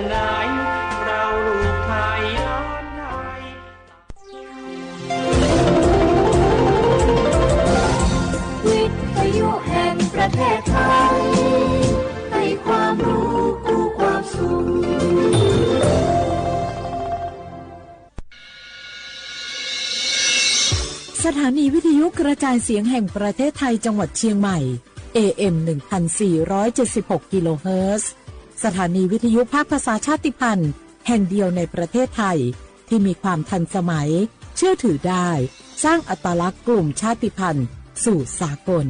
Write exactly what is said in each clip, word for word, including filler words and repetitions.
ไหน เราลูกไทย หลานไทย วิทยุแห่งประเทศไทย ให้ความรู้คู่ความสุข สถานีวิทยุกระจายเสียงแห่งประเทศไทยจังหวัดเชียงใหม่ เอ เอ็ม หนึ่งพันสี่ร้อยเจ็ดสิบหก กิโลเฮิรตซ์ สถานีวิทยุภาคภาษาชาติพันธุ์แห่งเดียวในประเทศไทย ที่มีความทันสมัย เชื่อถือได้ สร้างอัตลักษณ์กลุ่มชาติพันธุ์สู่สากล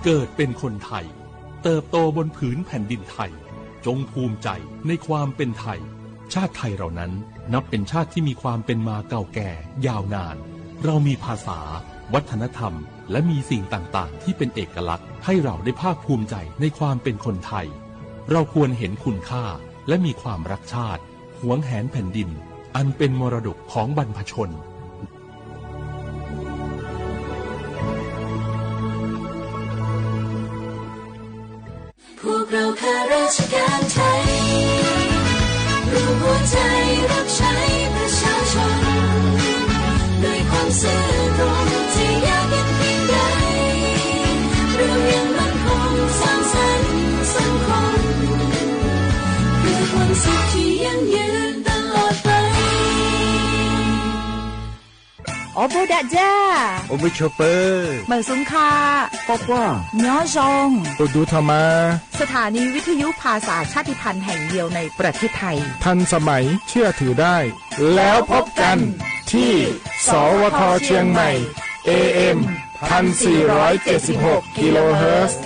เกิดเป็นคนไทย เติบโตบนผืนแผ่นดินไทย จงภูมิใจในความเป็นไทย ชาติไทยเรานั้นนับเป็นชาติที่มีความเป็นมาเก่าแก่ยาวนาน เรามีภาษา วัฒนธรรม และมีสิ่งต่างๆ ที่เป็นเอกลักษณ์ ให้เราได้ภาคภูมิใจในความเป็นคนไทย เราควรเห็นคุณค่า และมีความรักชาติ หวงแหนแผ่นดิน อันเป็นมรดกของบรรพชน พวกเราข้าราชการไทย รวมหัวใจรับใช้ประชาชน ด้วยความซื่อตรงที่ยากเย็นเพียงใด เรายังมั่นคงสร้างสรรค์สังคม เพื่อความสุขที่ยั่งยืนตลอดไป အီၣ်ဘိးဒၣ်ဒါ အိၣ်ဘိးဆိးပၢၤ မႂ်ႇသုင်ၶႃႈ ပေႃးပွၢ် ညီၸွင်ႇ အိၣ်ဒူထီႇမႃႇ สถานีวิทยุภาษาชาติพันธุ์แห่งเดียวในประเทศไทย ทันสมัย เชื่อถือได้ แล้วพบกันที่ สวท เชียงใหม่ เอ เอ็ม พันสี่ร้อยเจ็ดสิบหก กิโลเฮิรตซ์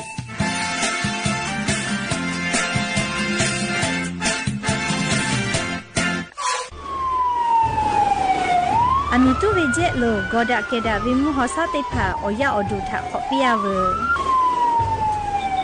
အမံၤတူၺ်းဝေၸဲလိာ် ဂီၤဒၣ်ကဲဒၣ်ဝေမူဟီၣ်ဆါသ့ၣ်တဖၣ် အီၣ်ယၢၣ်အီၣ်ဒူၣ်ထၣ်ခီၣ်ပီယၢၢ်ဝဲ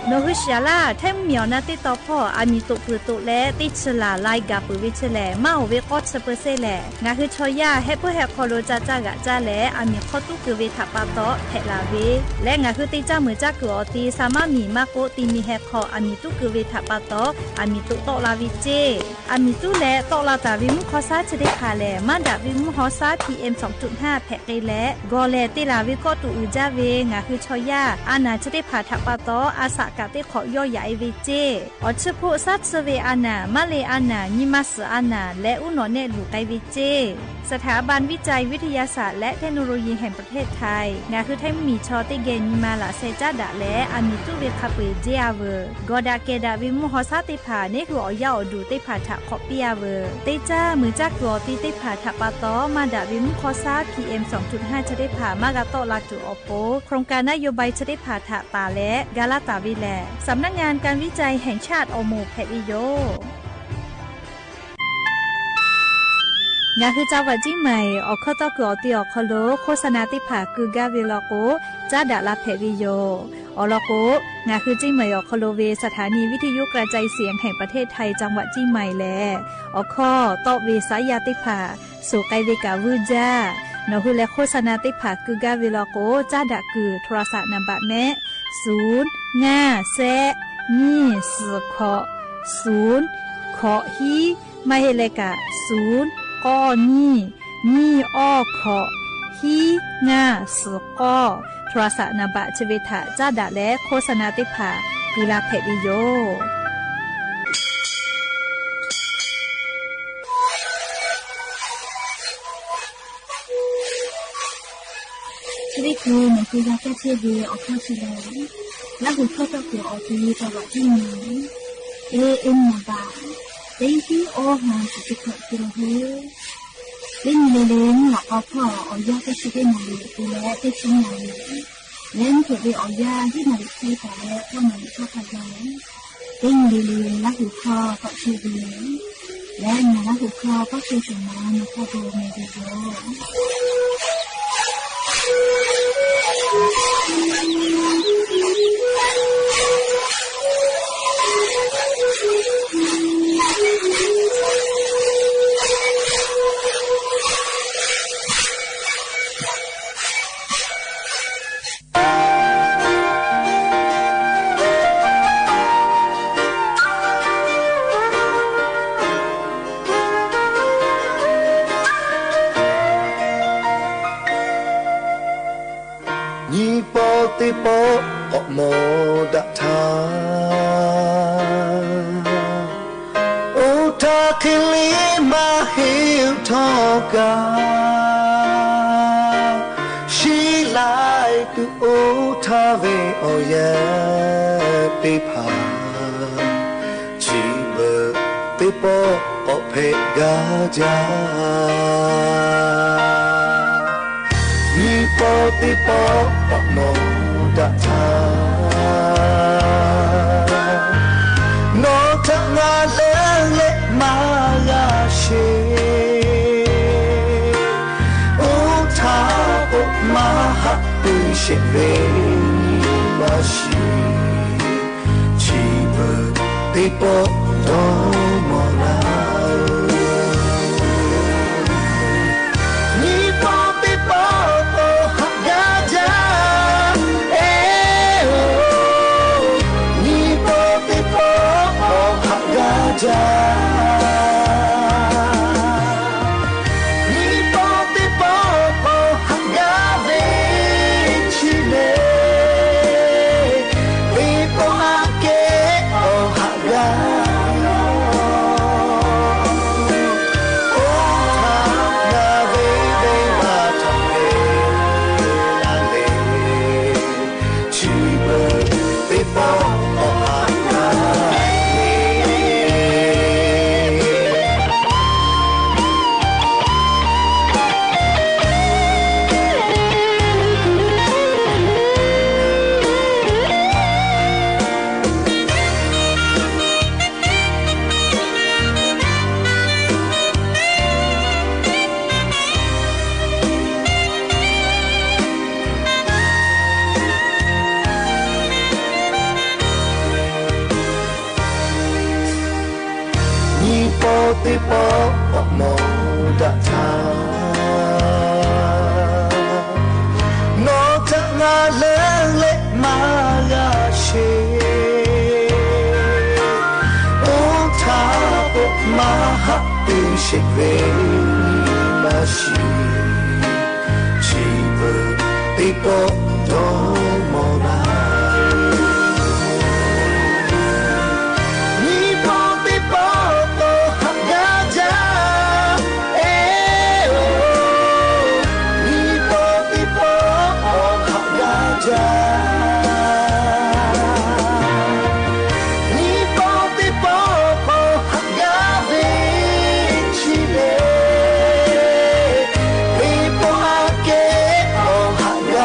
နီၢ်ဟုရှၢလၢ ထဲမုၢ်မံၣ်အီၣ်နၢ်သ့တီၢ်ဖီၣ် အမံၤသိၣ်ပၢၢ်သိၣ်လဲ သ့ၣ်ဆၢလၢ်လၢ်ဂၤပၢၢ်ဝဲဆၢလဲၣ် မၢအိၣ်ဝဲကီၢ်ဆၢပၢၢ်ဆၢလဲၣ် ငါဟုဆီယၢ် ဟဲပၢၢ်ဟဲခီၣ်လိာ်ကၠၢ်ကၠၢ်ဂၤကၠၢ်လဲၣ် အမံၤခီၣ်တူၢ်ကၢၢ်ဝေထၣ်ပၢ်တီၣ် ဖဲးလၢ်ဝဲ လၢငါဟုသ့ၣ်ကၠၢ်မုာ်ကၠၢ်ကုၢ်အီၤသ့ သးမၢမံၤမၢကိး သံမံၤဟဲခီၣ် အမံၤတူၢ်ကၢၢ်ဝေထၣ်ပၢ်တီၣ် အမံၤသိၣ်တီၣ်လၢ်ဝဲကၠ့ အမံၤတူၢ်လဲၣ် တီၣ်လၢ်တၢ်ဝေမူဟီၣ်ဆါဆၢသ့ၣ်တဖၣ်လဲၣ် မၤဒၣ်ဝေမူဟီၣ်ဆါ ပီႇအဵမ် သွင်จุดห้า ဖဲးဃ့လဲၣ် ဂီၤလဲၣ် သ့ၣ်လၢ်ဝဲကီၢ်တူၢ်အုးကၠၢ်ဝဲ ငါဟုဆီယၢ် အါနၢ်ဆၢသ့ၣ်တဖၣ်ထၣ်ပၢ်တီၣ် အစးကးသ့ၣ်ခီၣ်ယီၢ်ယၤအီၤဝဲကၠ့ အီၣ်ဆၢဖိ ဆၣ်ဆၢဝေအါနၢ် မၢလ့ၣ်အါနၢ် နံၤမၤစၢၤအါနၢ် လၢအူနီၣ်နဲၣ်လူၤကဲဝဲကၠ့ สถาบันวิจัยวิทยาศาสตร์และเทคโนโลยีแห่งประเทศไทย ငါဟုထဲမုၢ်မံၣ်ဆီသ့ၣ်ဂဲၤနံၤမၤလၢ်ဆဲးကၠၢ်ဒၣ်လဲၣ် အမံၤတူၢ်ဝေခါပှ့ၤကၠ့အါဝဲ ဂီၤဒၣ်ကဲဒၣ်ဝေမူဟီၣ်ဆါသ့ၣ်တဖၣ် န့ၣ်ဟုၣ်အီၣ်ယၢၣ်အီၣ်ဒူၣ်သ့ၣ်တဖၣ်ထၣ်ခီၣ်ပီယၢၢ်ဝဲ သ့ၣ်ကၠၢ်မုာ်ကၠၢ်ကုၢ်အီၤသ့ၣ်တဖၣ်ထၣ်ပၢ်တီၣ် မၤဒၣ်ဝေမူဟီၣ်ဆါ ပီၣ်အဵမ် သွင်จุดห้า ဆၢသ့ၣ်တဖၣ် မၤဂၤတီၣ်လၢ်တုာ်အီၤဖိ โครงการนโยบายဆၢသ့ၣ်တဖၣ်ထၣ်တၢ်လဲၣ် ကၤလၢ်တၢ်ဝဲလဲၣ် สำนักงานการวิจัยแห่งชาติ อม ဖဲးဝဲယိာ် ငါဟု จังหวัดเชียงใหม่ အီၣ်ခီၣ်တီၢ်ကုၢ်အီၤသ့ၣ်အီၤခီလိာ် โฆษณาသ့ၣ်တဖၣ်ကုၢ်ဂၤဝဲလီၤကိး ကၠၢ်ဒၣ်လၢ်ဖဲးဝဲယိာ် အီၤလီၤကိး ငါဟုเชียงใหม่ အီၣ်ခီလိာ်ဝဲ สถานีวิทยุกระจายเสียงแห่งประเทศไทย จังหวัดเชียงใหม่ လဲၣ် အီၣ်ခီၣ်တီၣ်ဝဲစါယၤသ့ၣ်တဖၣ် သိၣ်ဃဲဝဲကးဝုၢ်ကၠၢ် နီၢ်ဟုလဲၤ โฆษณาသ့ၣ်တဖၣ်ကုၢ်ဂၤဝဲလီၤကိး ကၠၢ်ဒၣ်ကုၢ် โทรศัพท์นามบัตร မ့ၢ် ศูนย์ ငါး ဆယ့် နှစ် ဆယ့် ခုနစ် ศูนย์ ခုနစ် ဟံး မ့ၢ်ဟ့ၣ်လဲၣ်ကး ศูนย์ ကိုး နှစ် နှစ် ကိုး ခုနစ် ဟံး ငါး ဆယ့် ကိုး โทรศัพท์นามบัตร ဆၢဝဲထၣ် ကၠၢ်ဒၣ်လဲၣ် โฆษณาသ့ၣ်တဖၣ် ကုၢ်လၢ်ဖဲးဝဲယိာ် ချစ်သူ နသုကဖတ်ချင်တဲ့ အခန်းကြီးလေး လၢဟူးခီၣ်တီၢ်ကွံာ်အီၤ တၢ်လီၢ်တၢ်ကျဲ A M နံပါတ် သိန်းသီး အိုးဟန် သီးသီး ကီၢ်ကီၢ် သိန်းငိုၼ်းလီၤ အီၣ်ဖီၣ် အီၣ်ယၢၢ် တဆံတနံၣ် လၢတဆံနံၣ် လၢနုာ်လီၤအီၣ်ယၢၢ် ဟံးနၣ်ရံၣ်ခွံသီး လၢဃိးနၣ်ရံၣ်သီး တၢ်လီၢ် သိန်းငိုၼ်းလီၤ လၢဟူးခီၣ်တီၢ်ကွံာ်အီၤ လၢနလၢဟူးခီၣ်တီၢ်ကွံာ် ဆူၣ်မး နဖီၣ်ဒိၣ်မး ဒ်သိး နံၤပီၣ်သ့ၣ်ပီၣ် အိၣ်မူဒၣ်ထၢ အိၣ်ထၢခဲလံ မၤဟ့ၣ်ထီၣ်ကါ ဆံးလဲၣ် တုၤအိၣ်ထၢဝဲအီၤယဲၢ်သ့ၣ်တဖၣ် ထံဘၢၣ်သ့ၣ်ပီၣ် အိၣ်ဖဲဂၤဒၣ် နံၤပီၣ်သ့ၣ်ပီၣ် အိၣ်မူဒၣ်ထၢ နီၢ်တၢ်ငါလၢလဲၣ် မၤဂၤဆှဲ အိၣ်ထၢ အိၣ်မၤဟး ပုၢ်ဆဲးဝဲ ဘၣ်ဆံး ထံဘၢၣ်သ့ၣ်ပီၣ် ဒီမါလၤ နံၤပီၣ်သ့ၣ်ပီၣ် အိၣ်ဟးဂၤဒၣ် အဲၣ်ဧၢ နံၤပီၣ်သ့ၣ်ပီၣ် အိၣ်ဟးဂၤဒၣ် နံၤပီၣ်သ့ၣ်ပီၣ် အိၣ်ဟးဂၤဝဲဆံးလဲၣ် သ့ၣ်ပီၣ်အကဲ အိၣ်ဟးဂၤ အိၣ်ထၢ ဂၤဝဲ ဝဲဘၣ်ထၢ ဝဲ လၢလဲၣ် ထံဘၢၣ်သ့ၣ်ပီၣ် အိၣ်ဟးဂၤ နံၤပီၣ်သ့ၣ်ပီၣ် အိၣ်မူဒၣ်ထၢ နီၢ်တၢ်ငါလၢလဲၣ် မၤဂၤဆှဲ အိၣ်ထၢ အိၣ်မၤဟး ပုၢ်ဆဲးဝဲ ဘၣ်ဆံး ထံဘၢၣ်သ့ၣ်ပီၣ် ဒီမါလၤ နံၤပီၣ်သ့ၣ်ပီၣ် အိၣ်ဟးဂၤဒၣ် အဲၣ်ဧၢ နံၤပီၣ်သ့ၣ်ပီၣ် အိၣ်ဟးဂၤဒၣ် နံၤပီၣ်သ့ၣ်ပီၣ် အိၣ်ဟးဂၤဝဲဆံးလဲၣ် သ့ၣ်ပီၣ်အကဲ အိၣ်ဟးဂၤ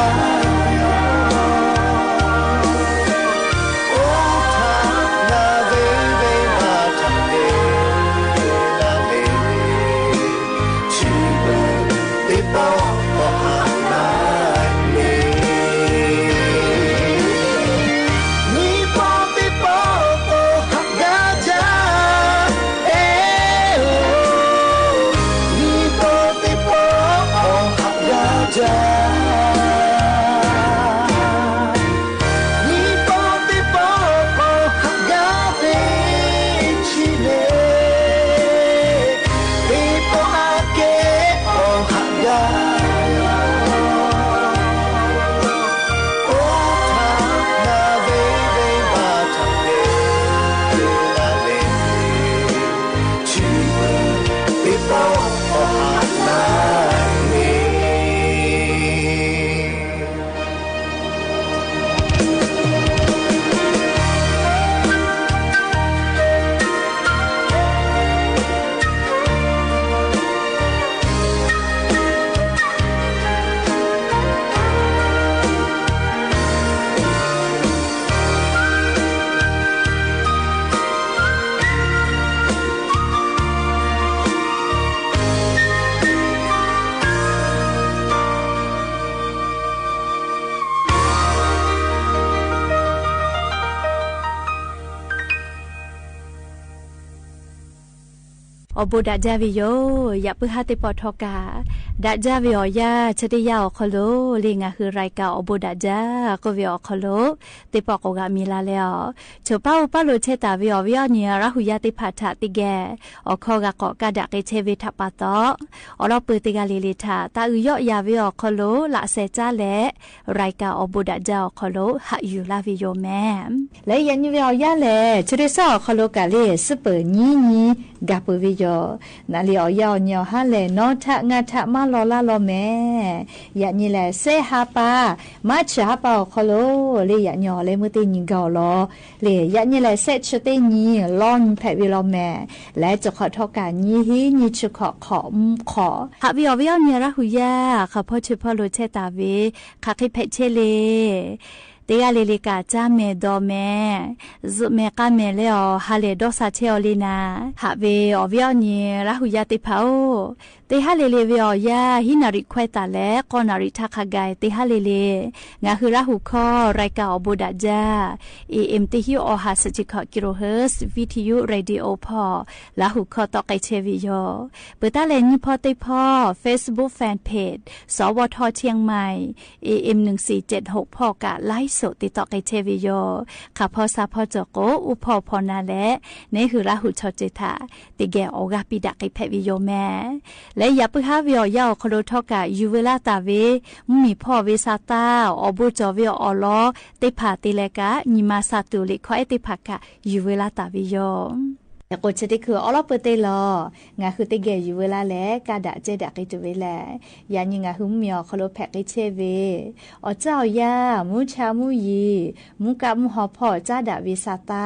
အီၣ်ဘိးဒၣ်ဒၢဝေယိၤ ယၢပ်ႇပိုၢ်ဟါသ့ၣ်ပီၣ်ထီၣ်ကၢ် ဒၣ်ဒၢဝေၢ်အီၣ်ယၢ် ဆၢဒၣ်ယၢ်အီၣ်ခီလိာ် လၢငါဟုရၢၢ်ကၢၣ်အီၣ်ဘိးဒၣ်ဒၢ ကိးဝေၢ်အီၣ်ခီလိာ် သ့ၣ်ပီၣ်ကိးဂၤမံၤလၢ်လၢ်အီၤ ဆိပာ်အိၣ်ပာ်လိာ်ထဲတၢ်ဝေၢ်အီၣ်ဝေၢ်အီၣ်နံၣ်ရၢ်ဟူယၢ်သ့ၣ်တဖၣ်ထၢၣ်သ့ၣ်ဂဲၤ အီၣ်ခီဂာ်ကီၣ်ကဒါက့ၤထဲဝေၢ်ထၢၣ်ပာ်သီၣ် အီၣ်လီၤပၢၢ်သ့ၣ်ဂၤလၢ်လၢ်ထၢၣ် တၢ်အုၣ်ယီၣ်ယၢ်ဝေၢ်အီၣ်ခီလိာ် လၢ်စဲးကၠၢလဲၣ် ရၢၢ်ကၢၣ်အီၣ်ဘိးဒၣ်ဒၢအီၣ်ခီလိာ် ဟးယူၢ်လၢ်ဝေၢ်ယိၤမဲၣ် လၢယၢ်နံၣ်ဝေၢ်အီၣ်ယၢ်လဲၣ် ဆၢဒၣ်စၢ်အီၣ်ခီလိာ်ကၢ်လၢ စံးပၢၢ်နံၣ်နံၣ် ဂၤပၢၢ်ဝေၢ်ယိၤ နလၢအီၣ်ယၢ်အီၣ်နံၣ်အီၣ်ဟါလဲၣ် နီၢ်ထၢၣ်ငါထၢၣ်မၤလီၤလၢ်လီၤမဲၣ် ယၢ်နံၣ်လဲၣ် စဲးဟါပၢ် မၤဆၢၣ်ဟါပၢ်အီၣ်ခီလိာ် လၢယၢ်နံၣ်အီၣ်လၢမုၢ်တ့ၢ်နံၣ်ဂီၤလီၤ လၢယၢ်နံၣ်လဲၣ် စဲးဆၢတ့ၢ်နံၣ် လီၤနံၣ်ဖျဲးဝေၢ်လီၤမဲၣ် လၢတခီၣ်ထီၣ်ကၢ်နံၣ်ဟံးနံၣ်ဆၢခီၣ်ခီၣ်မူၣ်ခီၣ် ဟးဝေၢ်အီၣ်ဝေၢ်အီၣ်နံၣ်ရၢ်ဟူယၢ် ခီဖီဆၢဖီလိာ်ထဲတၢ်ဝေၢ် ခးဃ့ဖဲးဆဲးလၢ် သ့ၣ်ဂၤလၢ်လၢ်ကၢ် ကၠၢမဲၣ်ဒီးမဲၣ် စူးမဲၣ်ကါမဲၣ်လၢအီၤ ဟါလဲၣ်ဒီးစးထဲအီၤလၢ်နၤ ဟးဝေၢ်အီၣ်ဝေၢ်အီၣ်နံၣ်ရၢ်ဟူယၢ်သ့ၣ်တဖၣ်အိၣ် သ့ၣ်ဟါလၢ်လၢ်ဝေၢ်အီၣ်ယၢ် ဟံးနၣ်ရံၣ်ခွဲးသးလၢ ဃိးနၣ်ရံၣ်ထးခါဂၤ သ့ၣ်ဟါလၢ်လၢ် ငါဟုရၢ်ဟူခီ ရၢၢ်ကၢၣ်အီၣ်ဘိးဒၣ်ဒၢ AM တဟံးအီၣ်ဟး ဆံးဆံးခီၣ် kilohertz ဝံထယု ရေၣ်ဒံၣ်အိၣ်ဖီၣ် လၢဟူခီသီၣ်ကဲးဆဲးဝေၢ်ယိၤ ပၢၢ်တၢ်လဲၣ်နံၣ်ဖီသ့ၣ်ဖီ Facebook Fanpage စဝထ เชียงใหม่ AM หนึ่งสี่เจ็ดหก ဖီၣ်ကၢ် ไลฟ์สด သ့ၣ်သီၣ်ကဲးဆဲးဝေၢ်ယိၤ ခးဖီဆါဖီကၠီၣ်ကိး အူဖီၣ်ဖီနၤလဲၣ် နဲဟုရၢ်ဟူထီၣ်စၢၤထၢၣ် သ့ၣ်ဂဲၤအီၣ်ဂၤပံးဒၣ်က့ၤဖဲးဝေၢ်ယိၤမဲၣ် လၢယၢပ်ႇပိုၢ်ဟါဝေၢ်အီၣ်ယၢ်အီၣ်ခီလိာ်ထီၣ်ကၢ် ယူၢ်ဝဲလၢတၢ်ဝေၢ် မုၢ်မံၣ်ဖီၣ်ဝဲစးသၢ် အီၣ်ဘိးကၠီၣ်ဝဲအီၣ်လီၤ သ့ၣ်တဖၣ်သ့ၣ်လဲၣ်ကၢ် နံၣ်မၤစၢ်တူၢ်လံၣ်ခီအဲၣ်သ့ၣ်တဖၣ်ကၢ် ယူၢ်ဝဲလၢတၢ်ဝေၢ်ယိၤ အဃိဆၢတ့ၢ်ခုၣ်အီလီၤပၢၢ်သ့ၣ်လီၤ ငါဟုသ့ၣ်ဂဲၤယူၢ်ဝဲလၢ်လဲၣ် ကဒါကဲဒါက့ၤတုၤဝဲလဲၣ် ယၢ်နံၣ်ငါဟုမုၢ်မံၣ်အီၣ်ခီလိာ်ဖဲးက့ၤဆဲးဝေၢ် အီၣ်ကၠၢအီၣ်ယၢ် မူဆါမူယံၤ မူကးမူဟီၣ်ဖီၣ် ကၠၢဒၣ်ဝဲစးသၢ်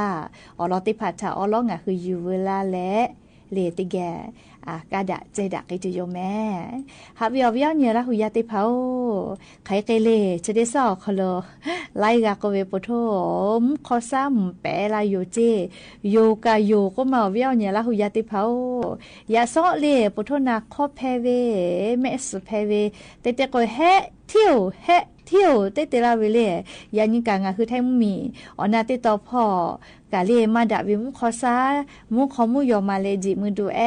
အီၣ်လီၤသ့ၣ်တဖၣ်ထၢၣ်အီလီၤ ငါဟုယူၢ်ဝဲလၢ်လဲၣ် လၢသ့ၣ်ဂဲၤ အကဒါကဲဒါက့ၤတုၤယိၤမဲၣ် ဟးဝေၢ်အီၣ်ဝေၢ်အီၣ်နံၣ်ရၢ်ဟူယၢ်သ့ၣ်တဖၣ်အိၣ် ခဲအံၤက့ၤလၢ် ဆၢတ့ၢ်စၢ်အီၣ်ခီလိာ် လၢဂၤကိးဝဲပိာ်ထီၣ် မူၣ်ခီဆါမုၢ်ပဲာ်လၢယိၤက့ၢ် ယိၤကၢ်ယိၤကိးမး အီၣ်ဝေၢ်အီၣ်နံၣ်ရၢ်ဟူယၢ်သ့ၣ်တဖၣ်အိၣ် ယၢ်စီလၢ် ပိာ်ထီၣ်နၤခီဖဲဝဲ မဲးစူးဖဲဝဲ တဲတဲကိး ဟဲထံၣ်ဧိၤ ဟဲထံၣ်ဧိၤ တဲတဲလၢ်ဝဲလၢ် ယၢ်နံၣ်ကၢ် ငါဟုထဲမုၢ်မံၣ် အီၣ်နၢ်သ့ၣ်တီဖီၣ် ကၢ်လၢမၤဒၣ်ဝဲမူၣ်ခီဆါ မူၣ်ခီမူၣ်ယီၤမၤလၢ ဒံၣ်မုၢ်ဒိၣ်အဲ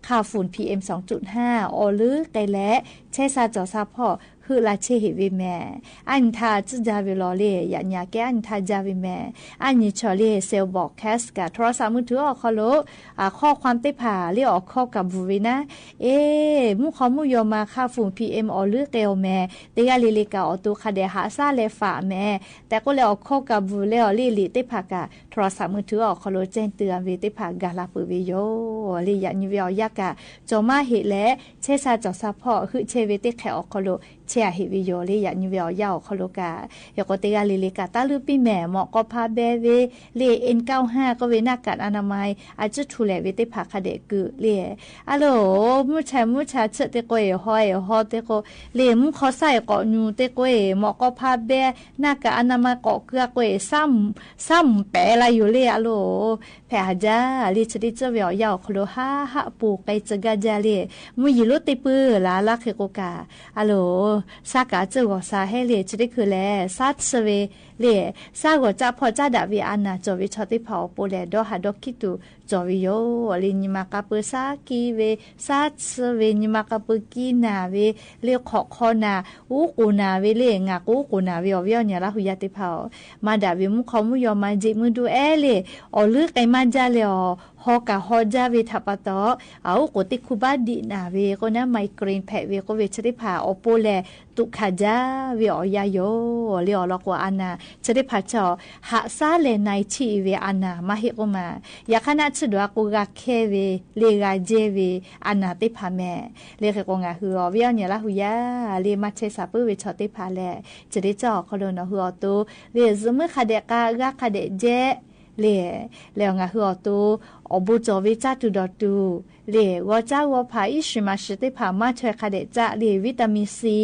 ခၣ်ဖုၣ် PM สองจุดห้า အီၣ်လၢကဲလဲၣ် ဆဲးစၢ်စီၣ်စၢ်ဖီၣ် ဟုးလၢ်ဆဲးဟ့ၣ်ဝဲမဲၣ် အနံၣ်ထါအစုဒၢဝဲလီၤလၢ် ယၢ်နံၣ်ကဲအနံၣ်ထါဒၢဝဲမဲၣ် အနံၣ်ဆီၣ်လၢ် cell broadcast ကၢ် โทรศัพท์มือถือ အီၣ်ခီလိာ် အ ข้อความ သ့ၣ်တဖၣ်လၢအီၣ်ခီကၢ်ဘူၣ်ဝဲနၤ အ့ မူၣ်ခီမူၣ်ယီၤမၤ ခၣ်ဖုၣ် PM အီၣ်လၢကဲအီၤမဲၣ် သ့ၣ်ဂၤလၢ်လၢ်ကၢ်အီၣ်တိၤခးဒဲးဟးစၢ်လဲၤဖးမဲၣ် တဲကိးလၢအီၣ်ခီကၢ်ဘူၣ်လၢအီၤလၢ်လၢ်သ့ၣ်တဖၣ်ကၢ် โทรศัพท์มือถือ အီၣ်ခီလိာ် ကဲတုၤအဝဲသ့ၣ်တဖၣ် ဂၤလၢ်ပၢၢ်ဝဲယိၤ လၢယၢ်နံၣ်ဝဲအီၣ်ယၢ်ကၢ် ကၠီၣ်မါဟ့ၣ်လဲၣ် ဆဲးစၢ်စီၣ်စၢ်ဖီၣ် ဟုးဆဲးဝဲသ့ၣ်ခဲအီၣ်ခီလိာ် ဆဲးအဟ့ၣ်ဝဲယိၤ လၢယၢ်နံၣ်ဝဲအီၣ်ယၢ်အီၣ်ခီလိာ်ကၢ် ဟ့ၣ်ကိးသ့ၣ်ဂၤလၢ်လၢ်ကၢ် တၢ်လုၢ်ပံၢ်မဲၣ် မီၣ်ကီဖါဘဲဝဲ လၢ် เอ็นเก้าห้า ကိးဝဲ หน้ากากอนามัย အစုထူၣ်လဲၣ်ဝဲသ့ၣ်တဖၣ်ခးဒဲးကုၢ်လၢ် အလိၤ မူၣ်ဆါမူၣ်ဆါဆၢသ့ၣ်ကိးအံၤ ဟီအံၤဟီသ့ၣ်ကိး လၢ် မူၣ်ခီဆါအံၤကိးညူၣ်သ့ၣ်ကိးအံၤ မီၣ်ကီဖါဘဲ หน้ากากอนามัย ကိးကုၢ်အကိးအံၤ ဆါမုၢ်ပဲာ်လၢယိၤလၢ် အလိၤ ဖဲဟးဒၢလၢ် ဆၢတ့ၢ်စၢ်ဝဲအီၣ်ယၢ်အီၣ်ခီလိာ် ဟးဟးပူၤကဲစၢ်ဂၤဒၢလၢ် မုၢ်ယံၤလိတ့ၢ်ပၢၢ်လၢ်လၢ်ဃ့ၢ်ကိးကၢ် အလိၤ စၢ်ကၢ်စၢ်ဂီၤစၢ်ဟဲလၢ် ဆၢတ့ၢ်ခုၣ်လဲၣ် စၢ်ဆၢဝဲလၢ် စၢ်ဂီၤကၠၢ်ဖီၣ်ကၠၢ်ဒၣ်ဝဲအနၢ် ကၠီၣ်ဝဲဆီသ့ၣ်တဖၣ်အပူၤလဲၣ် ဒီးဟးဒီးခံတူာ်ကၠီၣ်ဝဲယိၤ လၢ် နံၣ်မၤကပၢၢ် စၢ်ကံဝဲ စၢ်ဆၢဝဲ နံၣ်မၤကပၢၢ်ကံနၢ်ဝဲ လၢ် ခီၣ်ခီနၢ် အူကူၣ်နၢ်ဝဲလၢ် ငၢ်ကိးအူကူၣ်နၢ်ဝဲ အီၣ်ဝဲအီၣ်နံၣ်ရၢ်ဟူယၢ်သ့ၣ်တဖၣ်အီၤ မၤဒၣ်ဝဲမူၣ်ခီမူၣ်ယီၤမၤ ဒံၣ်မုၢ်ဒိၣ်အဲလၢ် အီၣ်လၢကဲမၤဒၢလၢ်အီၤ ဟီၣ်ကၢ်ဟီၣ်ဒၢဝဲထၢၣ်ပာ်သီၣ် အအူကူၣ်သ့ၣ်ခူဘၣ်ဒံးနၢ်ဝဲ ကိးနၢ် migraine ဖဲးဝဲ ကိးဝဲဆၢတ့ၢ်ဖး အပူၤလဲၣ် တူၢ်ခးဒၢဝဲအီၣ်ယၢ်ယိၤ လၢ်အီၣ်လီၤကိးအနၢ် ဆၢတ့ၢ်ဖးဆၢ ဟးစၢ်လဲၣ်နံၣ်ထံၣ်ဝဲအနၢ် မၤဟ့ၣ်ကိးမး ယခါနၢ်ဆၢဒိၣ်အကိးဂၤခဲဝဲ လၢ်ဂၤယဲဝဲ အနၢ်သ့ၣ်တဖၣ်မဲၣ် လၢဃ့ၢ်ကိး ငါဟုအီၣ်ဝဲအီၣ်နံၣ်ရၢ်ဟူယၢ် လၢ်မၤဆဲးစၢ်ပၢၢ်ဝဲဆီသ့ၣ်တဖၣ်လဲၣ် ဆၢတ့ၢ်စၢ်အီၣ်ခီလိာ် နီၢ်ဟုအီၣ်တိၤ လၢ် စူးမုၢ်ခးဒဲးကၢ် ဂၤခးဒဲးယဲ လၢ် လၢ် ငါဟုအီၣ်တိၤ အီၣ်ဘိးကၠီၣ်ဝဲကၠၢ်တူာ်ဒီးတူာ် လၢ် ဂီၤကၠၢ်ဂီၤဖး အံၣ်စှၤမၤစှၤသ့ၣ်တဖၣ် မၤထွဲခးဒဲးကၠၢ် လၢ် วิตามินซี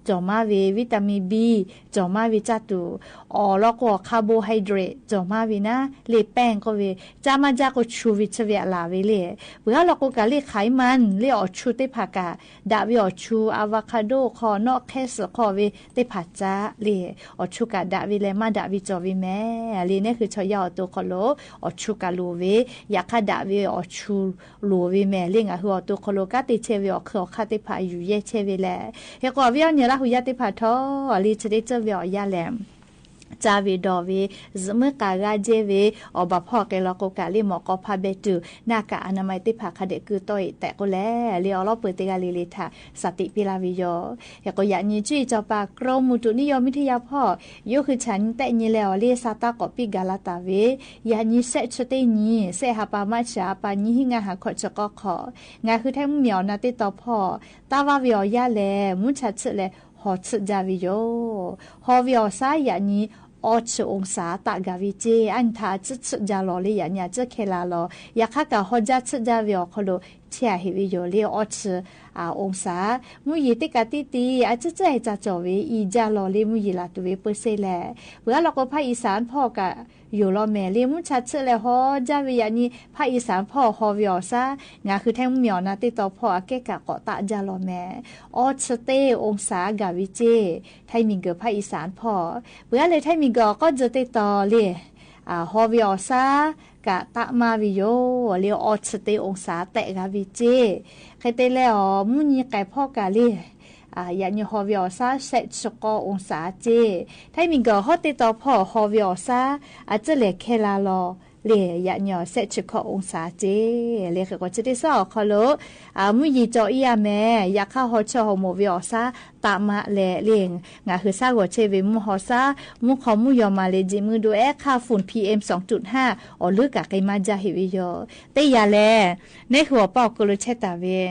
ကၠီၣ်မၤဝဲ วิตามินบี ကၠီၣ်မၤဝဲကၠၢ်တူာ် အီၣ်လီၤကိး carbohydrate ကၠီၣ်မၤဝဲနၢ် လၢ် ပဲၣ်ကိးဝဲ ကၠၢ်မၤကၠၢ်ကိးဆူၣ်ဝဲဆၢဝဲအလၢ်ဝဲလၢ် ပှၤလီၤကိးကၢ်လၢ် ไขมัน လၢ် အီၣ်ဆူၣ်သ့ၣ်တဖၣ်ကၢ် ဒၣ်ဝဲအီၣ်ဆူၣ် avocado ခီ နူၣ်ခဲးစၢၣ်ခီဝဲသ့ၣ်တဖၣ်ကၠၢ်လၢ် အီၣ်ဆူၣ်ကၢ်ဒၣ်ဝဲလၢ် မၤဒၣ်ဝဲကၠီၣ်ဝဲမဲၣ် လၢ် နဲဟုဆီယၢ်အီၣ်တိၤခီလိာ် အီၣ်ဆူၣ်ကၢ်လိာ်ဝဲ ယခါ ဒၣ်ဝဲအီၤဆူလိာ်ဝဲမ့ၢ် လၢ ငါဟု အီၤတူခီလိ ကါတ့ၢ်ဆဲးဝဲအီၤ ခီၣ်ခါတ့ၢ်ဖၣ် ယူႇယဲၢ်ဆဲးဝဲလဲၣ်. ဟဲကီး ဝံအီၣ်ညၣ်လါဟူယါတ့ၢ်ဖၣ်ထီၣ် လၢ ဆၢဒ့ၣ်စၢၢ်ဝဲအီၤယါလဲၣ် စၢ်ဝဲဒီးဝဲ မုၢ်ကၢ်ဂၤကဲဝဲ အီၣ်ဘၣ်ဖီၣ်ကဲလီၤကိးကး လၢ မီၢ်ကီၢ်ဖးဘဲတုၢ် နၢ်ကၣ်အနမံၤတ့ၢ်ဖၣ် ခးဒဲးကုတီၢ်အံၤ တဲာ်ကိးလဲၣ် လၢ အီလီၢ်ပှဲၤတဂၤလံၤလံၤ ထးစၢ်တံၢ်ပ့လၢ်ဝဲယီၤ. ဟဲကီး ယၤနံၤ ကၠုအံၣ်စီၤပၤ ကရူၢ်မုၢ်တူးနံၣ်ယီၢ်မံထယၢၣ်ဖီၣ် ယိၤဃုဆၣ်နံၣ် တဲာ်ညါလဲၣ်အီၤလၢ စးတၢ်ကိးပံၢ် ကၤလၤတၢ်ဝဲ ယၤနံၤ စဲးဆၢတ့ၢ်နံၤ စဲးဟးပာ်မးဆၣ် ပာ်နံၤဟံး ငါးဟး ခွဲးဆၢ ကီၢ်ခီၣ် ငါဟု ထဲမုၢ်မံၤအီၣ်နၤတ့ၢ်တီၤဖီၣ် တၢ်ဝါဝဲအီၤယါလဲၣ် မုၢ်ဆါဆဲးလဲၣ် ဟီၣ်ဆဲးဒၣ်ဝဲယီၤ. ဟီၣ်ဝဲအီၤစါ ယၤနံၤ အီဆဲး အောင်ศา တၢ်ဂၤဝဲက့ အန့ၣ်ထး အစၢၢ်ဆဲးဒၣ်လီၤလၢ ယၤနံၤ အစၢၢ်ခဲလၢာ်လီၤ. ယခါကၤ ဟီၣ်စါဆဲးဒၣ်ဝဲအီၤခီလိ ထံၣ်ဟ့ၣ်ဝဲယီၤလၢ အီဆဲး အောင်ศา မုၢ်ယံၤတ့ၢ်ကးတံၢ်တံၢ် အစၢၢ်ဆဲးဟဲစၢ်ကီးဝဲ အံၤဒၣ်လီၤလၢ မုၢ်ယံၤလၢ်တုၤဝဲ ပၢၢ်ဆဲးလဲၣ်. ပှၤလီၤကိး ဖးအံၣ်စၣ်ဖီၣ်ကး ယိာ်လီၤမ့ၢ်လၢ မုၢ်ဆါဆဲးလဲၣ် ဟီၣ်ဒၣ်ဝဲ ယၤနံၤ ဖးအံၣ်စၣ်ဖီၣ် ဟီၣ်ဝဲအီၤစါ ငါဟု ထဲမုၢ်မံၤအီၣ်နၤတ့ၢ်တီၤဖီၣ် အကဲကးကိးတၢ်ဒၣ်လီၤမ့ၢ် အီဆဲးတ့ၢ် အောင်ศา ဂၤဝဲက့ ထဲမုၢ်ဂီၤ ဖးအံၣ်စၣ်ဖီၣ် ပှၤလၢ ထဲမုၢ်ဂီၤ ကီၢ်စဲၣ်တ့ၢ်တီၤလၢ ဟီၣ်ဝဲအီၤစါ ကးတၢ်မၤဝဲယီၤလၢ အီဆဲးတ့ၢ် အောင်ศา တဲာ်ဂၤဝဲက့ ခဲတဲလဲၣ်အီၤ မုၢ်နံၤကဲဖီၣ်ကးလၢ ယၤနံၤ ဟီၣ်ဝဲအီၤစါ စဲးဆၢကီး အောင်ศา က့ ထဲမုၢ်ဂီၤ ဟီၣ်တ့ၢ်တီၤဖီၣ် ဟီၣ်ဝဲအီၤစါ အစၢၢ်လဲၣ်ခဲလၢာ်လီၤလၢ ယၤနံၤ စဲးဆၢကီး အောင်ศา က့ လၢ ဟဲကီး ဆၢဒ့ၣ်စၢၢ်အီၤခီလိ မုၢ်ယံၤကၠီအံၤဧါမ့ၢ် ယခါဟီၣ်ဆၢဟီၣ်မိၣ်ဝဲအီၤစါ တၢ်မၤလဲၣ်လၢ ငါဟု စါဂီၤဆဲးဝဲ မုၢ်ဟီၣ်စါ မုၢ်ခီမုၢ်ယီၤမးလၢ ဒံးမုၢ်ဒိၣ်အဲၣ်ခါ ฝุ่น PM สองจุดห้า အီၤလၢကးက့ၤမၤဒ်ဟ့ၣ်ဝဲယီၤ တ့ၢ်ယၤလဲၣ် နဲဟု အီၣ်ပာ်အီၤကိးလိဆဲးတၢ်ဝဲ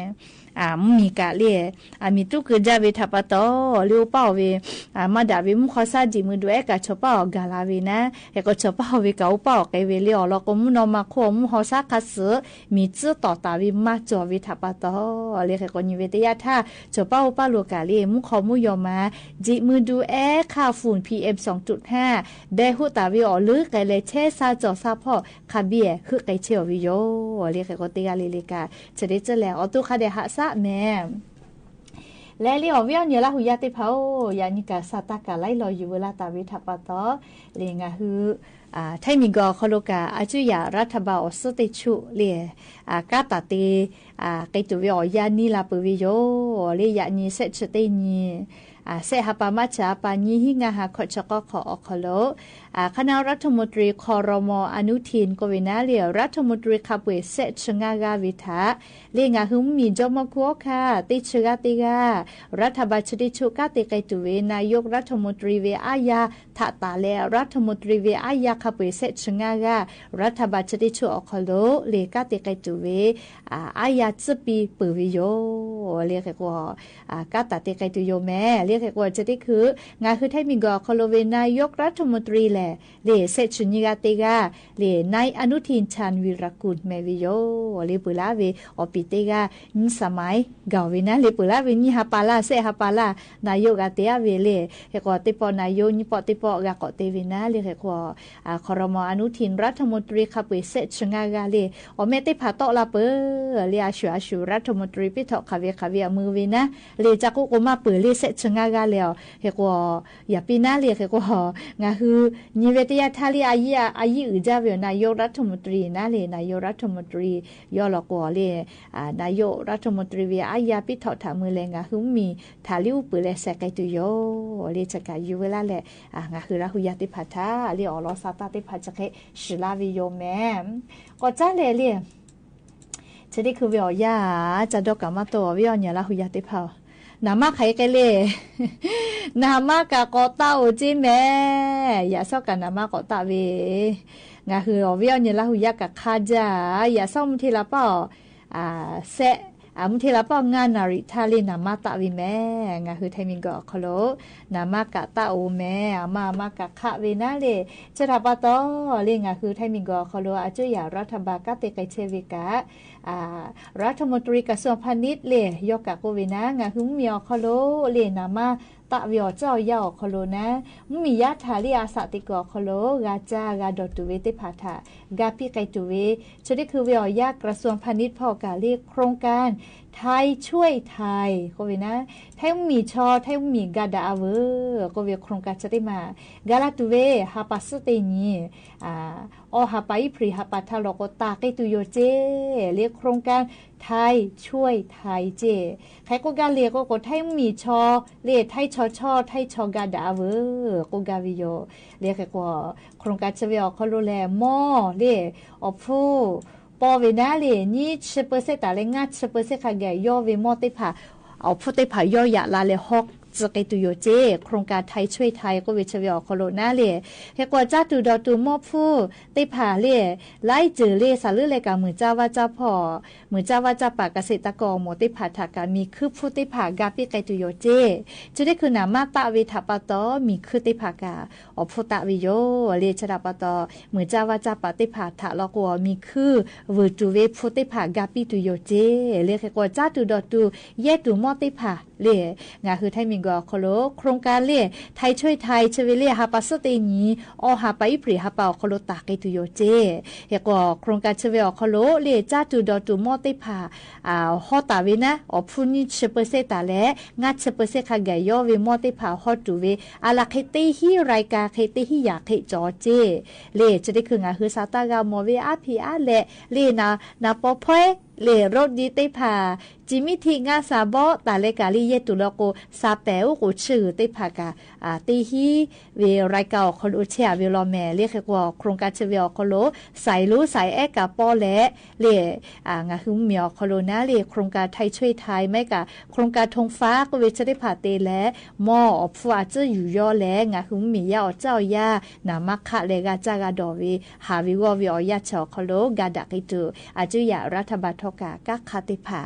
မုၢ်နံၤကးလၢ အမံၤတူၢ်ကၢၤဒၣ်ဝဲထးပာ်တီၤ လၢအိၣ်ပာ်အီၤဝဲ မၤဒၣ်ဝဲ မုၢ်ဟီၣ်စါ ဒံးမုၢ်ဒိၣ်အဲၣ်ကး ဆီၣ်ပာ်အီၤဂၤလၢ်ဝဲနၤ ဟဲကီး ဆီၣ်ပာ်အီၤဝဲ ကးအိၣ်ပာ်အီၤကဲဝဲလၢ အီၤလီၤကိး မုၢ်နီၢ်မၤခိၣ် မုၢ်ဟီၣ်စါခါစၢၢ် မံၤစုတီၢ်တၢ်ဝဲ မၤစၢၤဝဲထးပာ်တီၤ လၢ ဟဲကီး နံၤဝဲတယၢ်ထါ ဆီၣ်ပာ်အိၣ်ပာ်လိာ်ကးလၢ မုၢ်ခီမုၢ်ယီၤမး ဒံးမုၢ်ဒိၣ်အဲၣ်ခါ ฝุ่น PM สองจุดห้า ဘဲဟူးတၢ်ဝဲ အီၤလၢကဲလဲၣ် ဆဲးစၢ်ကၠီၣ်စၢ်ဖီၣ် ခးဘံၣ်ဟုးကဲဆဲးအီၤဝဲယီၤ လၢ ဟဲကီး တဂၤလံၤလံၤကး ဆၢဒ့ၣ်စၢၢ်လဲၣ် အီၤတူၢ်ခးဒဲးဟးစးမ့ၢ် လဲၤလၢ အီၣ်ဝံအီၣ်ညၣ်လါဟူယါသ့ၣ်တဖၣ်ဧၢ, ယၤနံၤကး စၢ်တၢ်ကးလၢလီၤယုၤဝဲလၢတၢ်ဝံထးပာ်တီၤ, လၢငါဟု ထဲမံၤကီၢ်ခီလိာ်ကး အစူၢ်ယၢ် ရၤထဘၢၣ် အီၣ်စၢသ့ၣ်ဆူၣ်လၢ ကါတၢ်တ့ ကဲတုၤဝဲအီၤယါနံၤလၢပှဲၤဝဲယိာ်, လၢယၤနံၤ စဲးဆၢတ့ၢ်နံၤ စဲးဟးပာ်မးဆၢအပၢ်နံၤ ဟံးငါဟးခီၣ်ဆၢကီၢ်ခီၣ်အီၣ်ခီလိာ်, ခါနၢ ရၤထမူတရံ ခီရီမီၤ အနူထံၣ် ကိးဝဲနၤလၢ ရၤထမူတရံ ခးပှဲၤ စဲးဆၢငါဂၤဝဲထး, လၢငါဟုမ့ၢ် ကၠီမီၤခူ အီခါ တ့ဆၢဂၤတ့ဂၤ, ရၤထဘၢၣ်ဆၢတ့ဆူၣ် ကါတ့ကဲတုၤဝဲ นายกรัฐมนตรี ဝဲအါယၤ, ထးတၢ်လၢ ရၤထမူတရံ ဝဲအါယၤ ခးပှဲၤ စဲးဆၢငါဂၤ, ရၤထဘၢၣ်ဆၢတ့ဆူၣ်အီၣ်ခီလိာ် လၢကါတ့ကဲတုၤဝဲ အါယၤ စံပံပၢၢ်ဝဲယိာ်, လၢခဲကိာ် ကါတၢ်တ့ကဲတုၤယိာ်မဲာ်, လၢခဲကိာ် ဆၢတ့ခုၣ် ငါဟုထဲမံၤကီၢ်ခီလိာ်ဝဲ นายกรัฐมนตรี လဲၣ်, လၢစဲးဆၢနံၤဂၤတ့ဂၤ, လၢ นายอนุทิน ชาญวีรกูล မဲာ်ဝဲယိာ်, လၢပှဲၤလၢဝဲ အီၣ်ပံၤတ့ဂၤ နံၤစမၤ ကီၢ်ဝဲနၤ, လၢပှဲၤလၢဝဲနံၤဟးပာ်လၢ် စဲးဟးပာ်လၢ်, นายก ဂၤတ့အါဝဲလၢ ခဲကိာ် တ့ပီ นายก နံၤပီၣ်တ့ပီၣ် ဂၤကိးတ့ဝဲနၤ, လၢခဲကိာ် ခီရီမီၤ အနူထံၣ် ရၤထမူတရံ ခးပှဲၤ စဲးဆၢငါဂၤလၢ အီၣ်မဲာ်တ့ဖးတီၣ်လၢပၢၤ, လၢအဆူၣ်အဆူၣ် ရၤထမူတရံ ပ့ထီၣ်ခးဝဲခးဝဲအမုၢ်ဝဲနၤ, လၢကၠၢ်ကိးကိးမးပၢၢ်လၢစဲးဆၢငါဂၤလဲၣ်အီၤ, ခဲကိာ် ယၤပ့ၤနၤလၢခဲကိာ် ငါဟု နံၤဝဲတယၢ်ထါလၢ အယံာ်အုၣ်ဒၣ်ဝဲအီၤ นายกรัฐมนตรี နၤလၢ นายกรัฐมนตรี ယီၢ်လီၤကိးလၢ นายกรัฐมนตรี ဝဲအါယၤပ့ထီၣ်ထးမုၢ်လဲၣ် ငါဟုမ့ၢ်ထးလံအူပၢၢ်လဲၣ် စဲးကဲတုၤယိာ်, လၢဆၢကးယုၤဝဲလၢ်လဲၣ်, ငါဟုလၢဟူယါသ့ၣ်တဖၣ်ထါ လၢအီၣ်လီၤစၢ်တၢ်သ့ၣ်တဖၣ် ဆၢကဲ စံးလၢ်ဝဲယိာ်မဲာ်, ကီၢ်ကၠၢ်လဲၣ်လၢ ဆၢတ့ခုၣ်ဝဲအီၣ်ယါ, ကၠၢ်ဒီကၣ်မးတီၢ်အီၣ်ဝဲအီၣ်ညၣ်လၢဟူယါသ့ၣ်တဖၣ်အီၤ, နမါခးကဲလၢ နမါကးကိးတၢ်အိၣ်က့မဲာ်, ယၤစီၤကးနမါကိးတၢ်ဝဲ, ငါဟုအီၣ်ဝဲအီၣ်ညၣ်လၢဟူယါကးခါဒၣ်, ယၤစီၤမုၢ်ထံလၢပၢ်အီၤ စဲး မုၢ်ထံလၢပၢ်အီၤ ငါနၣ်ရံၣ်ထါလၢ နမါတၢ်ဝဲမဲာ်, ငါဟုထဲမံၤကီၢ်ခီလိာ် နမါကးတၢ်အိၣ်မဲာ်, အမါအမါကးခးဝဲနၤလၢ ဆၢထၢၣ်ပၢ်တီၢ်လၢ ငါဟုထဲမံၤကီၢ်ခီလိာ် အစူၢ်ယၢ် ရၤထဘၢၣ် ကါတ့ကဲဆဲးဝဲကး ရၤထမူတရံ กระทรวงพาณิชย์ လၢ ယီၢ်ကးကိးဝဲနၤ, ငါဟုမ့ၢ်အီၣ်ခီလိာ်လၢ နမါတၢ်ဝဲအီၤ ကၠၢ်အီၣ်ယါအီၣ်ခီလိာ်နၤ, မ့ၢ်ယါထးလၢအစးသံကွၢ်ခီလိာ် ဂၤကၠၢ်ဂၤဒီးတုၤဝဲသ့ၣ်တဖၣ်ထး ဂၤပံးကဲတုၤဝဲ, ဆၢတ့ခုၣ်ဝဲအီၣ်ယါ กระทรวงพาณิชย์ ဖီၣ်ကးလၢ โครงการ ไทยช่วยไทย โกเวนะ ไทยบ่มีช่อ ไทยบ่มีกาดาเวอ โกเวโครงก๋านเชิญเต๊มา กาละตูเว หาปะซื้อเตหนี อ่า ออหาปะอี้ผลิตหาปะทะเลาะโกต๋าเกตูโยเจ้ เรียกโครงก๋านไทยช่วยไทยเจ้ ใครโกกาเรียกโก ไทยบ่มีช่อ เรียกไทยช่อช่อ ไทยช่อกาดาเวอ โกกาเวโย เรียกใครโก โครงก๋านเชิญเวออกเข้าโลแลหม้อ เรียก ออกผู้ ปอเวนะเรียก ยี่สิบเปอร์เซ็นต์ต๋าแล ห้าสิบเปอร์เซ็นต์ ค่ะแก่ย่อเวหม้อเต๊ผ่า ออกผู้เต๊ผ่าย่อหยะลาแลฮอก จื้อเกตูโยเจ้ โครงก๋านไทยช่วยไทย โกเวเชิญเวออกเข้าโลนะเรียก ใครโกจ้าตู่ดอตู่หม้อผู้เต๊ผ่าเรียก ไล่เจอเรียก สาลือแลกา หมู่เจ้าว่าเจ้าผ่อ หมู่เจ้าว่าเจ้าป่า เกษตรกรหมู่เต๊ผ่า ถ้ากามีคือผู้เต๊ผ่ากาปี้เกตูโยเจ้ จะได้คือหนามาตะเวถะปะตอ มีคือเต๊ผ่ากา ออกผู้ตะเวโย เรียกชะดาปะตอ หมู่เจ้าว่าเจ้าป่าเต๊ผ่า ทะเลาะกัว มีคือ เวอร์ตูเวผู้เต๊ผ่ากาปี้ตูโยเจ้ เรียกใครโกจ้าตู่ดอตู่ แย่ตู่หม้อเต๊ผ่า เรียก งาคือไทยมีกออกเข้าโล โครงก๋านเรียก ไทยช่วยไทย เชิญเวเรียก หาปะซื้อเตหนี ออหาปะอี้ผลิตหาปะออกเข้าโลต๋าเกตูโยเจ้ ใครโกโครงก๋านเชิญเวออกเข้าโล เรียกจ้าตู่ดอตู่หม้อเต๊ผ่า อ่า ฮอต๋าเวนะ ออกผู้ยี่สิบเปอร์เซ็นต์ต๋าแล ห้าสิบเปอร์เซ็นต์ ค่ะแก่ย่อเวหม้อเต๊ผ่า ฮอตู่เว อะละ ใครเต๊ฮี้รายก๋าน ใครเต๊ฮี้อยาก ใครจ๋อเจ้ เรียกจะได้คืองาคือสาวตากาหมอเว อาผีอาแหละ เรียกนา นาปอพ้อย เรียกรถดีเต๊ผ่า จิมิถิงาสาเบาะ ต๋าแลกา เรียกแย่ตู่เลาะโก สาแป๋วโกชื่อเต๊ผ่ากา อ่า เต๊ฮี้ เวรายก๋านออกเข้าโลเชยเวลอแหม เรียกใครโกโครงก๋านเชิญเวออกเข้าโล สายรู้สายแอ๊กกาปอแล เรียก อ่า งาคือมีออกเข้าโลนะ เรียกโครงก๋านไทยช่วยไทย แม้กา โครงก๋านธงฟ้า โกเวจะได้ผ่าเตแล หม้อออกผู้อาจื้ออยู่ย่อแล งาคือมีย่าออกเจ้าย่า หนามาคะแลกาจ้ากาดอเว หาเววอเวออกย่าเฉาะเข้าโล กาดะเกตู อาจื้ออยากรัฐบาลทอกา กาคะเต๊ผ่า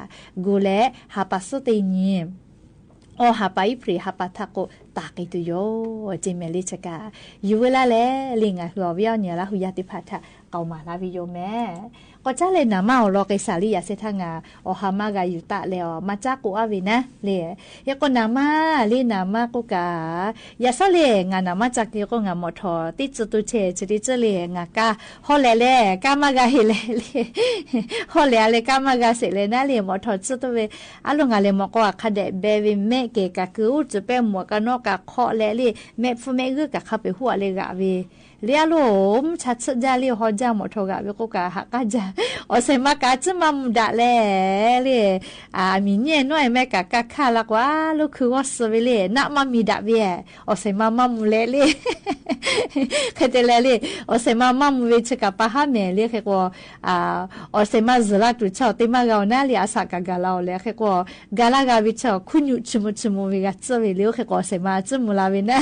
กูแล หาปะซื้อเตหนี ออหาปะอี้ผลิตหาปะทะโกต๋าเกตูโย เจ้าแม่เรียกชะกา อยู่เวลาแล เรียกงาคือออกเวียวเนี่ยละ หื้อญาติผาทะ เก่ามาลาวิโยแม่ ก็จ้าเลยหนามาออกลอเกสาลียาเสถางา ออหามาก๋าอยู่ตะแลออ มาจ้ากูอาเวนะ เรียก ใครโกหนามา เรียกหนามากูกา ยาเศร้าเรียกงาหนามาจากเกโกงาหมอถอ ตี้จื้อตูเช จะได้เจ้าเรียกงากา ฮอแลแล กามาก๋าเฮแล เรียก ฮอแลแล กามาก๋าเสร็จเลยนะ เรียกหมอถอจื้อตูเว อะโลงาเลยหมอก็อะคะแดะแบเวแม่เกะกะคืออู้จื้อแป้งหมวกกั๋นน็อกกะเคาะแลเรียก แม่ผู้แม่กึ๊กกะเข้าไปหัวเลยกะเว เรียกโลมชัดชึกจ้าเรียกฮอจ้าหมอถอกะเวโกกะหักกะจ้า ออกใส่มากะจื้อมามุดะแล เรียก อ่า มีเนี่ยน้อยแม่กะกะข้าละกว่า ลูกคือว่าสเวเรียก นะมามีดะเว ออกใส่มามามุแลเรียก ใครเตแลเรียก ออกใส่มามามุเวชะกะปะหาแม่เรียกใครกว่า อ่า ออกเสมาเจอละตูเจ้าเตมาเกานะเรียกอาสากะกะลาแล ใครก็กาละกาวิเจ้า คุณอยู่ชิมุชิมุเวกาเจอเวเรียก ใครก็ออกเสมาจิมุลาเวนะ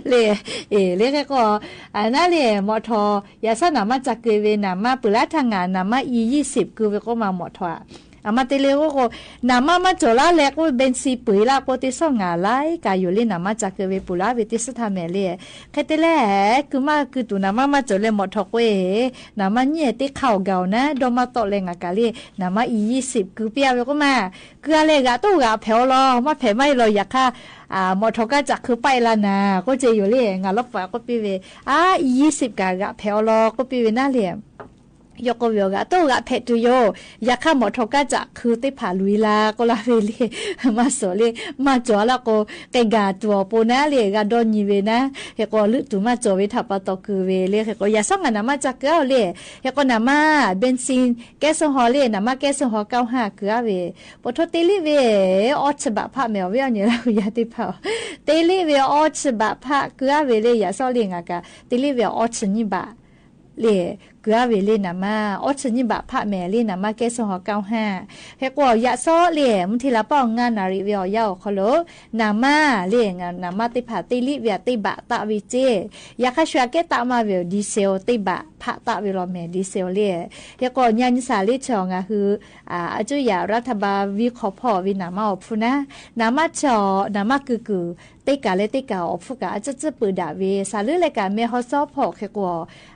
เรียก เอ เรียกใครก็ อ่า นะเรียก หมอถอ ยาเศร้าหนามาจากเกยเวหนามา ปื้อละทางงานหนามา อี ยี่สิบ คือเวก็มาหมอถอ อะ มาเตเลโกโก หนามามาจ๋อละแลโก เบนซินปื๊ดละโก เตซ่องหงาไลกาอยู่เล่นหนามาจากเกยเวปูละเวติสถาแหมเล ใครเตเล คือมาคือตูหนามามาจ๋อแลหมอถอโกเอ หนามาเนี่ยเตข่าวเก่านะ ดอมมาต่อแลหงากาเล หนามา อี ยี่สิบ คือเปียเวโกมา คืออะเลกาโตกาแผวลอ มาแผวไม่ลอ อยากค่ะ อ่า หมอถอกาจักคือไปละนา โกเจอยู่เล หงาลบฝาโกปีเว อ่า อี ยี่สิบ กากาแผวลอ โกปีเวนาเล ยกโกเวียวกะ โตกะแผะตูโย อยากข้าหมอถอกาจะคือเตผาลุยลา โกลาเวเล มาโสเล มาจ๋อละโก เกกาตั๋วโปนาเล กาดอนยีเวนะ เฮโกลึกตูมาจ๋อเวถาปาตอคือเวเล เฮโกยาซ่องอะหนามาจากเกลือเล เฮโกหนามา เบนซิน แก๊สโซฮอลเล หนามาแก๊สโซฮอล เก้าห้า เกลือเว ปอทอเตลิเว ออฉบะพระแมวเวเนี่ยละ ยาติเผา เตลิเว ออฉบะพระเกลือเวเล ยาซ่องเลงากะ เตลิเว ออฉนี่บะ เล เกลือเวเลหนามา ออฉนี่บะพระแมวเลหนามาแก๊สโซฮอล เก้าห้า เฮกว่ายาซ่องเล มุนทีละป้องงานนาริเวออกยาออกคอโล หนามาเล หนามาเตผาเตลิเวเตบะตะเวเจ ยาฆ่าเชื้อแก้ตะมาเวดีเซล เตบะพระตะเวลอแมดีเซลเล เฮกว่าญาณิสาเลเชองอะคือ อ่า อาจุยารัฐบาลวิเคราะห์พอเวหนามาออกพูนะ หนามาเชาะ หนามากือๆ เตกาและเตกาออกพูกะ อาจจะจื้อปืดาเว สาลือและกาแม่ฮอซอพอแค่กว่า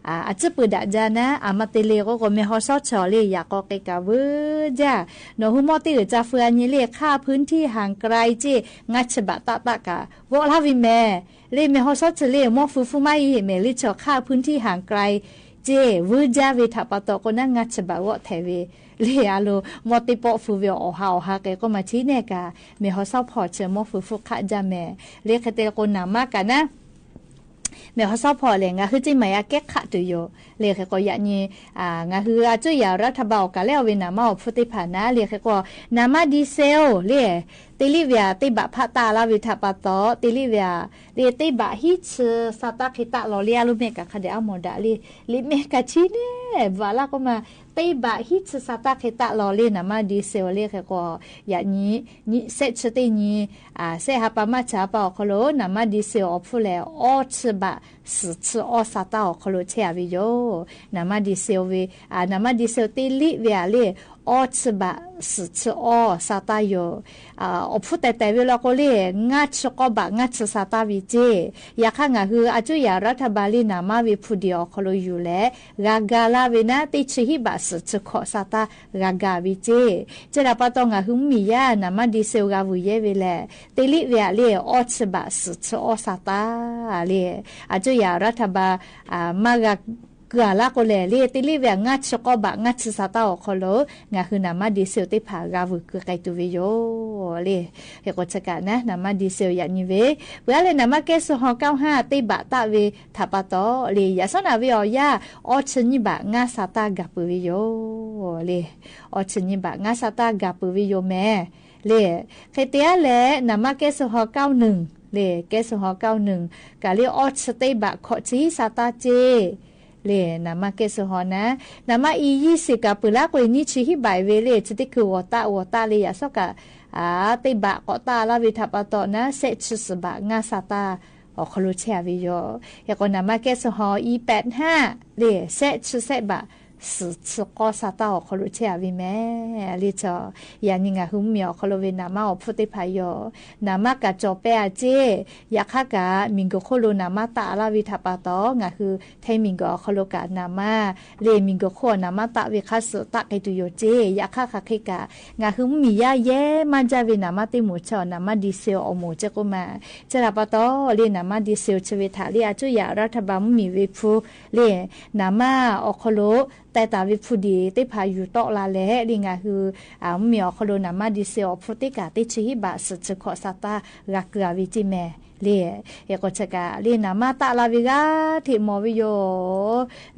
อ่า อาจจะปืดาจานะ อามาเตเลก็ก็แม่ฮอซอเชาะเลย อยากก็เกกาเวอจ้า หนอหื้อหม้อตี้อือจาเฟือนี่เลย ฆ่าพื้นที่ห่างไกลเจ้ งัดฉบะตะตะกะ วอกลาวิแม่ เลยแม่ฮอซอเชาะเลย หม้อฟืนฟูไม้อีเหมเลยเชาะ ฆ่าพื้นที่ห่างไกล เจ้ วื้อจ๊าเวทะปาตอ โกนั้นงาฉบับวอแถวเว เลยอะโล มอเตปอฟือเว อ๋อฮา อ๋อฮา เกโกมาชี้แน่กา แม่ฮ่อเซ้าผ่อเฉอมอฟือฟุกคะจ๊ะแม่ เลยเขเตโกหนามะกานะ แม่ฮ่อเซ้าผ่อแหละ งาฮื้อเจียงใหม่อะแก้คะตั๋วโย เลยเขก็ยะนี้ อ่า งาฮื้ออาจุยารัฐบาลกาแล้วเวหนามะออกผู้เตผ่านนะ เลยเขก็หนามะดีเซล เลย เตลิเวีย เตบะพะตาลาเวทะปาตอ เตลิเวีย เลยเตบะฮี้ชื่อซาตาเคตะลอ เลยอะลูกแม่กาคะเดเอาหมอดะเลย เลยแม่กาชี้แน่ บาละโกมา เตบะฮี้ชื่อซาตาเคตะลอ เลยหนามะดีเซล เลยเขก็ ยะนี้ นี้ เซะชื่อเตนี้ อ่า เซะฮาปามาฉาปาออกโคโล หนามะดีเซลออกผู้แล อ้อชื่อบาท สือชื่ออ้อซาตาออกโคโลเชอะเวโย หนามะดีเซลเว อ่า หนามะดีเซลเตลิเวีย เลย อ้อชื่อบาท สือชื่ออ้อซาตาโย อ่า ออกผู้แต่แต่เวลาโกเลย งาชื่อก้อบาท งาชื่อซาตาเวเจ้ ยาคะงาฮื้ออาจุยารัฐบาลเลยหนามะเวผู้เดียวออกโคโลอยู่แล กากาลาเวนะ เตชื่อฮี้บาท สือชื่อเคาะซาตา กากาเวเจ้ เจดาปาตองาฮื้อมียา หนามะดีเซลกาวือเย้เวแล เตลิเวีย เลย อ้อชื่อบาท สือชื่ออ้อซาตา เลย อาจุยารัฐบาล อ่า มากาเกือละโกแล เลย เตลิเวีย งาชื่อก้อบาท งาชื่อซาตาออกโคโล งาฮื้อหนามะดีเซลเตผ่ากาวือกือไกตั๋วเวโย เลย เฮโกชะกะนะ หนามะดีเซลยะนี้เว เปือเลยหนามะแก๊สโซฮอล์เก้าห้า เตบาทตะเวทะปาตอ เลย ยาซ้อนอะเวออกยา อ้อชื่อนี้บาท งาซาตากาปือเวโย เลย อ้อชื่อนี้บาท งาซาตากาปือเวโยแม่ เลย เขเตอะแล หนามะแก๊สโซฮอล์เก้าหนึ่ง เลย แก๊สโซฮอล์เก้าหนึ่ง กาเลยอ้อชื่อเตบาท เคาะชื่อซาตาเจ้ เลย หนามะแก๊สโซฮอล์นะ หนามะอียี่สิบกาปือละโกนี้ชื่อฮี้บาทเว เลย ชื่อเตคือวอตะ วอตะ เลย ยาซ้อนกา อ่า เตบาท เคาะตาลาเวทะปาตอนะ เซะชื่อซาบาท งาซาตา ออกโคโลเชอะเวโย เฮโกหนามะแก๊สโซฮอล์ อีแปดห้า เลย เซะชื่อเซะบาท สือชื่อก้อซาตาออกโคโลเชอะเวแม่ เลยจอ ยะนี้งาฮื้อมีออกโคโลเวหนามะออกผู้เตผ่าโย หนามะกาจอแปอะเจ้ ยาคะกา มิงโกโคโลหนามะตะลาเวทะปาตอ งาฮื้อ ไทยมิงโกออกโคโลกาหนามะ เลยมิงโกโคหนามะตะเวคะสือตะไกตั๋วโยเจ้ ยาคะคะเคกา งาฮื้อมียาเย้ มาจาเวหนามะเตหมู่เชาะ หนามะดีเซลออกหมู่เจ้าโกมา เจดาปาตอ เลยหนามะดีเซลเชเวทะ เลยอาจุยารัฐบาลมีเวผู้ เลย หนามะออกโคโล แต่ตาเวผู้ดี เตผ่าอยู่เต๊าะลาแล เลยงาฮื้อ อ่า มีออกโคโลหนามะดีเซลออกผู้เตกา เตชื่อฮี้บาท สือชื่อเคาะซาตา กาเกือเวเจ้แม่ เลย เฮโกชะกะ เลยหนามะตะลาเวกา เทหมอเวโย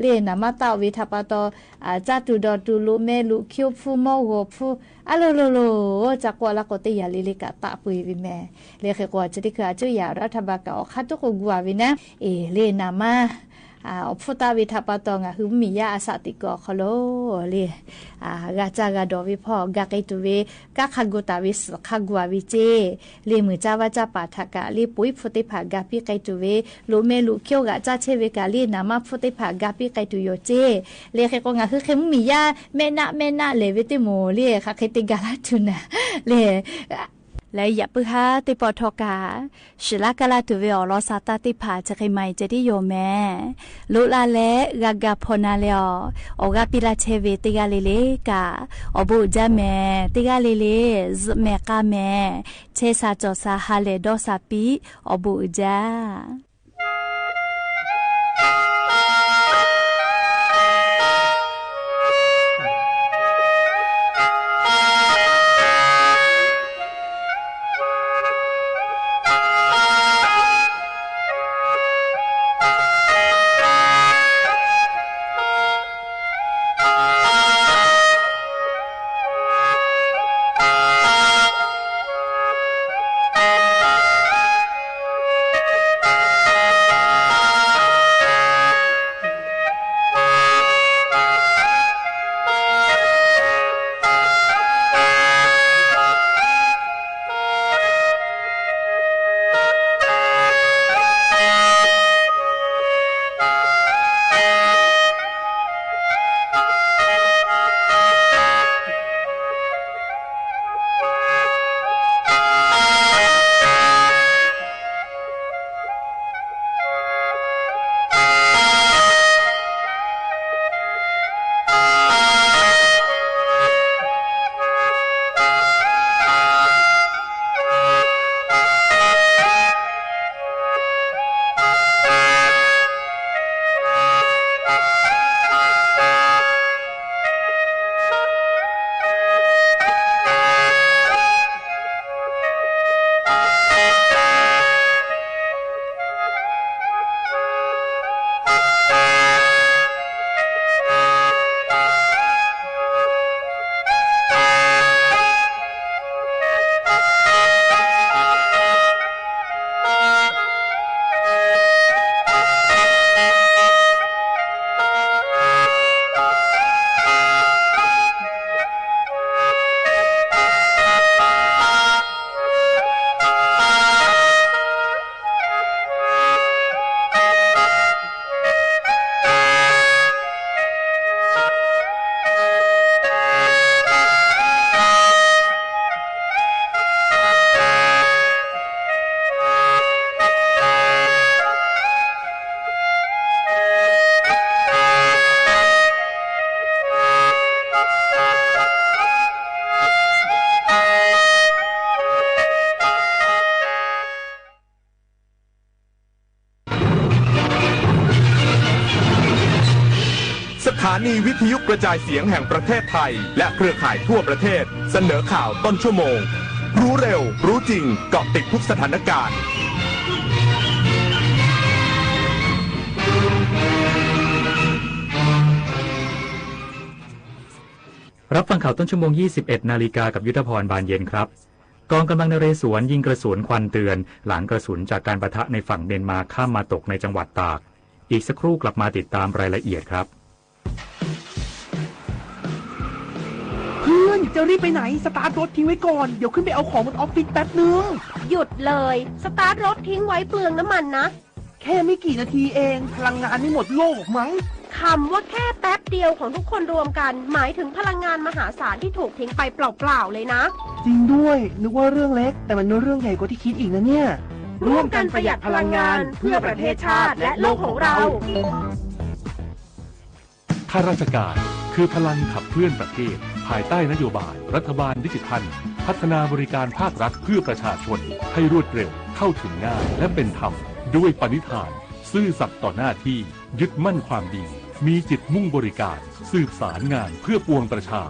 เลยหนามะตะเวทะปาตอ อ่า จาตุดอตุลุแม่ลุเคียวผู้มอหัวผู้ อะโลโลโล จากกัวละโกเตยาเลเลกาตะปุยเวแม่ เลยเขกัวจะได้คืออาจุยารัฐบาลกาออกคะตุ๊กกัวเวนะ เอ เลยหนามะ อ่า ออกผู้ตะเวทะปาตองา ฮื้อมียาอาสาติกอคอโล เลย อ่า กาจากาดอเวพ่อ กาไกตั๋วเว กาคะกัวตาเว สือคะกัวเวเจ้ เลยมือจาวาจาปาทะกะ เลยปุยผู้เตผ่ากาปี้ไกตั๋วเว ลุแม่ลุเคียวกาจาเชเวกา เลยหนามะผู้เตผ่ากาปี้ไกตั๋วโยเจ้ เลยเขกัวงา ฮื้อเขมียา แม่นะแม่นะ เลยเวเตหมู่ เลยคะเขเตกาละทุนนะ เลย และอย่าปื้อฮ้าเตปอทอกา สิละกาละตั๋วเวออกลอซาตาเตผ่าจะเขใหม่จะได้โยแม่ ลุละและกากาพอนาเลยออ ออกกาปี้ละเชเวเตกาเลเลกา ออกบุจ้าแม่ เตกาเลเล แม่กาแม่ เชสาจ่อสาฮาเลดอสาปี้ ออกบุจ้า สถานีวิทยุกระจายเสียงแห่งประเทศไทย และเครือข่ายทั่วประเทศ เสนอข่าวต้นชั่วโมง รู้เร็ว รู้จริง เกาะติดทุกสถานการณ์ รับฟังข่าวต้นชั่วโมง ยี่สิบเอ็ดนาฬิกา กับยุทธพร บานเย็นครับ กองกำลังนเรศวรยิงกระสุนควันเตือน หลังกระสุนจากการปะทะในฝั่งเมียนมาข้ามมาตกในจังหวัดตาก อีกสักครู่กลับมาติดตามรายละเอียดครับ เพื่อน จะรีบไปไหน สตาร์ทรถทิ้งไว้ก่อน เดี๋ยวขึ้นไปเอาของบนออฟฟิศแป๊บนึง หยุดเลย สตาร์ทรถทิ้งไว้เปลืองน้ำมันนะ แค่ไม่กี่นาทีเอง พลังงานไม่หมดโลกหรอกมั้ง คำว่าแค่แป๊บเดียวของทุกคนรวมกัน หมายถึงพลังงานมหาศาลที่ถูกทิ้งไปเปล่าๆเลยนะ จริงด้วย นึกว่าเรื่องเล็ก แต่มันเป็นเรื่องใหญ่กว่าที่คิดอีกนะเนี่ย ร่วมกันประหยัดพลังงาน เพื่อประเทศชาติและโลกของเรา ข้าราชการคือพลังขับเคลื่อนประเทศ ภายใต้นโยบายรัฐบาลดิจิทัล พัฒนาบริการภาครัฐเพื่อประชาชนให้รวดเร็ว เข้าถึงง่าย และเป็นธรรม ด้วยปณิธาน ซื่อสัตย์ต่อหน้าที่ ยึดมั่นความดี มีจิตมุ่งบริการ สืบสารงานเพื่อปวงประชา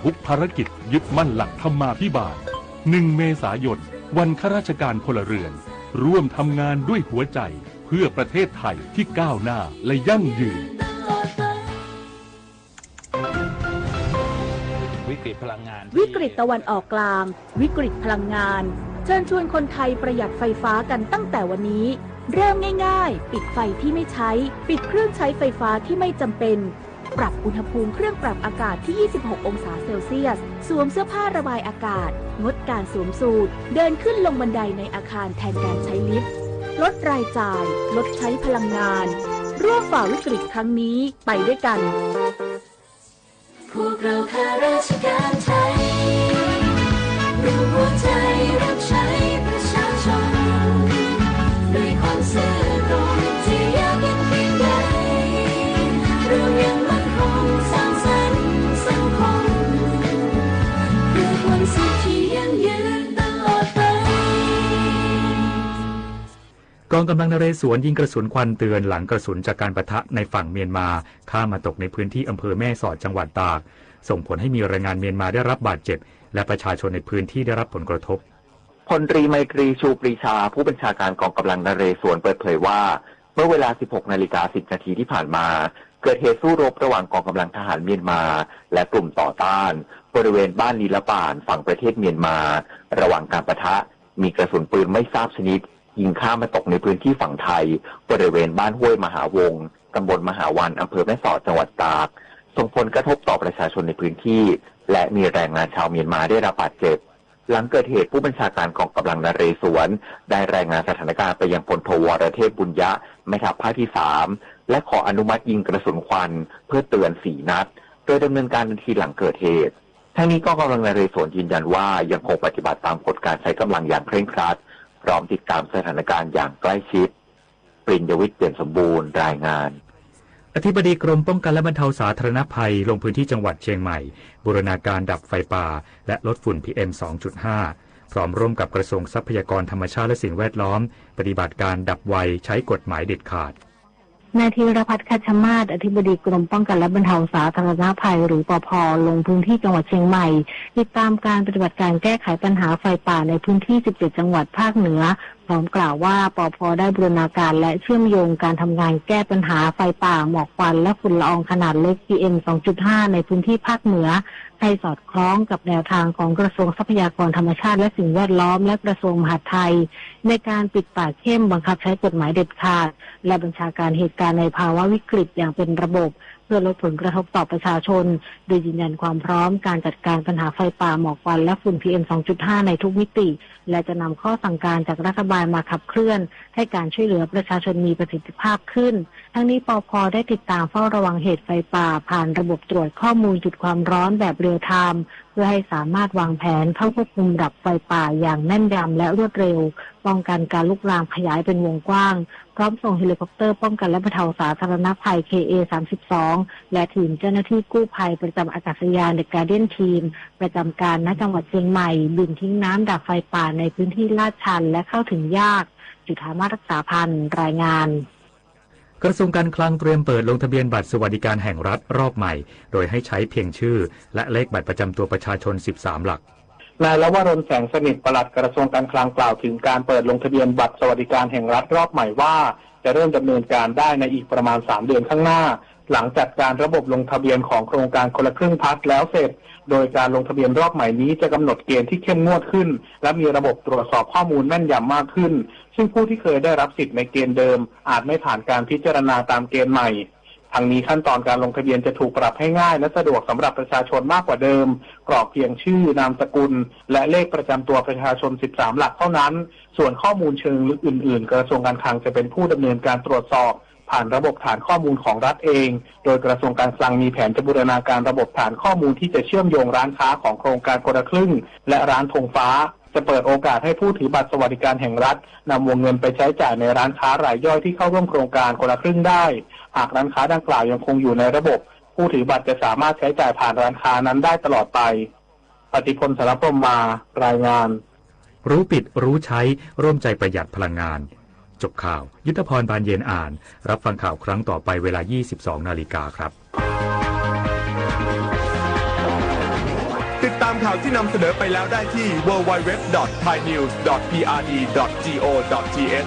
ทุกภารกิจยึดมั่นหลักธรรมาภิบาล หนึ่งเมษายน วันข้าราชการพลเรือน ร่วมทำงานด้วยหัวใจ เพื่อประเทศไทยที่ก้าวหน้าและยั่งยืน วิกฤตพลังงานที่ วิกฤตตะวันออกกลาง วิกฤตพลังงาน เชิญชวนคนไทยประหยัดไฟฟ้ากันตั้งแต่วันนี้ เริ่มง่ายๆ ปิดไฟที่ไม่ใช้ ปิดเครื่องใช้ไฟฟ้าที่ไม่จำเป็น ปรับอุณหภูมิเครื่องปรับอากาศที่ ยี่สิบหกองศาเซลเซียส สวมเสื้อผ้าระบายอากาศ งดการสวมสูท เดินขึ้นลงบันไดในอาคารแทนการใช้ลิฟต์ ลดรายจ่าย ลดใช้พลังงาน ร่วมฝ่าวิกฤตครั้งนี้ไปด้วยกัน พวกเราข้าราชการไทย รวมหัวใจรับใช้ประชาชน ด้วยความซื่อตรง จะยากเย็นเพียงใด เรายังมั่นคงสร้างสรรค์สังคม เพื่อความสุขที่ยั่งยืนตลอดไป กองกำลังนเรศวรยิงกระสุนควันเตือน หลังกระสุนจากการปะทะในฝั่งเมียนมาข้ามมาตกในพื้นที่อำเภอแม่สอดจังหวัดตาก ส่งผลให้มีแรงงานเมียนมาได้รับบาดเจ็บ และประชาชนในพื้นที่ได้รับผลกระทบ พลตรีไมตรี ชูปรีชา ผู้บัญชาการกองกำลังนเรศวรเปิดเผยว่า เมื่อเวลา สิบหกนาฬิกาสิบนาทีที่ผ่านมา เกิดเหตุสู้รบระหว่างกองกำลังทหารเมียนมา และกลุ่มต่อต้าน บริเวณบ้านลีละป่าน ฝั่งประเทศเมียนมา ระหว่างการปะทะ มีกระสุนปืนไม่ทราบชนิด ยิงข้ามมาตกในพื้นที่ฝั่งไทย บริเวณบ้านห้วยมหาวงศ์ ตำบลมหาวัน อำเภอแม่สอด จังหวัดตาก ส่งผลกระทบต่อประชาชนในพื้นที่ และมีแรงงานชาวเมียนมาได้รับบาดเจ็บ หลังเกิดเหตุผู้บัญชาการกองกำลังนเรศวรได้รายงานสถานการณ์ไปยังพลโท วรเทพ บุญยะ แม่ทัพภาคที่สาม และขออนุมัติยิงกระสุนควันเพื่อเตือนสี่นัด โดยดำเนินการทันทีหลังเกิดเหตุ ทั้งนี้กองกำลังนเรศวรยืนยันว่ายังคงปฏิบัติตามกฎการใช้กำลังอย่างเคร่งครัด พร้อมติดตามสถานการณ์อย่างใกล้ชิด ปริญญวิทย์ เปี่ยมสมบูรณ์ รายงาน อธิบดีกรมป้องกันและบรรเทาสาธารณภัยลงพื้นที่จังหวัดเชียงใหม่ บูรณาการดับไฟป่า และลดฝุ่น พีเอ็ม สองจุดห้า พร้อมร่วมกับกระทรวงทรัพยากรธรรมชาติและสิ่งแวดล้อม ปฏิบัติการดับไว ใช้กฎหมายเด็ดขาด นายธีรพัฒน์ คัชมาศ อธิบดีกรมป้องกันและบรรเทาสาธารณภัย หรือ ปภ ลงพื้นที่จังหวัดเชียงใหม่ ติดตามการปฏิบัติการแก้ไขปัญหาไฟป่าในพื้นที่ สิบเจ็ด จังหวัดภาคเหนือ พร้อมกล่าวว่า ปภ ได้บูรณาการและเชื่อมโยงการทำงานแก้ปัญหาไฟป่า หมอกควัน และฝุ่นละอองขนาดเล็ก พีเอ็ม สองจุดห้า ในพื้นที่ภาคเหนือ ให้สอดคล้องกับแนวทางของกระทรวงทรัพยากรธรรมชาติและสิ่งแวดล้อม และกระทรวงมหาดไทย ในการปิดป่าเข้มบังคับใช้กฎหมายเด็ดขาด และบัญชาการเหตุการณ์ในภาวะวิกฤตอย่างเป็นระบบ เพื่อลดผลกระทบต่อประชาชน โดยยืนยันความพร้อมการจัดการปัญหาไฟป่า หมอกควัน และฝุ่น พีเอ็ม สองจุดห้า ในทุกมิติ และจะนำข้อสั่งการจากรัฐบาลมาขับเคลื่อน ให้การช่วยเหลือประชาชนมีประสิทธิภาพขึ้น ทั้งนี้ ปภ ได้ติดตามเฝ้าระวังเหตุไฟป่า ผ่านระบบตรวจข้อมูลจุดความร้อนแบบเรียลไทม์ เพื่อให้สามารถวางแผนเข้าควบคุมดับไฟป่าอย่างแม่นยำและรวดเร็ว ป้องกันการลุกลามขยายเป็นวงกว้าง พร้อมส่งเฮลิคอปเตอร์ป้องกันและบรรเทาสาธารณภัย เคเอ สามสิบสอง และทีมเจ้าหน้าที่กู้ภัยประจำอากาศยาน The Guardian Team ประจำการ ณ จังหวัดเชียงใหม่ บินทิ้งน้ำดับไฟป่าในพื้นที่ลาดชันและเข้าถึงยาก จุฑามาศ รักษาพันธ์ รายงาน กระทรวงการคลังเตรียมเปิดลงทะเบียนบัตรสวัสดิการแห่งรัฐรอบใหม่ โดยให้ใช้เพียงชื่อและเลขบัตรประจำตัวประชาชน สิบสาม หลัก นายลวรน แสงสนิท ปลัดกระทรวงการคลังกล่าวถึงการเปิดลงทะเบียนบัตรสวัสดิการแห่งรัฐรอบใหม่ว่า จะเริ่มดำเนินการได้ในอีกประมาณ สาม เดือนข้างหน้า หลังจัดการระบบลงทะเบียนของโครงการคนละครึ่งพัฒน์แล้วเสร็จ โดยการลงทะเบียนรอบใหม่นี้จะกำหนดเกณฑ์ที่เข้มงวดขึ้น และมีระบบตรวจสอบข้อมูลแม่นยำมากขึ้น ซึ่งผู้ที่เคยได้รับสิทธิ์ในเกณฑ์เดิม อาจไม่ผ่านการพิจารณาตามเกณฑ์ใหม่ ทั้งนี้ขั้นตอนการลงทะเบียนจะถูกปรับให้ง่ายและสะดวกสำหรับประชาชนมากกว่าเดิม กรอกเพียงชื่อ นามสกุล และเลขประจำตัวประชาชน สิบสาม หลักเท่านั้น ส่วนข้อมูลเชิงลึกอื่นๆ กระทรวงการคลังจะเป็นผู้ดำเนินการตรวจสอบ ผ่านระบบฐานข้อมูลของรัฐเอง โดยกระทรวงการคลังมีแผนจะบูรณาการระบบฐานข้อมูลที่จะเชื่อมโยงร้านค้าของโครงการคนละครึ่ง และร้านธงฟ้า จะเปิดโอกาสให้ผู้ถือบัตรสวัสดิการแห่งรัฐ นำวงเงินไปใช้จ่ายในร้านค้ารายย่อยที่เข้าร่วมโครงการคนละครึ่งได้ หากร้านค้าดังกล่าวยังคงอยู่ในระบบ ผู้ถือบัตรจะสามารถใช้จ่ายผ่านร้านค้านั้นได้ตลอดไป ปฏิพล สารพรหมมา รายงาน รู้ปิดรู้ใช้ ร่วมใจประหยัดพลังงาน จบข่าว ยุทธพร บานเย็นอ่าน รับฟังข่าวครั้งต่อไปเวลา ยี่สิบสอง นาฬิกาครับ ติดตามข่าวที่นำเสนอไปแล้วได้ที่ ดับเบิลยู ดับเบิลยู ดับเบิลยู ดอท ไทยนิวส์ ดอท พีอาร์ดี ดอท จี โอ ดอท ที เอช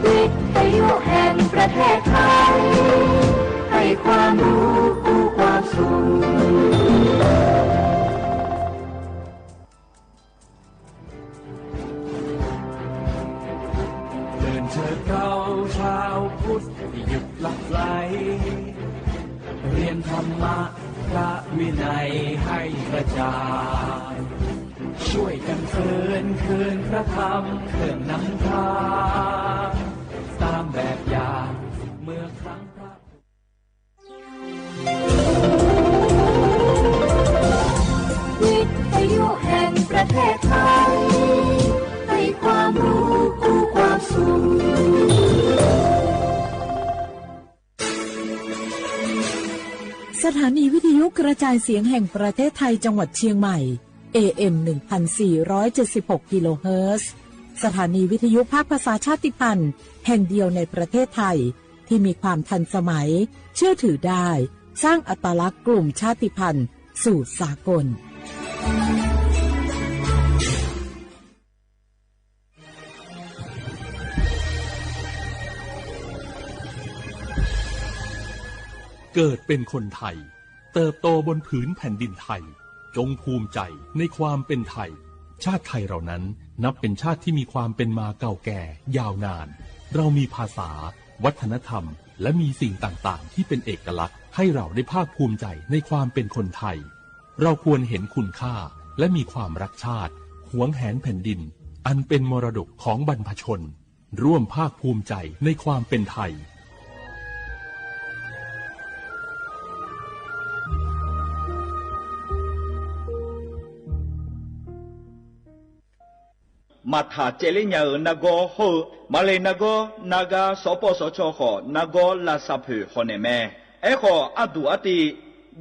วิทยุแห่งประเทศไทย ให้ความรู้คู่ความสุข เดินเถิดเราชาวพุทธ อย่าหยุดหลับไหล เรียนธรรมะพระวินัยให้กระจ่าง ช่วยกันฟื้นคืนพระธรรมเครื่องนำทาง ตามแบบอย่างเมื่อครั้งพระ วิทยุแห่งประเทศไทย ให้ความรู้คู่ความสุข สถานีวิทยุกระจายเสียงแห่งประเทศไทยจังหวัดเชียงใหม่ เอ เอ็ม หนึ่งพันสี่ร้อยเจ็ดสิบหก กิโลเฮิรตซ์ สถานีวิทยุภาคภาษาชาติพันธุ์แห่งเดียวในประเทศไทย ที่มีความทันสมัย เชื่อถือได้ สร้างอัตลักษณ์กลุ่มชาติพันธุ์สู่สากล เกิดเป็นคนไทย เติบโตบนผืนแผ่นดินไทย จงภูมิใจในความเป็นไทย ชาติไทยเรานั้นนับเป็นชาติที่มีความเป็นมาเก่าแก่ยาวนาน เรามีภาษา วัฒนธรรม และมีสิ่งต่างๆ ที่เป็นเอกลักษณ์ ให้เราได้ภาคภูมิใจในความเป็นคนไทย เราควรเห็นคุณค่า และมีความรักชาติ หวงแหนแผ่นดิน อันเป็นมรดกของบรรพชน ร่วมภาคภูมิใจในความเป็นไทย မၤထၣ်ကဲလၢညါဧိၤ နဂီၢ်ဟီၣ်ဧိၤ မၤလၢနဂီၢ် နဂၤ စီၤပီစီၤခီၣ် နဂီၢ်လၢ်သၣ်ဖၢၣ် ဟီၣ်နဲၣ်မဲ အဲၣ်ဃီၤအဒူၣ်အတံၢ်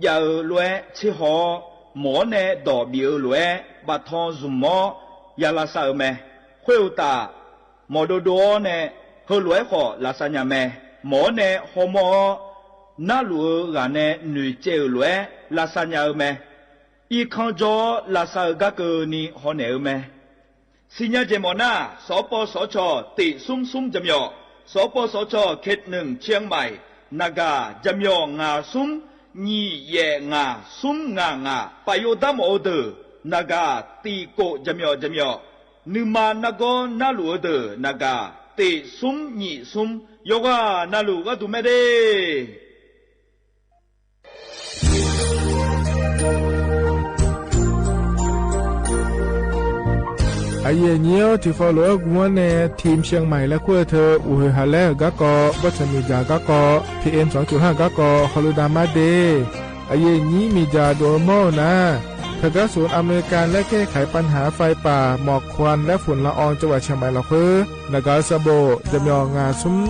ယၣ်ဧိၤလွဲ ဆ့ဟီၣ် မီၣ်န့ၣ် ဒီးဘံၣ်ဧိၤလွဲ ဘၣ်ထီၣ် Zoom မီၣ် ယၤလၢ်သၣ်ဧိၤမဲ ဃ့ၢ်ဧိၤတၢ် မီၣ်ဒိၣ်ဒိၣ်အီၤန့ၣ် ဟၢလွဲဃီၤ လၢ်သၣ်ညါမဲ မီၣ်န့ၣ် ဟီၣ်မီၣ်အီၤ နၢ်လူၢ်ဧိၤဂၤန့ၣ် နွံကဲဧိၤလွဲ လၢ်သၣ်ညါဧိၤမဲ အံၤခီကၠီ လၢ်သၣ်ဧိၤ ကးကၢၤနံၤ ဟီၣ်နဲၣ်ဧိၤမဲ စံးညါကဲမီၣ်နၢ် စီၤပီစီၤခီၣ် တ့ၢ်သုမ်းသုမ်း ကၠၢမ်ယီၣ် စီၤပီစီၤခီၣ် เขตหนึ่ง เชียงใหม่ နဂၤ ကၠၢမ်ယီၣ် ငါးသုမ်း ညံၣ်ယဲၢ်ငါး သုမ်းငါးငါး ပာ်ယိၣ်တၢ်မီၣ်အီၤတ့ၢ် နဂၤ တံၢ်ကိၣ် ကၠၢမ်ယီၣ် ကၠၢမ်ယီၣ် နုာ်မၤနဂီၢ်နၢ်လူၢ်အီၤတ့ၢ် နဂၤ တ့ၢ်သုမ်း ညံၣ်သုမ်း ယိၤဂၤ နၢ်လူၢ်ဂၤဒုးမဲဒၣ် အယိာ်ညိ ထံၣ်ဖီလိာ်အဂီၢ်န့ၣ် ထံၣ် เชียงใหม่ လၢ ขั้วเธอ အိၣ်ဟ့ၣ်ဟးလဲၢ်ဂၤကီး ဘၣ်ဆၣ်မ့ၢ်ယၤဂၤကီး พีเอ็มสองจุดห้า ဂၤကီး ဟီၣ်လူၤဒၣ်မးဒၣ် အယိာ်ညိ မ့ၢ်ယၤဒိၣ်မီၢ်နၤ ทางการศูนย์อำนวยการและแก้ไขปัญหาไฟป่า หมอกควัน และฝุ่นละออง จังหวัดเชียงใหม่ လီၤဃိ နဂၤ သဘိၣ် ကၠၢမ်ယီၣ် ငါးသုမ်း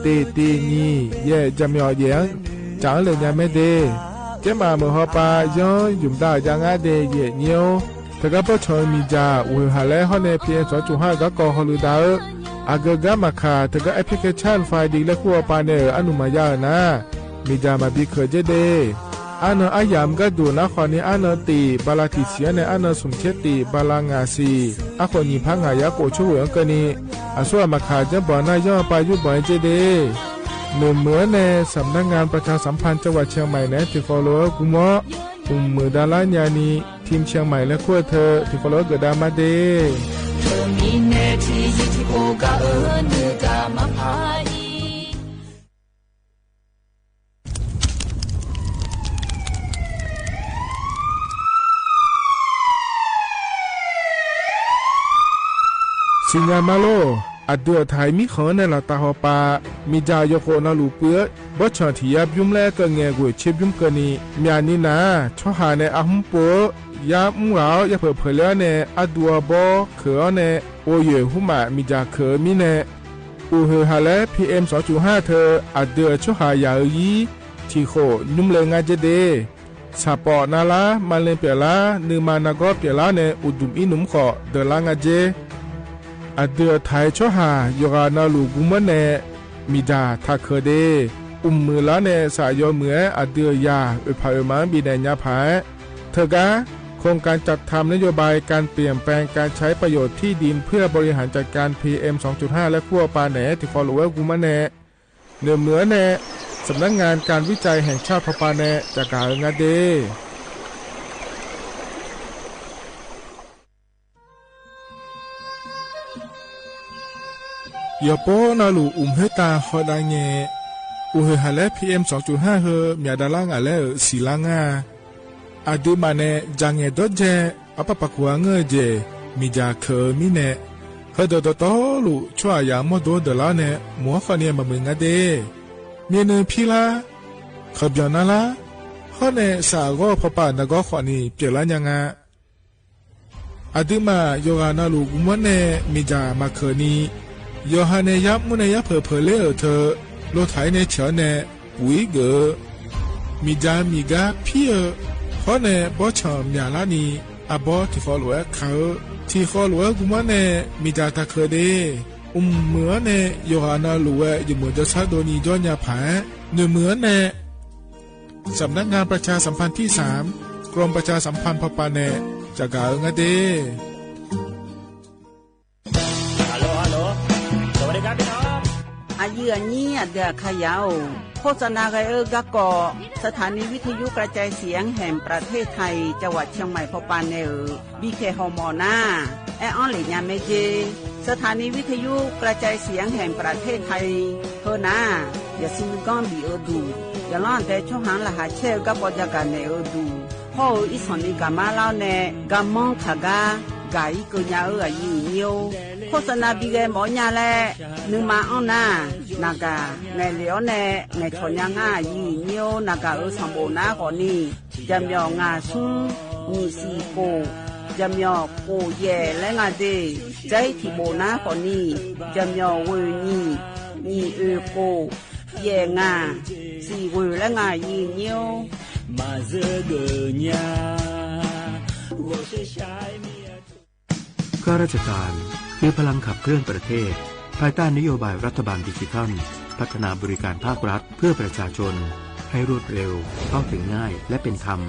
တ့ၢ်တ့ၢ် ညံၣ်ယဲၢ် ကၠၢမ်ယီၣ် ယဲၢ် ကၠၢ်လၢညါမဲဒၣ် ကဲမးမုၢ်ဟီၣ်ပၢ် ယီယုၢ်မတၤယါငါဒဲး ယိာ်ညိ တၢ်ဂ့ၢ် ပေၢ်ဆၢၣ်မီၢ်ယၢ် ဝူၢ်ဟၣ်လၢ ဟီၣ်နဲၣ် ပီဢၢၣ် သွင်ၸုတ်ႇႁႃႈ ဂ့ၢ်ကီၢ်ဟီၣ်လူၢ်ဒၢး အဂုၤအဂၤမၤခး တၢ်ဂ့ၢ် application ဖဲဒိၣ်လၢ ကူၣ်အပၢ်နဲၣ် အနုမၢ်ယၢ်ဧၢ နၤ မီၢ်ယၢ်မၤဘျီးခုၣ်က့ၤဒၣ် အါနၢအယၢ်မ့ၢ်ကဲဒိၣ်နၤ ဃိုန့ၣ် အါနၢတ့ၢ် ဘၣ်လၢတဆံးအံၤန့ၣ် အါနၢသုးဆံးတ့ၢ် ဘၣ်လၢငါးဆံး အဃိ ငိုၼ်းဖးငါးယၤ ကိးဆိဝဲအံၤကဲန့ၣ် အစိမၤခး ကၠၢဘီၣ်နၤ ယီၢ်ပၢ်ယိုးဘီၣ်က့ၤဒၣ် နမ့ၢ်န့ၣ် စံၣ်နၢ်ငၢၼ်း ပြၸၣ်သၣ်ပၣ် ကၠၢဝးၡံၣ်မၢၣ်န့ၣ် ထံၣ်ဃီလီၤဝဲ ကူၣ်မီၢ် အုမ်မုၢ်ဒၣ်လၢညါန့ၣ် ထံၣ်ၡံၣ်မၢၣ် လၢ ခူၣ်ထၢၣ် ထံၣ်ဃီလီၤဝဲ ကဒါမးဒၣ် သ့ၣ်ညါမးလီၤ. အဒုးအထၢၣ် မံၣ်ဃၢ်န့ၣ် လီၤတၢ်ဟီၣ်ပၢၢ် မီၢ်ယၢ်ယိာ်ဃိၣ် နၢ်လူၢ်ပှ့ၤ ဘီဆၣ်ထံၣ်ယါဘုၣ်လၢ ကငဲၢ်ကွံာ်ဆံးဘုၣ်ကဲန့ၣ် မၠၣ်န့ၣ်နၤ ဆီဟၣ်န့ၣ် အဟုၣ်ပိၢ် ယါမုၢ်ဂီၤ ယါဖၢၣ်ဖၢၣ်လၢအီၤန့ၣ် အဒူၣ်အဘီ ခုၣ်အီၤန့ၣ် အိၣ်ယဲၢ်ဟူမး မီၢ်ယၢ်ခုၣ်အမံၤန့ၣ် အိၣ်ဟုၣ်ဟးလၢ ပီဢၢၣ် သွင်ၸုတ်ႇႁႃႈ ထၢၣ် အဒုးအဆီဟၣ်ယၢ်အယံၤ ထံၣ်ဃိၣ် နုာ်လၢငါက့ၤဒၣ် ဆၣ်ပီၣ်နါလါ မၤလ့ၣ်ပျဲၢ်လါ နုာ်မၤနၢ်ဂီၢ်ပျဲၢ်လါန့ၣ် အိၣ်ဒုၣ်အံၤနုာ်ဃိၣ် ဒၢးလါငါက့ၤ အဒုးအထၢၣ်ဆီဟၣ် ယိၤဂၤနၢ်လူၢ်ဂုၢ်မီၢ်န့ၣ် မီၢ်ယၢ်ထးခုၣ်ဒၣ် အိၣ်မုၢ်လၢန့ၣ် စးယိၤမုၢ်ဧဲ အဒုးယၢ် အုၣ်ဖးအုၣ်မၤဘံၣ်ဒဲးညါဖး ထၢၣ်ကါ โครงการจัดทำนโยบายการเปลี่ยนแปลงการใช้ประโยชน์ที่ดินเพื่อบริหารจัดการ ပီဢၢၣ် သွင်ၸုတ်ႇႁႃႈ လၢ ကူၣ်အပၢၢ်နဲၣ် ထံၣ်ဃီလီၤဝဲ ကူၣ်မီၢ်န့ၣ် နမ့ၢ်န့ၣ် สำนักงานการวิจัยแห่งชาติ ဖီၣ်ပၢ်နဲၣ် တၢ်ကၤအၢငါဒၣ် ယိၤပီၣ်နၢ်လူၢ် အိၣ်မူတၢ်ဟီၣ်ဒၣ်ငဲၣ် အိၣ်ဟုၣ်ဟးလၢ ပီဢၢၣ် သွင်ၸုတ်ၢ်ႁႃႈ ဟဲ မၠၣ်ဒၣ်လၢငါးလၢ စံၣ်လၢငါး အဒုးမးန့ၣ် ယၢ်ငဲၣ်ဒီးယဲၢ် အပၢ်ပာ်ကူၣ်အါဂၢၢ်ယဲၢ် မီၢ်ယၢ်ခုၣ်အမံၤန့ၣ် ဟဲဒီးတီတီလူၢ် ဆီအယၢ်မီၢ်ဒိၣ်ဒၢးလါန့ၣ် မူၤဃီန့ၣ် မၤမုာ်ငါဒၣ် မ့ၢ်နုၤဖံလါ ခုၣ်ပၠီၣ်နါလါ ဟီၣ်န့ၣ် စးအဂီၢ် ဖီၣ်ပၢ်နၢ်ဂီၢ်ဃိၣ်န့ၣ် ပျဲၢ်လါညါငါ အဒုးမး ယိၤဂၤနၢ်လူၢ်ဂုၢ်မီၢ်န့ၣ် မီၢ်ယၢ်မၤခုၣ်န့ၣ် ယိၤဟၣ်န့ၣ် ယါမူန့ၣ် ယါဖၢၣ်ဖၢၣ်လၢအထၢၣ် လိၣ်ထးအံၤန့ၣ် ဆၢန့ၣ် ပူၤအံၤဂၢၢ် မီၢ်ယၢ်မံၤဂၤဖံဧၢ ဟီၣ်န့ၣ် ဘီဆၣ်မၠၣ်လါန့ၣ် အဘီထံၣ်ဃီလီၤဝဲခါဧၢ ထံၣ်ဃီလီၤဝဲဂုၢ်မီၢ်န့ၣ် မီၢ်ယၢ်တၢ်ခုၣ်ဒၣ် အိၣ်မုၢ်အီၤန့ၣ် ယိၤဂၤနၢ်လူၢ်ဝဲ ယမုၢ်ဒိၣ်ဆါဒိၣ်နံၤဒီးညါဖး နမုၢ်အီၤန့ၣ် สำนักงานประชาสัมพันธ์ที่สาม กรมประชาสัมพันธ์ ဖီၣ်ပၢ်နဲၣ် တၢ်ကၤအၢငါဒၣ် အယုၢ်အညံ အဒုးအခါယၢ်ဧိၤ โฆษณา ဂဲၤအၢ ဂ့ၢ်ကီၢ် สถานีวิทยุกระจายเสียงแห่งประเทศไทย จังหวัดเชียงใหม่ ဖီၣ်ပၢ်နဲၣ်ဧိၤ ဘံၣ်ခဲၣ်ဟီၣ်မီၢ်နၤ အဲၣ်အီၤလၢညါမ့ၢ်က့ၤ สถานีวิทยุกระจายเสียงแห่งประเทศไทย ဟၢနၤ ယစံးမုၢ်ကီၢ်ဘံၣ်အၢဒူၣ် ယလီၤတဲာ်ဆီဟၣ်လၢဟးဆဲး ဂ့ၢ်ကီၢ်ယၢ်ကၤနဲၣ်အၢဒူၣ် ဟီၣ်အၢ အံၣ်စီၣ်န့ၣ် ကၤမါလီၤန့ၣ် ကၤမီၣ်ခးဂၤ ကၤအံၤကၢညါအၢ အယုၢ်အညံဧိၤ โฆษณา ဘံၣ်ဂဲၤမီၢ်ညါလဲၣ် နုာ်မၤအီၤနၤ နၢ်ကၤ ငဲၤလ့ၣ်အီၤန့ၣ် ငဲၤဆီၣ်ညါငါ အယုၢ်အညံဧိၤ နၢ်ကၤအၢ စီၣ်ဘိၣ်နၤဃိၣ်န့ၣ် ယဲၢ်မံၤ ငါး သု နံၣ် သီၣ် ကိၣ် ယဲၢ်မံၤ ကိၣ် ယဲၢ် လၢငါဒၣ် ကၠဲထံၣ်ဘိၣ်နၤဃိၣ်န့ၣ် ယဲၢ်မံၤ ဂုၢ် နံၣ် နံၣ် အု ကိၣ် ယဲၢ် ငါး သီၣ် ဂုၢ် လၢငါ ယုၢ်ညိ ข้าราชการคือพลังขับเคลื่อนประเทศ ภายใต้นโยบายรัฐบาลดิจิทัล พัฒนาบริการภาครัฐเพื่อประชาชน ให้รวดเร็ว เข้าถึงง่าย และเป็นธรรม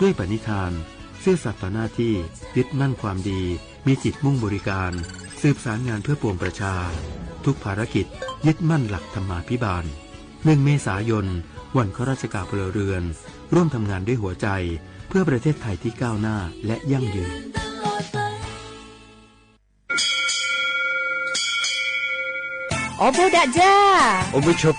ด้วยปณิธาน ซื่อสัตย์ต่อหน้าที่ ยึดมั่นความดี มีจิตมุ่งบริการ สืบสารงานเพื่อปวงประชา ทุกภารกิจยึดมั่นหลักธรรมาภิบาล หนึ่ง เมษายน วันข้าราชการพลเรือน ร่วมทำงานด้วยหัวใจ เพื่อประเทศไทยที่ก้าวหน้าและยั่งยืน ဢေႃး ပူႇဒၢတ်ႉၸႃႉ ဢူး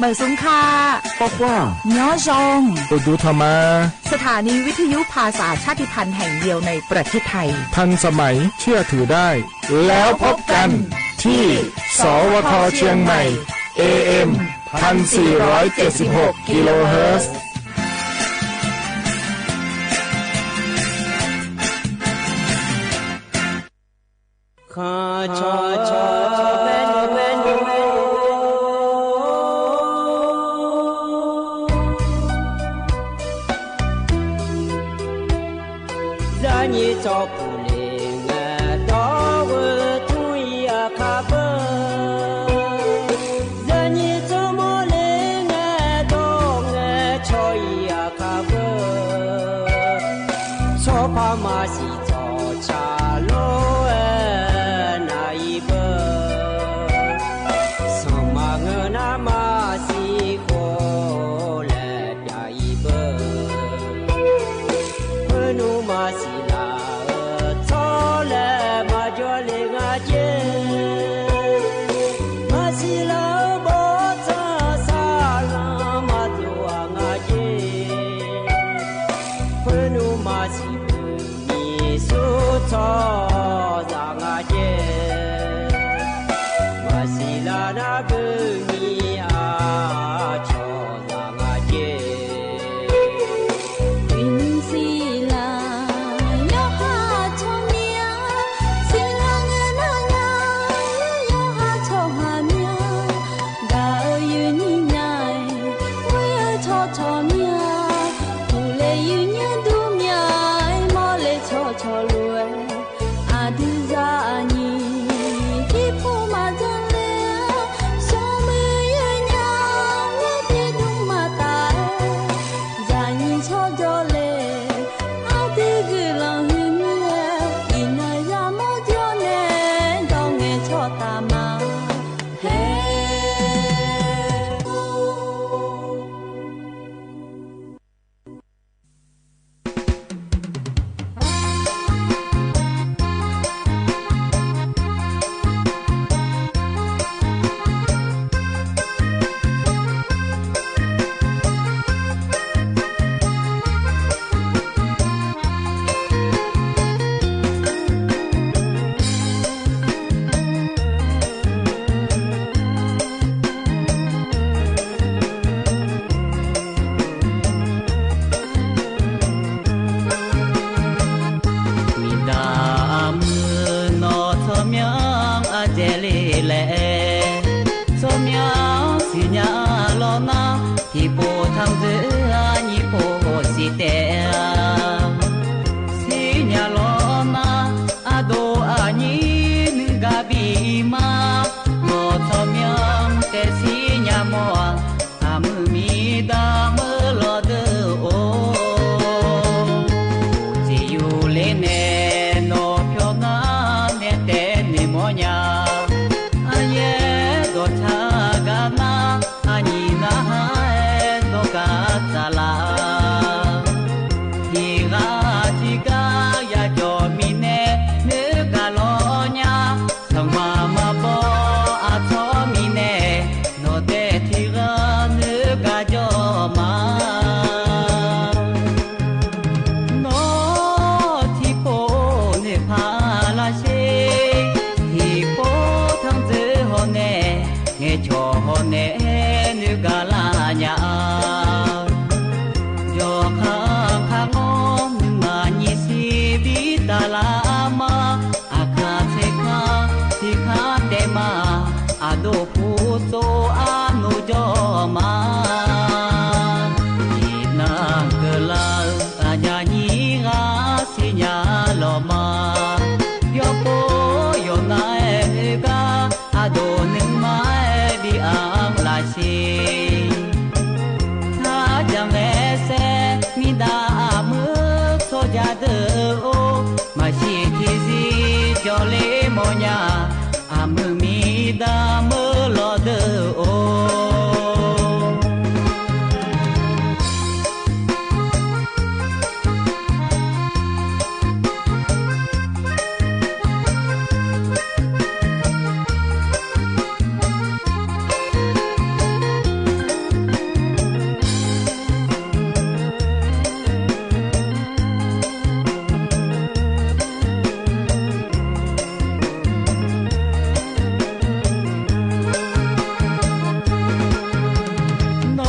မုၢ်ၸူးပိူဝ်ႇ မႂ်ႇသုင်ၶႃႈ ပေႃးၵႂၢင်ႈ ညီၸွင်ႇ ဢူး တူႇထမ်ႇမႃႇ สถานีวิทยุภาษาชาติพันธุ์แห่งเดียวในประเทศไทย ทันสมัย เชื่อถือได้ แล้วพบกันที่ สวท เชียงใหม่ เอเอ็ม พันสี่ร้อยเจ็ดสิบหก กิโลเฮิรตซ์ ညီစီၤပူၤလ့ၣ်ငဲ ဒီးဝဲထူအကဘၢၣ် ယဲညီစီၤမိၤလ့ၣ်ငဲ ဒီးငဲစီၤအံၤအကဘၢၣ် စီၤပၤမၤစံၣ်စီၤဆၣ်လိာ်ဝဲနၤအံၤဘၢၣ် စီၤမၤငၢၢ်နၤမၤစံၣ်ဃိလဲၣ် ပၠးအံၤဘၢၣ် ဖုနူမၤစံၣ်လၢအၢ ထီလဲၣ်မၤယွၤလ့ၣ်ငါက့ မၤစံၣ်လၢအၢ ဘီၣ်ထီၣ်စၢ်လၢ မၤတိၢ်အါငါက့ ဖုနူမၤစံၣ် ဘုၣ်မံၤဆူထီၣ်စၢ်ငါက့ မၤစံၣ်လၢနၤဘုၣ်မံၤအါ ထီၣ်စၢ်ငါက့ ဘုၣ်မံၤစံၣ်လၢ ယဟးထီၣ်မံၤအါ စံၣ်လၢငဲနၤညါ ယဟးထီၣ်ဟးမံၤအါ ဂၤအၢယုၢ်နံၤညါ ဝဲအၢထီၣ်ထီၣ်မံၤအါ ပူၤလဲၣ်ယုၢ်ညါဒူမံၤအါ မီၢ်လဲၣ်ထီၣ်ထီၣ်လိာ်ဝဲ အဒုးစၢ်အနံၤ ထံဖိမၤဒိးလဲၣ် စီၤမုၢ်ယုၢ်ညါ ဝဲတ့ဒူမၤတၢ် ယၤနံၤထီၣ်ဒိးလဲၣ် အဒုးဂုာ်လီၤဟုၣ်မံၤ အံၤနၤယၤမီၢ်ဒိးနဲ ဒီးငဲထီၣ်တၢ်မၤ ဟဲ မ့ၢ်ဒၣ်အမုၢ်နီၢ်ထီၣ်မၠၣ် အဒဲလ့လဲၣ် ထီၣ်မၠၣ် စံၣ်ညါလီၤနၤ ထံဖိထၢၣ်စုအနံၤဖိစံၣ်တဲၣ် စံၣ်ညါလီၤနၤ အဒိၣ်အနံၤ နုၢ်ဂၤဘံၣ်မး နီၢ်ထီၣ်မၠၣ် တဲစံၣ်ညါမီၢ် အမုၢ်မံဒၣ်မုၢ်လီၤဒၢအိၣ် စံၣ်ယူၤလ့နဲၣ် နီၢ်ဖျီနၤ နဲတဲန့ၢ်မီၢ်ညါ အယဲၢ်ဒီးဆါဂၤနၤ အနံၤနၤဟဲဒီးကစၢ်လၢ ထံဂၤထံကါ ယၤကၠီၣ်မံၤနဲ နုၢ်ကၢ်လီၤညါ ဆၣ်မၤမၤဘီ အထီၣ်မံၤနဲ နီၢ်တဲထံဂၤ နုၢ်ကၢ်ကၠီၣ်မး နီၢ်ထံဖိန့ၣ်ဖးလၢ်ရှ့ ထံဖိထၢၣ်စုဟီၣ်နဲ ငဲဆိၣ်ဟီၣ်နဲ နုၢ်ကၢ်လၢ်ညါ ယီၤခါခါငီ နုၢ်မၤနံၤဆံးဘံၣ်တၢ်လၢမၤ အခါဆဲးခါ ထံခါတဲမး အဒိၣ်ဖိစိၤအနိၣ်ကၠီၣ်မး ယံာ်နၤကလၢ အညါနံၤဂၤ စံၣ်ညါလီၤမး ယီၤဖိယီၤနၤအဲၣ်ဂၤ အဒိၣ်နုၢ်မၤအဲၣ်ဘံၣ်အါလၢ်ရှ့ ထါယၤလဲၤစဲး မ့ၢ်ဒၣ်အမုၢ်ထိၣ်ယၤဒၢအိၣ် မၤဆံးထံဆံး ကၠီၣ်လ့မီၢ်ညါ အမုၢ်မံဒၣ်မုၢ်လီၤဒၢအိၣ်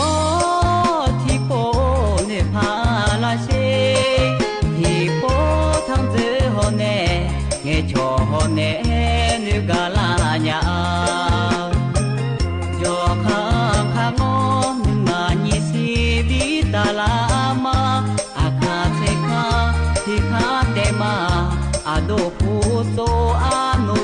နီၢ်ထံဖိန့ၣ်ဖးလၢ်ရှ့ ထံဖိထၢၣ်စုဟီၣ်နဲ ငဲဆိၣ်ဟီၣ်နဲ နုၢ်ကၢ်လၢ်ညါ ယီၤခါခါငီ နုၢ်မၤနံၤဆံးဘံၣ်တၢ်လၢမၤ အခါဆဲးခါ ထံခါတဲမး တူၺ်း ၵူႈၸိူဝ်း ဢၼ်ၼိုင်ႈ ၸွမ်းမႃး ဢိၵ်ႇၼင်ၵႃႈလႂ် ဢယႃႇၺီႇ ႁႃသီႇၺႃႇ လေႃႇမႃး ယွၼ်ႉပေႃး ယွၼ်ႉၼႆၵေႃႈ ဢတူဝ်ၼိုင်ႈမႃး ပီႈဢၢင်ႇလႃႇသီႇ ၶႃႈၸင်ႇမႄးသႄႈ မီးတႃႇဢမိူဝ်ႈ သေႃးၸႃႇတိူဝ်ႉဢူဝ်း မႃးသီႇၶီႇသီႇ ၸေႃႇလီႇမေႃႇၺႃႇ ဢမိူဝ်ႈမီးတႃႇမိူဝ်ႈလေႃႇတိူဝ်ႉဢူဝ်း။ ဢိူဝ်ႈ လႄႈ ယႃႇၺိူဝ်ႈ တေႃႇၸၢဝ်းၽိုၼ်းၸိူဝ်း ဢိူဝ်ႈ ပႃး ပရထဵတ်ႈလၢဝ်းမိူင်းၼႆႉ ဢိူဝ်ႈ ၸၢင်ႈထၢင်ႇငၢႆႈ ယႃႇၺိူဝ်ႈ လႄႈ ဢိူဝ်ႈ ႁူဝ်မူၵ်ႉၵေႃႈၼီႈ ၵႃႇလဵၼ်ႇၺႃႇ မေႃႇလဵၼ်ႇၺႃႇ လႄႈ ဢိူဝ်ႈ ဢႅတ်ႉထႃႇငၢႆႈလေႃး ယႃႇၺိူဝ်ႈ ႁႂ်ႈဢုတ်ႉတုမ်ႇထမ်ႇမ ယႃႇၺိူဝ်ႈ ယူႇၼႃႈလူးလေႃး ၺုၵ်ႉၸီႇၵေႃႈၼီႈ ငၢၼ်းၼႄႇ ဢပုမ်ႇတေႃႇၼႄႇ ဢိူဝ်ႈ ဢယၢမ်းတီႈၵေႃႈ လူဝ်ႇယႃႉထၢင်ႇၽုင်ႇ ထၢင်ႇၸူးလႄႈ မႄႈယႃႇၺိူဝ်ႈ ဝူၺ်ႇလႃႇၼႆႉ ၸိူဝ်းလႃႇၵေႃႈၼီႈလေႃး ငၢၼ်းၵေႃႈၼီႈ ၵေႃႈမႃးယူႇၵႃႈဢၼ်ၼႆႉ ဢၵျူဝ်းငၢၼ်းလေႃး ယႃႇၺိူဝ်ႈ ဢယႃႇၺိူဝ်ႈၵေႃႈၼီႈ ယူႇၼႃႈၼီႈ ႁူဝ်ၸႂ်ၸႃႇတႄႇ ၸိူဝ်းၼႆႉၸွမ်းၽႂ်လေႃး ယႃႇၺိူဝ်ႈ ဢီႈသင်ၼီႈၸႃႇ ႁႂ်ႈလႄႈ ဢိူဝ်ႈ မႃးၸႃႇၼီႈၸွမ်းၼႃႈၵေႃႈၼီႈ ဢၵျူဝ်းဢယၢင်ႇဝႆႉ မႃးၽႃႇသႃႇလႃႇ မႄႈယႃႇၺိူဝ်ႈ ၸႃႇတႄႇၼႃႈလႄႈ ယူႇမီးလေႃး ယႃႇၺိူဝ်ႈ ထိုင်မီးၼႃႈ ဢၵျူဝ်းၼႃႈၼႃႈလႄႈ ၸႃႇၵေႃႈၼီႈ မႃးၵႃႈမႄႈလေႃး ၵႃႈၼႆႉ တႃႇၼႃႈ ငၢမ်ႇမႃးၼႄႇ မဵဝ်းဢုမ်ႈ တူၺ်းဢၼ်ၼႆႉမႃး ယႃႇၺိူဝ်ႈ ငၢမ်ႇမႃးၼႄႇ မဵဝ်းဢုမ်ႈ တူၺ်းၼႃႈ สถานีวิทยุกระจายเสียงแห่งประเทศไทย จังหวัดเชียงใหม่ လႄႈ ငၢႆႈ ယႃႇၺိူဝ်ႈ สำนักงานประชาสัมพันธ์ที่สาม กรมประชาสัมพันธ์ လႄႈလေႃး ယႃႇၺိူဝ်ႈၼႃႈ ယုမ်ႇယုမ်ႇလႄႈ ဢၼ်ၼႃႈၵေႃႈၼီႈ สวท เชียงใหม่ လႄႈ ငၢႆႈ ယႃႇၺိူဝ်ႈ ၼႃႈ ယႃႇၺိူဝ်ႈၼႃႈ ႁႃၵိူဝ်ၽေႃႈ เอเอ็ม တီႈၽၢႆႇဢေႇယႃႇ သီႇၸဵတ်းၵဝ်ႈ กิโลเฮิรตซ์ လႄႈ ငၢႆႈ ယႃႇၺိူဝ်ႈၼႃႈ เฟซบุ๊ก ၽွင်ႈၼႆႉ ၼႃႈၵေႃႈၼီႈ สวท เชียงใหม่ တီႈၽၢႆႇဢေႇယႃႇ သီႇၸဵတ်းၵဝ်ႈ กิโลเฮิรตซ์ လႄႈ ငၢႆႈ ယႃႇၺိူဝ်ႈ ၼႃႈ ဢိၵ်ႇၼိုင်ႈၼႃႈၵေႃႈၼီႈ ဢၶႃႇၼိုင်ႈ လွင်ႈၵႃႈလႃႈ ငၢႆႈ ယႃႇၺိူဝ်ႈ သုမ်းသီႇပႃႇလႃႇလေႃး မွင်ႇထီႇႁူဝ်ႇ ၼႃႈထၢႆႇၽေႃႈၼႃႈၵေႃႈၼီႈ ဝႃႈဢၶႃႇလႄႈ ဢိူဝ်ႈ ဢၼ်ၼိုင်ႈၼႃႈၵေႃႈၼီႈ သုမ်းၸဵတ်းတီႈလေႃး ယႃႇၺိူဝ်ႈ မီႇၼႃႇၶူမ်း ၼီႈၽႃႈငၢႆႈယႃႇ ၵူဝ်ႇၶျူဝ်းဝူၺ်ႇလေႃး ယႃႇၺိူဝ်ႈ ႁႂ်ႈႁိုဝ်ၵေႃႈၼီႈ ဢၼ်တီႈမႃးဢၶႃႇၼိုင်ႈ ဢၼ်ၺုၵ်ႉၸီႇၵေႃႈၼီႈ ပႃႇလႃႇသီႇၼႃႈ ထၢႆႇၽေႃႈၼႃႈၵေႃႈၼီႈ ဢသႃႇသႃႇဢေႇ ၽေႃႈငႃႈလေႃး ယႃႇၺိူဝ်ႈ ဢိၵ်ႇၼိုင်ႈၼႃႈလေႃးၼႃႈ ၼိူဝ်သေႃႇၼႃႈၵေႃႈၼီႈ ထၢႆႇၽေႃႈၼႃႈၵေႃႈၼီႈ ယေႃးသိုဝ်ႇလႄႈ မႄႈယႃႇၺိူဝ်ႈ ၼိူဝ်သေႃႇၼႃႈၵေႃႈၼီႈ မႄႈသႃႇယုင်ႇလႄႈ ဢိူဝ်ႈ သီႇပႃႇလႃႇလႄႈ ၽၼ်ႇယူဝ်ႇလႄႈ မႄႈယႃႇၺိူဝ်ႈ ဢၼ်ၺုၵ်ႉၸီႇၵေႃႈၼီႈ လႄႈ ႁူမ်ႈထၢမ်မႃး ယႃႇၺိူဝ်ႈ ၸႃႇၵႃႇၸီႇလႄႈ မႄႈၼီႈလေႃး ယႃႇၺိူဝ်ႈ ၵေႃႈမႃးလႄႈ ၵိူဝ်ႈၼီႈ တေႃႇၸၢႆးထီႇပျုမ်ႇလႄႈ ပီႈၼႃႈမႃး ယႃႇၺိူဝ်ႈ ႁႂ်ႈတေၵူဝ်ၼႃႈမႃး တေႃႇၸၢႆးပျုမ်ႇၸီႇလေႃး ယႃႇၺိူဝ်ႈ လႄႈ ဢိူဝ်ႈ ႁွင်ႈငၢႆႈပႃးယူႇၼႆႉ ၵႃႈၵၢင် တီႈပူႇၽၢၵ်ႇၵႃႈ ၵူၺ်းမေႃႇၺႃး လႄႈ ဢိူဝ်ႈ ဢႅတ်ႉထႃႇငၢႆႈ ယႃႇၺိူဝ်ႈ ႁႂ်ႈတေၵူဝ်ၼႃႈမႃး ယႃႇၺိူဝ်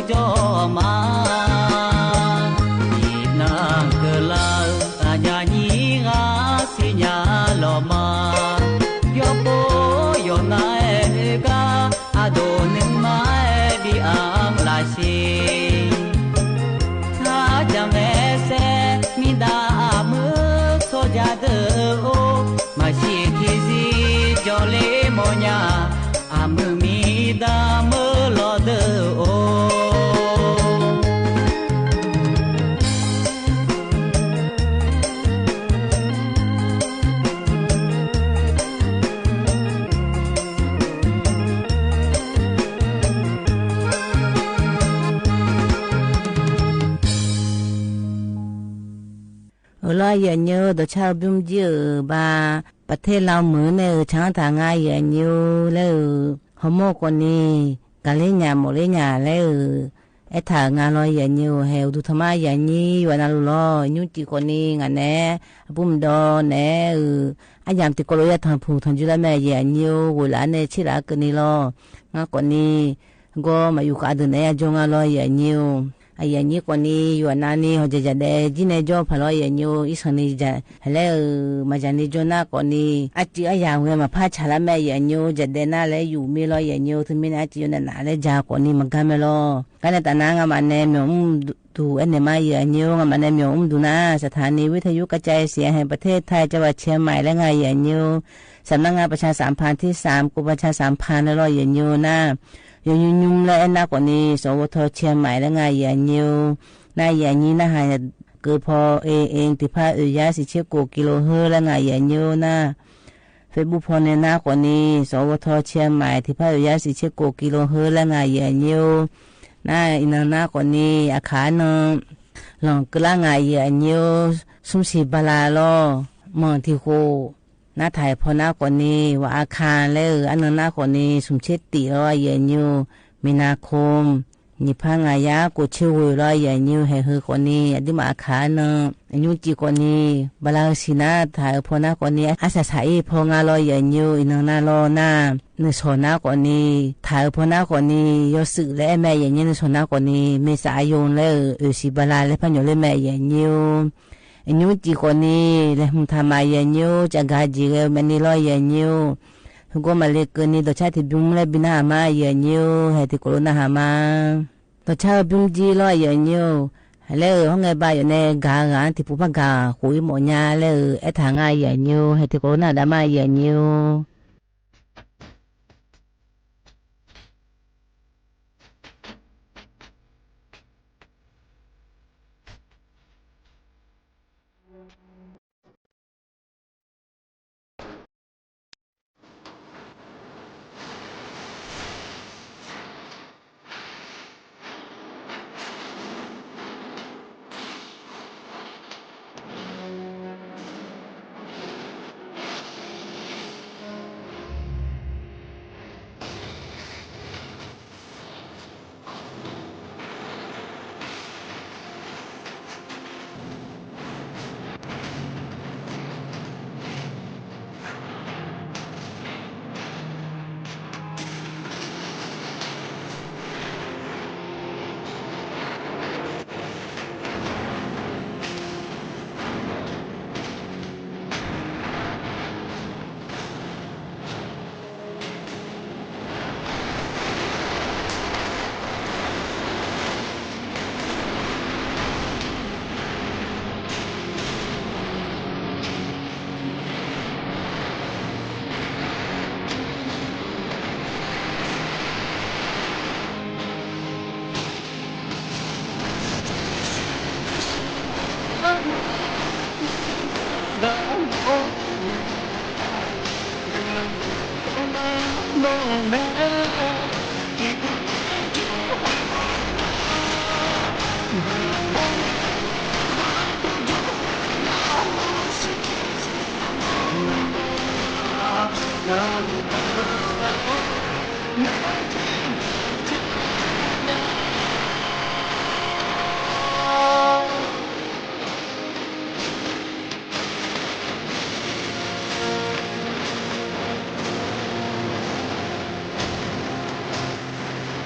ႈ။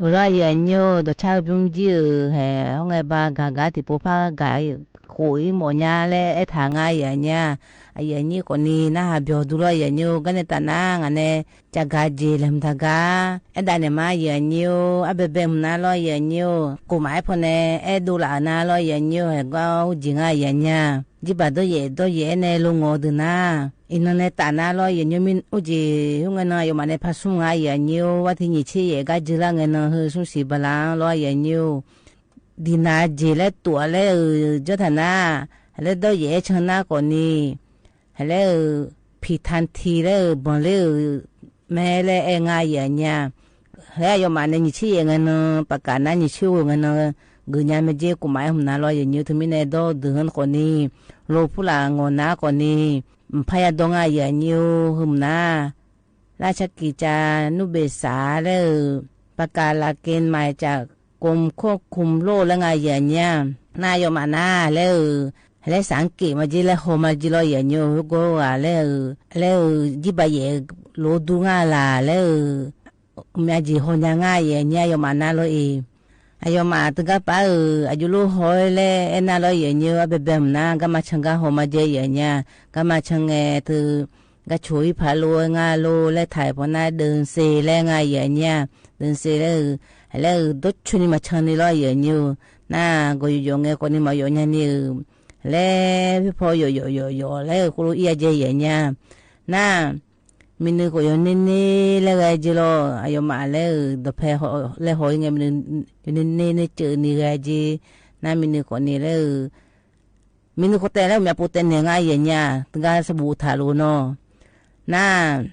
အၢ ယွၤအညိၣ် ဒီးဆၣ်အုၣ်ပြုံးကံၢ်အၢ ဟဲ ဟီၣ်ငဲဘါ ဂၤဂၤ တံၤဖိဖးဂၤ ဃိးအံၤ မီၣ်ညါလၢအဲၣ်ထးငါ ယွၤအညိၣ် အယွၤအညိၣ်ကိးနံၤ နၢ်ဟးဘျီဒူလီၤ ယွၤအညိၣ် ကါန့ၣ်တၢ်နါ ငါနဲ ကဂၤက့ၤလဲၤမတၤဂၤ အဲၣ်ဒၣ်န့ၣ်မး ယွၤအညိၣ် အဘဲဘဲမနုၤလီၤ ယွၤအညိၣ် ကိၣ်မးအဲၣ်ဖိန့ၣ် အဲၣ်ဒိလၣ်နၤလီၤ ယွၤအညိၣ် ဟဲကီၢ်ဟူးကံၢ်ငါ ယွၤအညိၣ် ယဘၣ်ဒီးယဲၢ် ဒီးယဲၢ်အဲၣ်နဲလိၤငိၤဒုးနၤ အံၤနၤနဲတၢ်နါလီၤ ယွၤအညိၣ် မ့ၢ်အိၣ်က့ၤ ဟူးငဲနီၤ ယိၤမးနဲဖးဆူၣ်ငါ ယွၤအညိၣ် ဝဲထံၣ်ညံၣ်ဆ့ယဲၢ် ကါကၢလၢငဲနီၤ ဟဲဆူၣ်စံးဘၣ်လၢလီၤ ယွၤအညိၣ် ဒ်နၤက့ၤလၢတူၣ်လၢအၢ ကၠီထၣ်နါ ဟဲလၢဒီးယဲၢ်အဲၣ်ဆၢနါကိးနံၤ ဟဲလၢအၢ ဖံးထါထံလၢအၢ ဘီလၢအၢ မ့ၢ်လၢအဲၣ်ငါ ယွၤအညိၣ် ဟဲအယိၤမးနဲ ညံၣ်ဆ့ယဲၢ်ငဲနီၤ ပကးနါ ညံၣ်ဆ့ဧိၤငဲနီၤ ဂုာ်ညါမ့ၢ်က့ၤ ကိၣ်မးအဲၣ်မနုၤလီၤ ယွၤအညိၣ် တမံၤနဲ ဒီးဒုးဟဲကိးနံၤ လိၤဖူလၢငိၤနါကိးနံၤ ဖးယၤဒီးငါ ယွၤအညိၣ် ဟဲမနုၤ လၢဆၢက့ၤကၢ နူၢ်ဘ့ၣ်စးလၢအၢ ပကးလးက့ၤမၤကၢ กรมควบคุมโรค လၢငါ ယွၤအညိၣ် နၤအယိၤမးနၤ လၢအၢ လၢစၣ်က့ၤမ့ၢ်က့ၤ လၢဟီၣ်မ့ၢ်က့ၤလီၤ ယွၤအညိၣ် ဟဲကိးဂၤလၢအၢ လၢအၢ ယဘၣ်ယဲၢ်လိၤဒူငါလၢ် လၢအၢ မ့ၢ်က့ၤဟီၣ်ညါငါ ယွၤအညိၣ် အယိၤမးနၤလီၤအံၤ အယိၤမးတဂၤပၢ်အၢ အယိၤလိၣ်ဟီၣ်လၢအဲၣ်နၤလီၤ ယွၤအညိၣ် အဘဲဘဲမနုၤ ကမၤဆၢကဟီၣ်မ့ၢ်က့ၤ ယွၤအညိၣ် ကမၤဆၢငဲၤသု ကဆိၣ်အံၤဖးလိာ်အဲၣ်ငါလိာ် လၢထးဖီနၤ ဒုးစ့လၢငါ ယွၤအညိၣ် ဒုးစ့လၢအၢ လၢအၢ ဒီးဆိနံၤမၤဆၢနံၤလီၤ ယွၤအညိၣ် နၤ ကီၢ်ယိၤယိၤငဲကိးနံၤမၤယိၤညါနံၤအၢ လၢဖံဖီယိၤယိၤယိၤယိၤ လၢအၢ ဃိလိအံၤအကဲ ယွၤအညိၣ် နၤ မံၤနုၤကိးယိၤန့ၢ်န့ၢ်လၢဂဲၤက့ၤလီၤ အယိၤမးလၢအၢ ဒီးဖဲလၢဟီၣ်အံၤငဲ မံၤနုၤ ယိၤန့ၢ်န့ၢ်န့ၢ်စၢၤနံၤဂဲၤက့ၤ နၤ မံၤနုၤကိးန့ၢ်လၢအၢ မံၤနုၤကိးတဲလၢမ့ၢ်အပူၤတဲန့ၢ်ငါ ယွၤအညိၣ် တဂၤစဘူၣ်ထးလိာ်နီၤ နၤ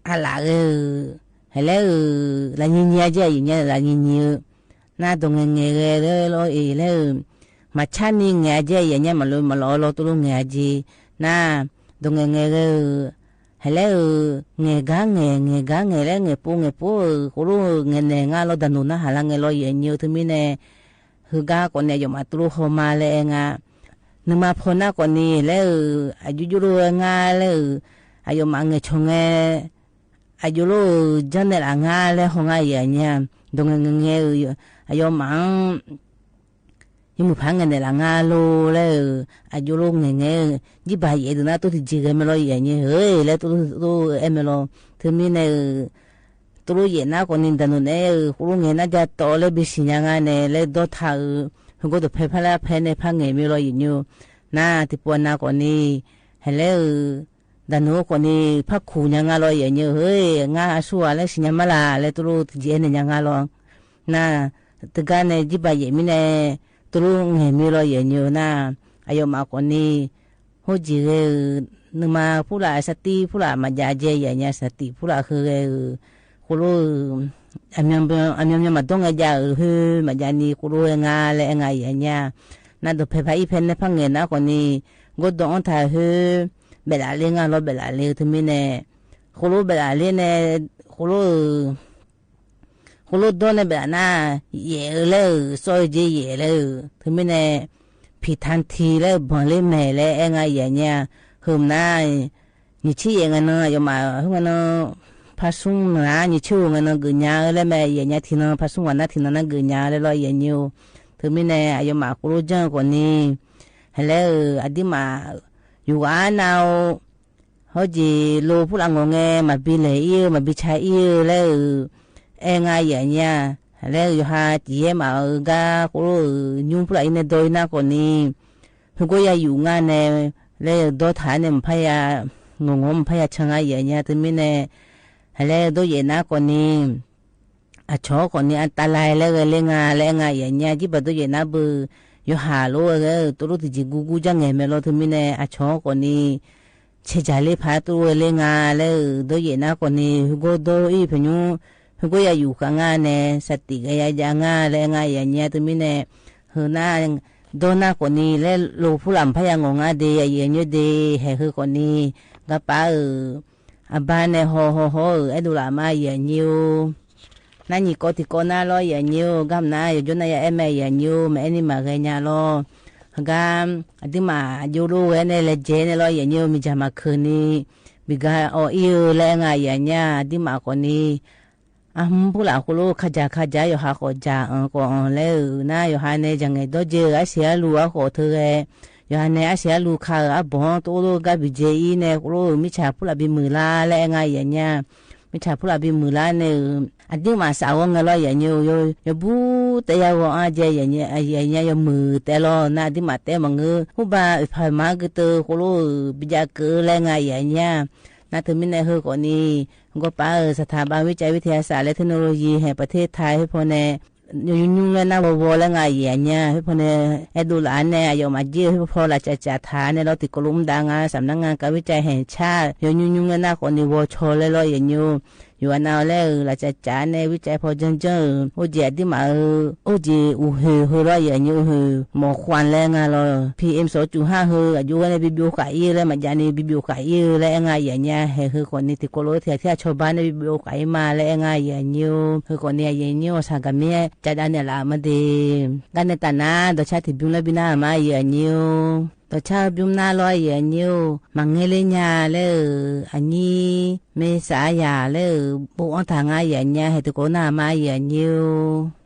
အလၢ်ဂ့ၤ ဟဲလၢအၢ လၢညံၤညံၤအကဲ ယွၤအညိၣ် လၢညံၤညံၤအၢ နၤ ဒီးငဲၤငဲၤဂဲၤလၢလီၤအံၤ လၢအၢ မၤဆါနံၤငဲၤအကဲ ယွၤအညိၣ် မၤလိမၤလီၤလီၤ တလိၣ်ငဲၤအကဲ နၤ ဒီးငဲၤငဲၤဂဲၤအၢ ဟဲလၢအၢ ငဲၤဂၤငဲၤ ငဲၤဂၤငဲၤ လၢငဲၤပူၤငဲၤပူၤအၢ ဃိလိငဲၤနဲၣ်ငါလီၤ ဒၣ်နိၣ်နါဟးလၢငဲၤလီၤ ယွၤအညိၣ် တမံၤနဲ ဟဲဂၤကိးနံၤ အယိၤမးတလိၣ်ဟီၣ်မးလၢအဲၣ်ငါ နမၤဖီနၤကိးနံၤ လၢအၢ အယိၤယိၤလိာ်အဲၣ်ငါ လၢအၢ အယိၤမးငဲၤဆိၣ်ငဲၤ အယိၤလိာ်အၢ ကၠီနဲၣ်လၢ်ငါ လၢဟီၣ်ငါ ယွၤအညိၣ် ဒီးငဲၤငဲၤဂဲၤအၢ အယိၤမး ယမုၢ်ဖးငဲၤနဲၣ်လၢ်ငါလိာ် လၢအၢ အယိၤလိာ်ငဲၤငဲၤ ယဘၣ်ယဲၢ်ဒုးနၤ တလိၣ်တယံၤဂဲၤမ့ၢ်လီၤ ယွၤအညိၣ် ဟဲလၢတလိၣ်အဲၣ်မ့ၢ်လီၤ တမံၤနဲ တလိၣ်ယဲၢ်နၤကိးနံၤ ဒၣ်နိၣ်နဲ ဃိလိငဲၤနၤ ကၠီတီလၢဘံစံၣ်ညါငါနဲ လၢဒီထးအၢ ဟဲကိးဒီးဖဲဖဲလၢဖဲနဲဖးငဲၤမ့ၢ်လီၤ ယွၤအညိၣ် နၤ တံၤပှၤနၤကိးနံၤ ဟဲလၢအၢ ဒၣ်နိၣ်ကိးနံၤ ဖးခူၣ်ညါငါလီၤ ယွၤအညိၣ် ဟဲ ငါအစူၢ်ဝဲလၢစံၣ်ညါမးလၢ် လၢတလိၣ်တယံၤအဲၣ်နဲၣ်ညါငါလီၤ နၤ တဂၤနဲ ယဘၣ်ယဲၢ်မံၤနဲ တလိၣ်ငဲၤမ့ၢ်လီၤ ယွၤအညိၣ် နၤ အယိၤမးကိးနံၤ ဟိုကံၢ်ဂဲၤအၢ နမၤဖူလၢ် စတံဖူလၢ် မၤယၤကဲ ယွၤအညိၣ် စတံဖူလၢ်ဃုဂဲၤအၢ ဃိလိ အမံၤမံၤမၤဒိးငဲၤယၤအၢ ဟဲ မၤယၤနံၤ ဃိလိအဲၣ်ငါ လၢအဲၣ်ငါ ယွၤအညိၣ် နၤ ဒီးဖဲဖးအံၤဖဲနဲဖးငဲၤနၤကိးနံၤ ကိးဒီးအီၣ်ထးဟဲ ဘဲးလးလ့ငါလီၤ ဘဲးလးလ့ တမံၤနဲ ဃိလိဘဲးလးလ့နဲ ဃိလိ ဃိလိဒီနဲ ဘဲးလးနၤ ယဲၢ်အၢ လၢအၢ စီၤအၢက့ ယဲၢ်လၢအၢ တမံၤနဲ ဖံးထါထံလၢဘီလ့မဲာ်လၢအဲၣ်ငါ ယွၤအညိၣ် ဟဲမနၤ ညံၣ်ဆ့ယဲၢ်ငဲနီၤ ယိၤမး ဟဲငဲနီၤ ဖးဆူၣ်မနၤ ညံၣ်ဆ့ဧိၤငဲနီၤ ဂုာ်ညါလၢမဲာ် ယွၤအညိၣ် ထံနီၤ ဖးဆူၣ်ဝဲနၤ ထံနီၤနၤ ဂုာ်ညါလၢလီၤ ယွၤအညိၣ် တမံၤနဲ အယိၤမး ဃိလိကၠီကိးနံၤ ဟဲလၢအၢ အဒံးမး ယွၤနၤဧိၤ อ้อ เจ โลผู้หลังงอแง มาบินแหล่อี้เออ มาบินชายอี้เออ แล้วเออ แอ งา เหยื่อเยีย แล้วเออ ยอหา เจียะ มาเออ กา โคโล เออ ยุ้งผู้หลังอี้ในดอยนาก่อนี้ หื้อก็ยาอยู่งาแน่ แล้วเออ ดอถาเนี่ย มันพยา งงๆ มันพยาเชิง งา เหยื่อเยีย ตึงมีแน่ แล้วเออ ดอเยียะนาก่อนี้ อะชอก่อนี้ อันตรายแล้วเออ เล่งา แล้วเออ งา เหยื่อเยีย จิบบ่าดอเยียะนาเบอร์ ยอหาโลเออ โตโลติจิกูกูจ้างแงแม่โล ตึงมีแน่ อะชอก่อนี้ เชจาเลพาตู้เวเลงา แล้วเออ ดอเยียะนาก่อนี้ หื้อก็ดออี้ผะยุ หื้อก็ยาอยู่ขางาแน่ สติกะยายางา แล้วเออ งา เหยื่อเยีย ตึงมีแน่ หื้อนา ดอนาก่อนี้ แล้วโลผู้หลังพยางองาเด เหยื่อเยียเด แห่หื้อก่อนี้ กาป๊าเออ อะบานแน่ ฮอ ฮอ ฮอ เออ แอดูหลามา เหยื่อเยีย นาหยีก็ติโกนาลอ เหยื่อเยีย กำนา ยอดยนนายาแอแม่ เหยื่อเยีย แม่แอนี่มาเกยาลอ กำ อะตึงมา โยโลเวแน่ แลเจแน่ลอ เหยื่อเยีย มีจ๋ามาเคินนี้ มีกาอออี้เออ แล้วเออ งา เหยื่อเยีย อะตึงมาก่อนี้ อะ หืม ผู้หลังโคโล ขะจ๋า ขะจ๋า ยอหา ขอจ๋า เออ ก่อ เออ แล้วเออ นา ยอหาแน่ จ๋าแงดอเจอ อะเสียลู อะ ขอเธอแอ ยอหาแน่ อะเสียลู ค่ะ เออ อะบ่ โตโล กาบินเจอี้แน่ โคโล มิจฉาผู้หลังบินหมื่นล้าน แล้วเออ งา เหยื่อเยีย มิจฉาผู้หลังบินหมื่นล้านแน่ เออ อะตึงมาสาวงาลอ เหยื่อเยีย ยอ ยอบูแตะยาวออาเจ เหยื่อเยีย อะ เหยื่อเยีย ยอมือแตะลอ นา อะตึงมาแตะมาเงอ ฮู้บ่า เออ ผ่านมาเกอเตอ โคโล เออ บินยาเกอ แล้วเออ งา เหยื่อเยีย นา ตึงมีแน่ หื้อก่อนี้ ก็ป๊าเออ สถาบันวิจัยวิทยาศาสตร์และเทคโนโลยีแห่งประเทศไทย หื้อพอแน่ ยอยุ่งๆ แล้วนะ วอวอ แล้วเออ งา เหยื่อเยีย หื้อพอแน่ แอดูหลาแน่ ยอมาเยียะ หื้อพอ ลาจ๋าจ๋าถาแน่ ลอติโกลุมดางา สำนักงานการวิจัยแห่งชาติ ยอยุ่งๆ แล้วนะ ก่อนี้ วช แล้วลอ เหยื่อเยีย อยู่อะนา แล้วเออ ลาจ๋าจ๋าแน่ วิจัยพอเจิงๆ เออ โอ้เจ อะตึงมาเออ โอ้เจ อูหือ หือลอ เหยื่อเยีย อูหือ หมอกควัน แล้วเอองาลอ พีเอ็ม สองจุดห้า หือ อะยูแน่ บีบีโอ ขายอี้ แล้วมาจ๋านี้ บีบีโอ ขายอี้ แล้วเออ งา เหยื่อเยีย แห่หื้อก่อนี้ ติโกโลเถียเถีย ชาวบ้านแน่ บีบีโอ ขายอี้มา แล้วเออ งา เหยื่อเยีย หื้อก่อนี้ เหยื่อเยีย สากัมเมีย จ๋าดาเนี่ยละมาเด กั๋นแน่ ต๋านา ดอชาติบิวมแล้ว บินนามา เหยื่อเยีย ดอชาติบิวนาลอ เหยื่อเยีย มาเงยเลยญา แล้วเออ อันนี้ เมษายา แล้วเออ บุอ้อนถางา เหยื่อเยีย แห่ติโกนามา เหยื่อเยีย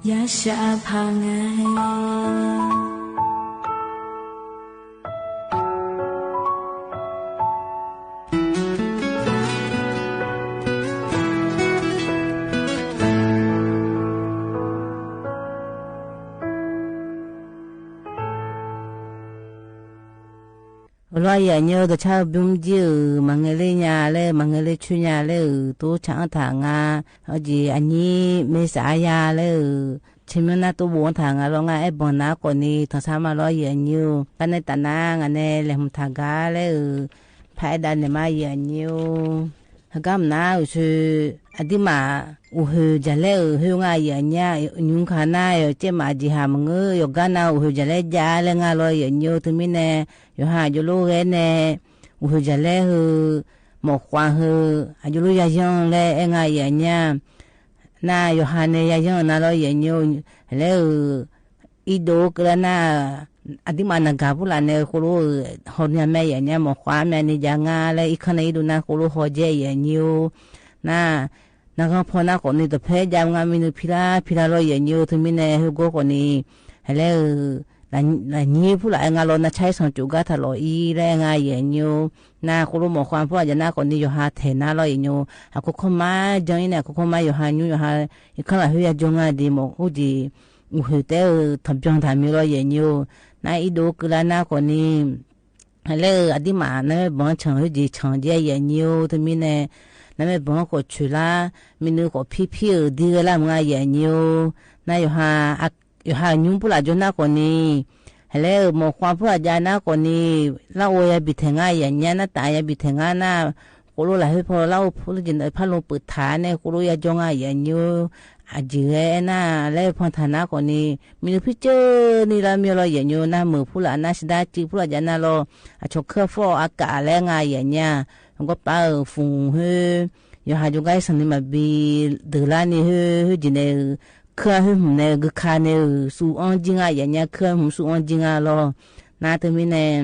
ရရှားဖးငါ အိၣ်လီၤယဲၢ်ညိ တၢ်ဆါဘုံကၠံဧၢ, မၤငဲလၢညါလၢ မၤငဲလၢဆူညါလၢဧၢ, တိစၢ်အီၣ်တၢ်ငါ, အီၣ်ကၠံ အနံၣ်မ့ၢ်စးယၤလၢ, ဆၢမုၢ်နၢ်တိဘိးတၢ်ငါလီၤ ငါအဲၣ်ဘီနၤကိးနံၤ ထီၣ်ဆါမးလီၤယဲၢ်ညိ, တၢ်နဲတၢ်နါ ငါနဲလဲၤမုာ်တၢ်ဂၤလၢဧၢ, ဖးအဲၣ်ဒၣ်နဲမးယဲၢ်ညိ ဟဲကမၣ်နၤ အိၣ်ဆူ အဒံးမး အိၣ်ဟုၣ်ဒ်လဲၣ်ဧၢ ဟဲငါယဲၢ်ညိ, ညူခါနၤ ယကဲမးကၠံဟးမုၢ်ဂီၤ ယကါနၤ အိၣ်ဟုၣ်ဒ်လဲၣ်ဒ်လဲၣ် ငါလီၤယဲၢ်ညိ, တမံၤန့ၣ် ယိၤဟၣ်အယိလိဂဲန့ၣ် အိၣ်ဟုၣ်ဒ်လဲၣ်ဧၢ, မိၢ်ခွါဧၢ, အယိလိယါယၢၢ်လဲၣ် အဲၣ်ငါယဲၢ်ညိ, နၤ ယိၤဟၣ်န့ၣ် ယါယၢၢ်နၤလီၤယဲၢ်ညိ, လဲၣ်ဧၢ အံၤဒိးကလၢနၤ, အဒံးမးနဂၤဖုလၢ်န့ၣ် ဃိလိ ဟီၣ်ညါမးယဲၢ်ညိ, မိၢ်ခွါမးန့ၣ်ယါငါလၢ အံၤခါန့ၣ် အံၤဒိးနၤဃိလိဟီၣ်ကဲယဲၢ်ညိ, နၤ နဂီၤဖီနၤကိးနံၤ တဖဲဒ်မး မံၤနုၤဖံလၢ်ဖံလၢ်လီၤယဲၢ်ညိ, တမံၤန့ၣ် ဟဲဂီၤကိးနံၤ ဟဲလဲၣ်ဧၢ, လၢညိဖုလၢ် အဲၣ်ငါလီၤ နဆါအံၤ စီၤကၠိးကါထီၣ်လီၤအံၤလၢအဲၣ်ငါယဲၢ်ညိ, နၤ ဃိလိမိၢ်ခွါဖုလၢ်ယါနၤကိးနံၤ ယိၤဟၣ်ထဲးနၤလီၤယဲၢ်ညိ, အခိၣ်ခီမး ကၠီအံၤန့ၣ် အခိၣ်ခီမး ယိၤဟၣ်ညိ ယိၤဟၣ် ယခါလၢ်ဟဲယါကၠီငါဒံး မိၢ်အိၣ်ကၠံ အိၣ်ဟုၣ်တဲဧၢ ထီၣ်ဘျီတၢ်မံၤလီၤယဲၢ်ညိ, နၤ အံၤဒိးကလၢနၤကိးနံၤ ဟဲလဲၣ်ဧၢ အဒံးမး နမ့ၢ်ဘီဆၣ် ဟဲကၠံဆၣ်ကဲယဲၢ်ညိ, တမံၤန့ၣ် နမ့ၢ်ဘီကိးဆူၣ်လၢ် မံၤနုၤကိးဖံဖံဧၢ ဒ်ဂဲလၢ်မးယဲၢ်ညိ, နၤ ယိၤဟၣ် ယိၤဟၣ်ညိဖုလၢ်ကၠီနၤကိးနံၤ ဟဲလဲၣ်ဧၢ မိၢ်ခွါဖုလၢ်ယါနၤကိးနံၤ လၢအိၣ်ယါဘံၣ်ထဲးငါယဲၢ်ညိ, နတၢ်ယါဘံၣ်ထဲးငါနၤ, ဃိလိလၢဟဲဖီလၢအိၣ်ဖုလၢကၠံ ဖးလိပၢၢ်ထးန့ၣ် ဃိလိယါကၠီငါယဲၢ်ညိ, အကၠံဂဲနၤ လဲၤဖီထးနၤကိးနံၤ မံၤနုၤဖံကၠၢနံၤလၢမံၤလီၤယဲၢ်ညိ, နၤမုာ်ဖုလၢ် နၤစဒါကၠံဖုလၢ်ယါနၤလီၤ, အဆီၣ်ခၢၣ်ဖီအကးလၢအဲၣ်ငါယဲၢ်ညိ, ဂီၢ်ပၢ်ဧၢ ဖုဟဲ ယိၤဟၣ်ကၠီကါ အံၤစၣ်နံၤမးဘံၣ် ဒုးလၢ်န့ၣ် ဟဲ ဟဲကၠံန့ၣ် ခၢၣ်ဟဲမုၢ်န့ၣ် ဂုၢ်ခါန့ၣ် စူအီၣ်ကၠံငါယဲၢ်ညိ, ခၢၣ်ဟဲမုၢ်စူအီၣ်ကၠံငါလီၤ, နၤတမံၤန့ၣ်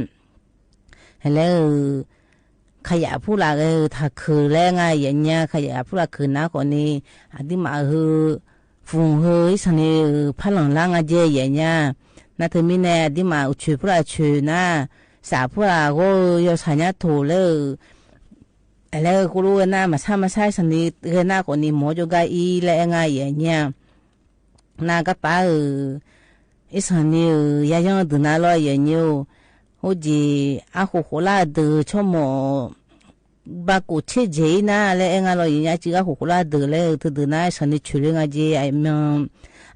ဟဲလဲၣ်ဧၢ ခယၣ်ဖုလၢ်ဂဲၤ ထးခုၣ်လၢအဲၣ်ငါယဲၢ်ညိ, ခယၣ်ဖုလၢ်ခုၣ်နၤကိးနံၤ အဒံးမးဧၢ ဖုဟဲ အံၤစၣ်နံၤဧၢ ဖးလီၤလၢ်ငါကဲယဲၢ်ညိ, နၤတမံၤန့ၣ် အဒံးမးအိၣ်ဆူၣ်ဖုလၢ်ဆူၣ်နၤ, စးဖုလၢ်ဂီၤဧၢ ယိၤဆၣ်ညါထိၣ်လဲၣ်ဧၢ လဲၤဃိလိဝဲနၤ မၤဆါမၤဆါ အံၤစၣ်နံၤဂဲၤနၤကိးနံၤ မိၢ်ကၠီကါအံၤလၢအဲၣ်ငါယဲၢ်ညိ, နၤကပၢ်ဧၢ အံၤစၣ်နံၤဧၢ ယါယၢၢ်ဒုးနၤလီၤယဲၢ်ညိ, အိၣ်ကၠံ အဃိၣ်ဃိၣ်လၢ်ဒုး ဆိကမိၣ် ဘၣ်ကိၣ်ဆ့ၣ်ကၠံအံၤနၤ လၢအဲၣ်ငါလီၤယဲၢ်ညိ, အကၠံအဃိၣ်ဃိၣ်လၢ်ဒုးလဲၣ် ထုးဒုးနၤ အံၤစၣ်နံၤဆူၣ်လၢငါကဲ အမ့ၢ်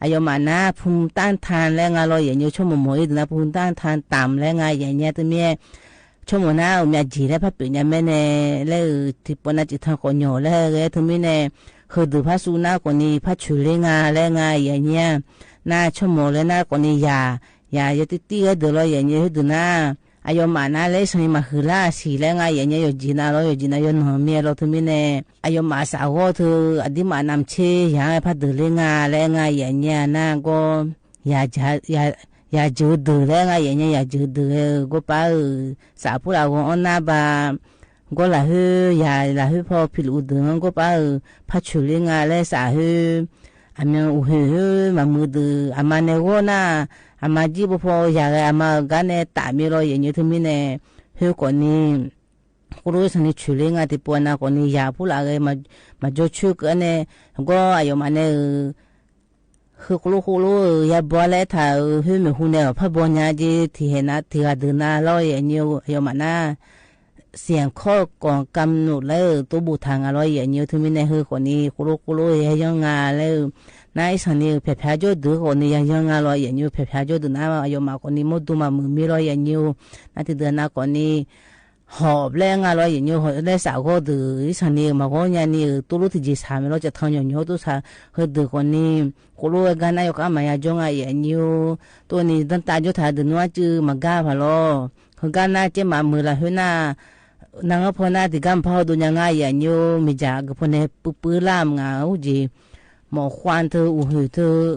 အယီၤမးနၤ ภูมิต้านทานလၢအဲၣ်ငါလီၤယဲၢ်ညိ, ဆိကမိၣ်မိၢ်အံၤဒုးနၤ ภูมิต้านทานต่ำလၢအဲၣ်ငါယဲၢ်ညိ, တမံၤ ဆိကမိၣ်နၤ အိၣ်မးကၠံလၢဖးပၢၢ်ညါမဲန့ၣ် လဲၤဧၢ ထံၣ်ပှၤနၤစံးထီၣ်ကိးညီလၢဂဲၤ တမံၤန့ၣ် ဟဲဒုးဖးစူၤနၤကိးနံၤ ဖးဆူၣ်လၢငါလၢအဲၣ်ငါယဲၢ်ညိ, နၤဆိကမိၣ်လၢနၤကိးနံၤယၤ ယၤယဲတံၢ်တံၢ်ဂဲၤဒုးလီၤယဲၢ်ညိ ဟဲဒုးနၤ အယီၤမးနၤလၢအံၤစၣ်နံၤမၤဟုၣ်လၢ်အဆံးလၢအဲၣ်ငါယဲၢ်ညိ, ယိၤကၠံနၤလီၤ ယိၤကၠံနၤ ယိၤနီၢ်မ့ၢ်လီၤ တမံၤန့ၣ် အယီၤမးစးဂီၤထုး အဒံးမးနၤမ့ၢ်ဆ့ၣ်ယၤ ဖးဒုးလၢငါလၢအဲၣ်ငါယဲၢ်ညိ, နၤဂီၤ ယၤ ယၤ ယၤစၢၤဒုးလၢအဲၣ်ငါယဲၢ်ညိ, ယၤစၢၤဒုးဂီၢ်ပၢ်ဧၢ, စးဖုလၢ်ဂီၤအီၣ်နၤဘၣ် ဂီၢ်လၢဟဲ ယၤလၢဟဲ ဖီဖံးလူၤဒုး ဂီၢ်ပၢ်ဧၢ, ဖးဆူၣ်လၢငါလၢစးဟဲ, အမ့ၢ်အိၣ်ဟဲဟဲ မၤမုာ်ဒုး အမါန့ၣ်ဂီၢ်နၤ, အမါကၠံဖိဖီယၤဂဲၤ အမါဂၤန့ၣ် တၢ်မ့ၢ်လီၤယဲၢ်ညိ တမံၤန့ၣ် ဟဲကိးနံၤ ဃိလိအံၤစၣ်နံၤဆူၣ်လၢငါ တံၤပှၤနၤကိးနံၤ ယၤဖုလၢ်ဂဲၤ မၤကၠီဆၢကန့ၣ် ဂီၢ်အယီၤမးန့ၣ် ဟဲဃိလိဃိလိဧၢ ယၤဘီလၢထးဧၢ ဟဲမ့ၢ်ဟူန့ၣ် ဖးဘီညါက့ၤ ထံၣ်ဟဲနၤ ထံၣ်ဂၤဒုးနၤလီၤယဲၢ်ညိ အယီၤမးနၤ เสียงเคาะกลองกำหนดလၢ တိဘိၣ်ထးငါလီၤယဲၢ်ညိ တမံၤန့ၣ် ဟဲကိးနံၤ ဃိလိဃိလိ ယၤယီၤငါလၢ နၤအံၤစၣ်နံၤ ဖျဲးဖျါကၠီဒုးကိးနံၤ ယၤယီၤငါလီၤယဲၢ်ညိ ဖျဲးဖျါကၠီဒုးနၤ အယီၤမးကိးနံၤ မိၢ်ဒိၣ်မးမုာ်မ့ၢ်လီၤယဲၢ်ညိ နၤထံၣ်ဒုးနၤကိးနံၤ ဟီၣ်ဘျဲငါလီၤယဲၢ်ညိ ဟီၣ်လၢစးဂီၤဒုး အံၤစၣ်နံၤ မၤဂီၤညါနံၤ တိလိထံၣ်ကၠံဆၣ်မ့ၢ်လီၤ ကထီၣ်ညီညီတိၢ်ဆၣ် ဟဲဒုးကိးနံၤ ဃိလိဝဲဂၤနၤ ယကမၤယၤကၠီငါယဲၢ်ညိ တိၢ်နံၤ တၢ်တၢ်ကၠီထးဒုးနွါကၠုမၤဂၤဖးလီၤ ဟဲဂၤနၤ ကဲမးမုာ်လၢဟဲနၤ နၢ်ငါဖီနၤ တံၢ်ဂၤမဖါဟီၣ်ဒိၣ်ညါငါယဲၢ်ညိ မ့ၢ်ကၠၢ်ကဖိန့ၣ် ပုၢ်ပုၢ်လၢ်မုၢ်ငါ အိၣ်ကၠံ မိၢ်ခွါထုး အိၣ်ဟုၣ်ထုး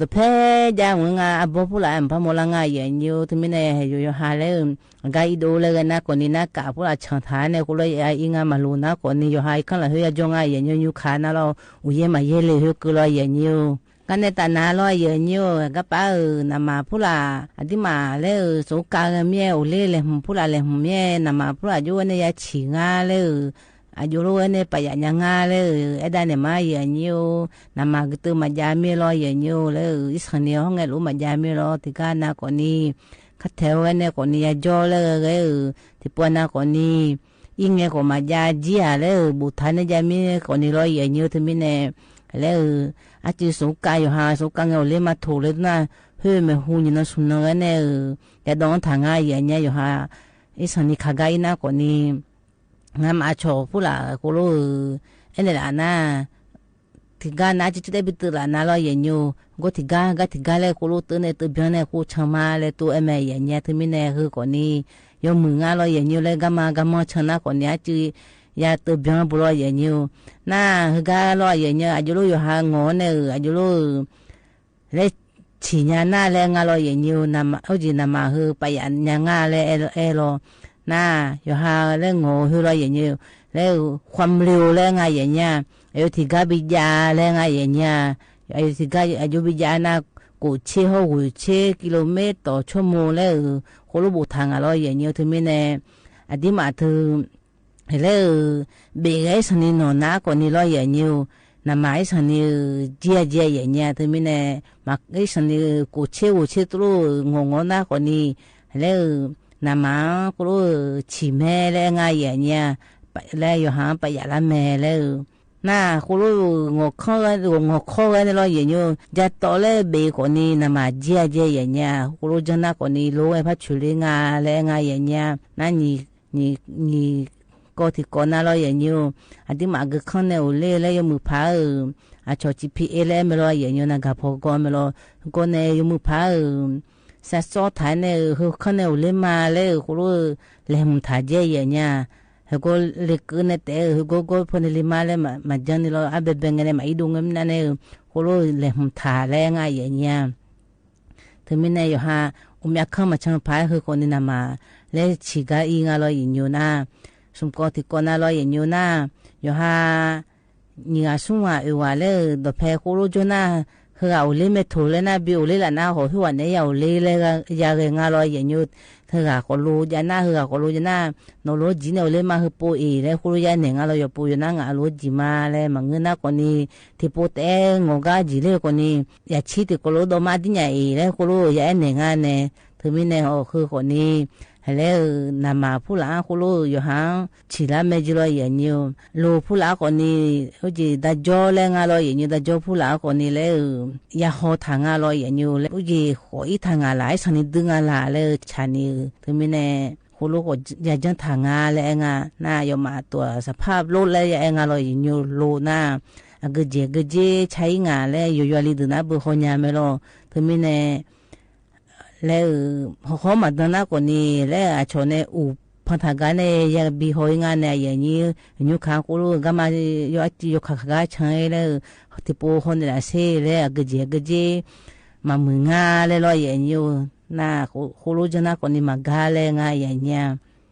တဖဲဒၣ်မုၢ်ငါ အဘီဖုလၢ် အမဖါမိၢ်လၢ်ငါယဲၢ်ညိ တမံၤန့ၣ် ဟဲယိၤယိၤဟးလၢ အဂၤအံၤဒိၣ်လၢဂဲၤနၤကိးနံၤ နၤကးဖုလၢ်ဆၣ်ထးန့ၣ် ဃိလိအံၤ အံၤငါမၤလိနၤကိးနံၤ ယိၤဟးအံၤခီလၢဟဲယၤကၠီငါယဲၢ်ညိ ညိခါနၤလီၤ အိၣ်ယဲမးယဲလဲၣ် ဟဲက့ၤလီၤယဲၢ်ညိ ကါန့ၣ်တၢ်နာ်လီၤယဲၢ်ညိၣ် ကါပၢ်ဧၢ နမၤဖုလၢ် အဒံးမးလၢဧိၤ စူးကါဂ့ၤမ့ၢ် အိၣ်လၢလဲၤမုာ်ဖုလၢ် လဲၤမုာ်မ့ၢ် နမၤဖုလၢ်ယိၣ်ဝဲန့ၣ် ယၤဆံၣ်ငါလၢဧိၤ အယိၣ်လိၣ်ဝဲန့ၣ် ပယၣ်ညါငါလၢဧိၤ အဲၣ်ဒၣ်န့ၣ်မးယဲၢ်ညိၣ် နမၤကတၢၢ်မၤယါမ့ၢ်လီၤယဲၢ်ညိၣ် လၢဧိၤ အံသၣ်န့ၣ် ဟီၣ်ငဲၢ်လိာ်မၤယါမ့ၢ်လီၤ တံဂါနၤကိးနံၤ ခါထဲးဝဲန့ၣ်ကိးနံၤ ယၤကၠီလၢဂဲၤဧိၤ တံပှၤနၤကိးနံၤ အံငဲၢ်ကိးမၤယါကံယါလၢဧိၤ ဘူးထါန့ၢ်ယါမ့ၢ်ကိးနံၤလီၤယဲၢ်ညိၣ် တမံၤန့ၣ် လၢဧိၤ အစုစူးကါ ယိၤဟၣ် စူးကါငဲၢ်အိၣ်လၢမၤထိၣ်လၢတနၢ် ဟ့ၣ်မဲာ်ဟူး ညီၣ်နီၢ်ဆူၣ်နီၢ်ဂဲၤန့ၣ်ဧိၤ ယၤဒိးထၣ်ငါယဲၢ်ညိၣ် ယိၤဟၣ် အံသၣ်န့ၣ်ခါဂၤအံၤနၤကိးနံၤ နမၤဆီၣ်ဖုလၢ် ဃိလိၣ်ဧိၤ အဲၣ်န့ၣ်လၢနၤ တံဂါနၤ ကၠီကၠီတဲဘံတၢၣ်လၢနၤလီၤယဲၢ်ညိၣ် ဂီၢ်တံဂါ ဂၤတံဂါလၢဃိလိၣ်တၢ်န့ၣ် တၢ်ဘျီန့ၣ် ဃိဆၢမါလၢတိၢ်အဲၣ်မဲာ်ယဲၢ်ညိၣ် တမံၤန့ၣ် ဟ့ၣ်ကိးနံၤ ယီၢ်မုၢ်ငါလီၤယဲၢ်ညိၣ် လၢဂၤမၤဂၤမီဆၢနၤကိးနံၤ အစု ယၤတၢ်ဘျီပူၤလီၤယဲၢ်ညိၣ် နၤ ဟ့ၣ်ဂၤလီၤယဲၢ်ညိၣ် အယိၣ်လိၣ်ယိၤဟၣ် ငိၢ်န့ၣ်ဧိၤ အယိၣ်လိၣ်ဧိၤ လၢဆံၣ်ညါနၤလၢအငါလီၤယဲၢ်ညိၣ် နမၤ အိၣ်ကံ နမၤဟ့ၣ် ပယၣ်ညါငါလၢအအဲၣ်လီၤ နၤ ယိၤဟၣ်လၢငိၢ်ဟ့ၣ်လီၤယဲၢ်ညိၣ် လၢ ความเร็ว လၢအငါယဲၢ်ညိၣ် အယိၣ်တံဂါဘံယါလၢအငါယဲၢ်ညိၣ် အယိၣ်တံဂါ အယိၣ်ဘံယါနၤ ကိၣ်ဆ့ဟီၣ်ဝုၢ်ဆ့ ကံလိမ့ၣ်တီၣ် ชั่วโมงလၢဧိၤ ဃိလိၣ်ဘူးထၣ်ငါလီၤယဲၢ်ညိၣ် တမံၤန့ၣ် အဒံးမးတၢ် လၢဧိၤ ဘ့ၣ်ဂဲၤအံသၣ်န့ၣ်နီၢ်နၤကိးနံၤလီၤယဲၢ်ညိၣ် နမၤအံသၣ်န့ၣ်ဧိၤ ကံယါကံယါယဲၢ်ညိၣ် တမံၤန့ၣ် မၤအံသၣ်န့ၣ်ဧိၤ ကိၣ်ဆ့ဝုၢ်ဆ့တလိၣ် ငိၢ်ငိၢ်နၤကိးနံၤ လၢဧိၤ နမၤ ဃိလိၣ်ဧိၤ ဆံၣ်မဲလၢအငါယဲၢ်ညိၣ် လၢယိၤဟၣ် ပယၣ်လၢမဲာ်လၢဧိၤ နၤ ဃိလိၣ်ဧိၤ ငိၢ်ခီဂဲၤ ငိၢ်ခီဂဲၤန့ၣ်လီၤယဲၢ်ညိၣ် ယၤတီၢ်လၢဘ့ၣ်ကိးနံၤ နမၤကံယါကံယါယဲၢ်ညိၣ် ဃိလိၣ်ကၠီနၤကိးနံၤ လိဝဲဖးဆူၣ်လၢအငါလၢအငါယဲၢ်ညိၣ် နၤ နံၤ နံၤ နံၤ ကီၢ်ထံးကီၢ်နၤလီၤယဲၢ်ညိၣ် အဒံးမးအကခီန့ၣ်အိၣ်လၢ လၢယီၢ်မုၢ်ဖးဧိၤ အဆီၣ် GPS လၢအမဲာ်လီၤယဲၢ်ညိၣ် နဂၤဖီဂီၢ်မဲာ်လီၤ ဟ့ၣ်ကိးန့ၣ် ယီၢ်မုၢ်ဖးဧိၤ စးစီထၣ်န့ၣ်ဧိၤ ဟ့ၣ်ခီန့ၣ်အိၣ်လၢမါလၢဧိၤ ဃိလိၣ် လဲၤမုာ်ထၣ်ကံယါယဲၢ်ညိၣ် ဟ့ၣ်ကိးလၢကၢန့ၣ်တဲဧိၤ ဟ့ၣ်ကိးကိးဖိန့ၣ်လံမါလၢ မၤကၠီန့ၣ်လီၤ အဘဲဘဲငဲၤန့ၣ် မၤအံၤဒိၣ်ငဲၤမနုၤန့ၣ်ဧိၤ ဃိလိၣ်လဲၤမုာ်ထၣ်လၢအငါယဲၢ်ညိၣ် တမံၤန့ၣ် ယိၤဟၣ် အိၣ်မၠးခီမၤဆၢဖးဟ့ၣ်ကိးနံၤ နမၤ လၢဆံၣ်ဂၤအံၤငါလီၤယဲၢ်ညိၣ်နၤ ဆူၣ်ကီၢ်ထံးကီၢ်နၤလီၤယဲၢ်ညိၣ်နၤ ယိၤဟၣ် နံၤဂၤဆူဝၤအၢဝၤလၢ ဒီးဖဲဃိလိၣ်ကၠီနၤ ဟ့ၣ်ဂၤအိၣ်လၢမဲာ်ထိၣ်လၢနၤ ဘ့ၣ်အိၣ်လၢလၢ်နၤ ဟီၣ်ဟ့ၣ်ဝဲန့ၣ် ယၤအိၣ်လၢလၢယၤဂဲၤငါလီၤယဲၢ်ညိၣ် ဟ့ၣ်ဂၤဃီလိာ်ယၤနၤ ဟ့ၣ်ဂၤဃီလိာ်ယၤနၤ နီၢ်လိကၠံန့ၣ်အိၣ်လၢမါဟ့ၣ်ပိအ့ၣ် လၢဃိလိၣ်ယၤနဲၣ်ငါလီၤယီၤပိယိၤနၤ ငါအလိကၠံမါလၢ မၤငၢၢ်နၤကိးနံၤ ထံဖိတအဲၣ်ငီၤဂၤကၠံလၢကိးနံၤ ယၤဆံတံၤကီးလိာ်ဒီးမါဒ်ညါအံၤ လၢဃိလိၣ်ယၤအဲၣ်နဲၣ်ငါန့ၣ် တမံၤန့ၣ် ဟ့ၣ်ဃုာ်ကိးနံၤ ဟဲလၢဧိၤ နမၤဖုလၢ်အါဃိလိၣ် ယိၤဟၣ် ဆံၣ်လၢမဲာ်ကံလီၤယဲၢ်ညိၣ် လိၤဖုလၢ်အါကိးနံၤ အိၣ်ကၠံ တၢ်ကၠီလၢငါလီၤယဲၢ်ညိၣ် တၢ်ကၠီဖုလၢ်အါကိးနံၤလၢ ယၤဟီၣ်ထၣ်ငါလီၤယဲၢ်ညိၣ် လၢအိၣ်ကၠံ ဃိးအံၣ်ထၣ်ငါလၢ် အံသၣ်န့ၣ်ဒုးငါလၢ်လၢဆၣ်န့ၣ်ဧိၤ တမံၤန့ၣ် ဃိလိၣ်ဃိး ယၤကၠီထၣ်ငါလၢအါငါ နၤ ယီၤမးတိၢ် စဖးပျိလၢယၤအဲၣ်ငါလီၤယဲၢ်ညိၣ်လိၤနၤ အကၠံကၠံ ဆါအံၤငါလၢယိၤယွၤလံဒုးနၤ ဘုးဃီညါမဲာ်လီၤ တမံၤန့ၣ် လၢဧိၤ ဟီၣ်မၤဒၢနၤကိးနံၤ လၢအဆီၣ်န့ၣ် အိၣ်ဖီၣ်ထၣ်ဂၤန့ၣ် ယၤဘံဟီၣ်အံၤငါန့ၣ် ယဲၢ်ညိၣ် ညိၣ်ခါဃိလိၣ် ဂၤမါ ယီၤအကၠံ ယီၤခးခးဂၤဆၢလၢ ထံဖိဟီၣ်န့ၣ်လၢစ့ၢ် လၢအကၠံကၠံ မၤမုာ်ငါလၢလီၤယဲၢ်ညိၣ် နၤ ဃိလိၣ်ကၠီနၤကိးနံၤ မၤဂၤလၢငါယဲၢ်ညိၣ်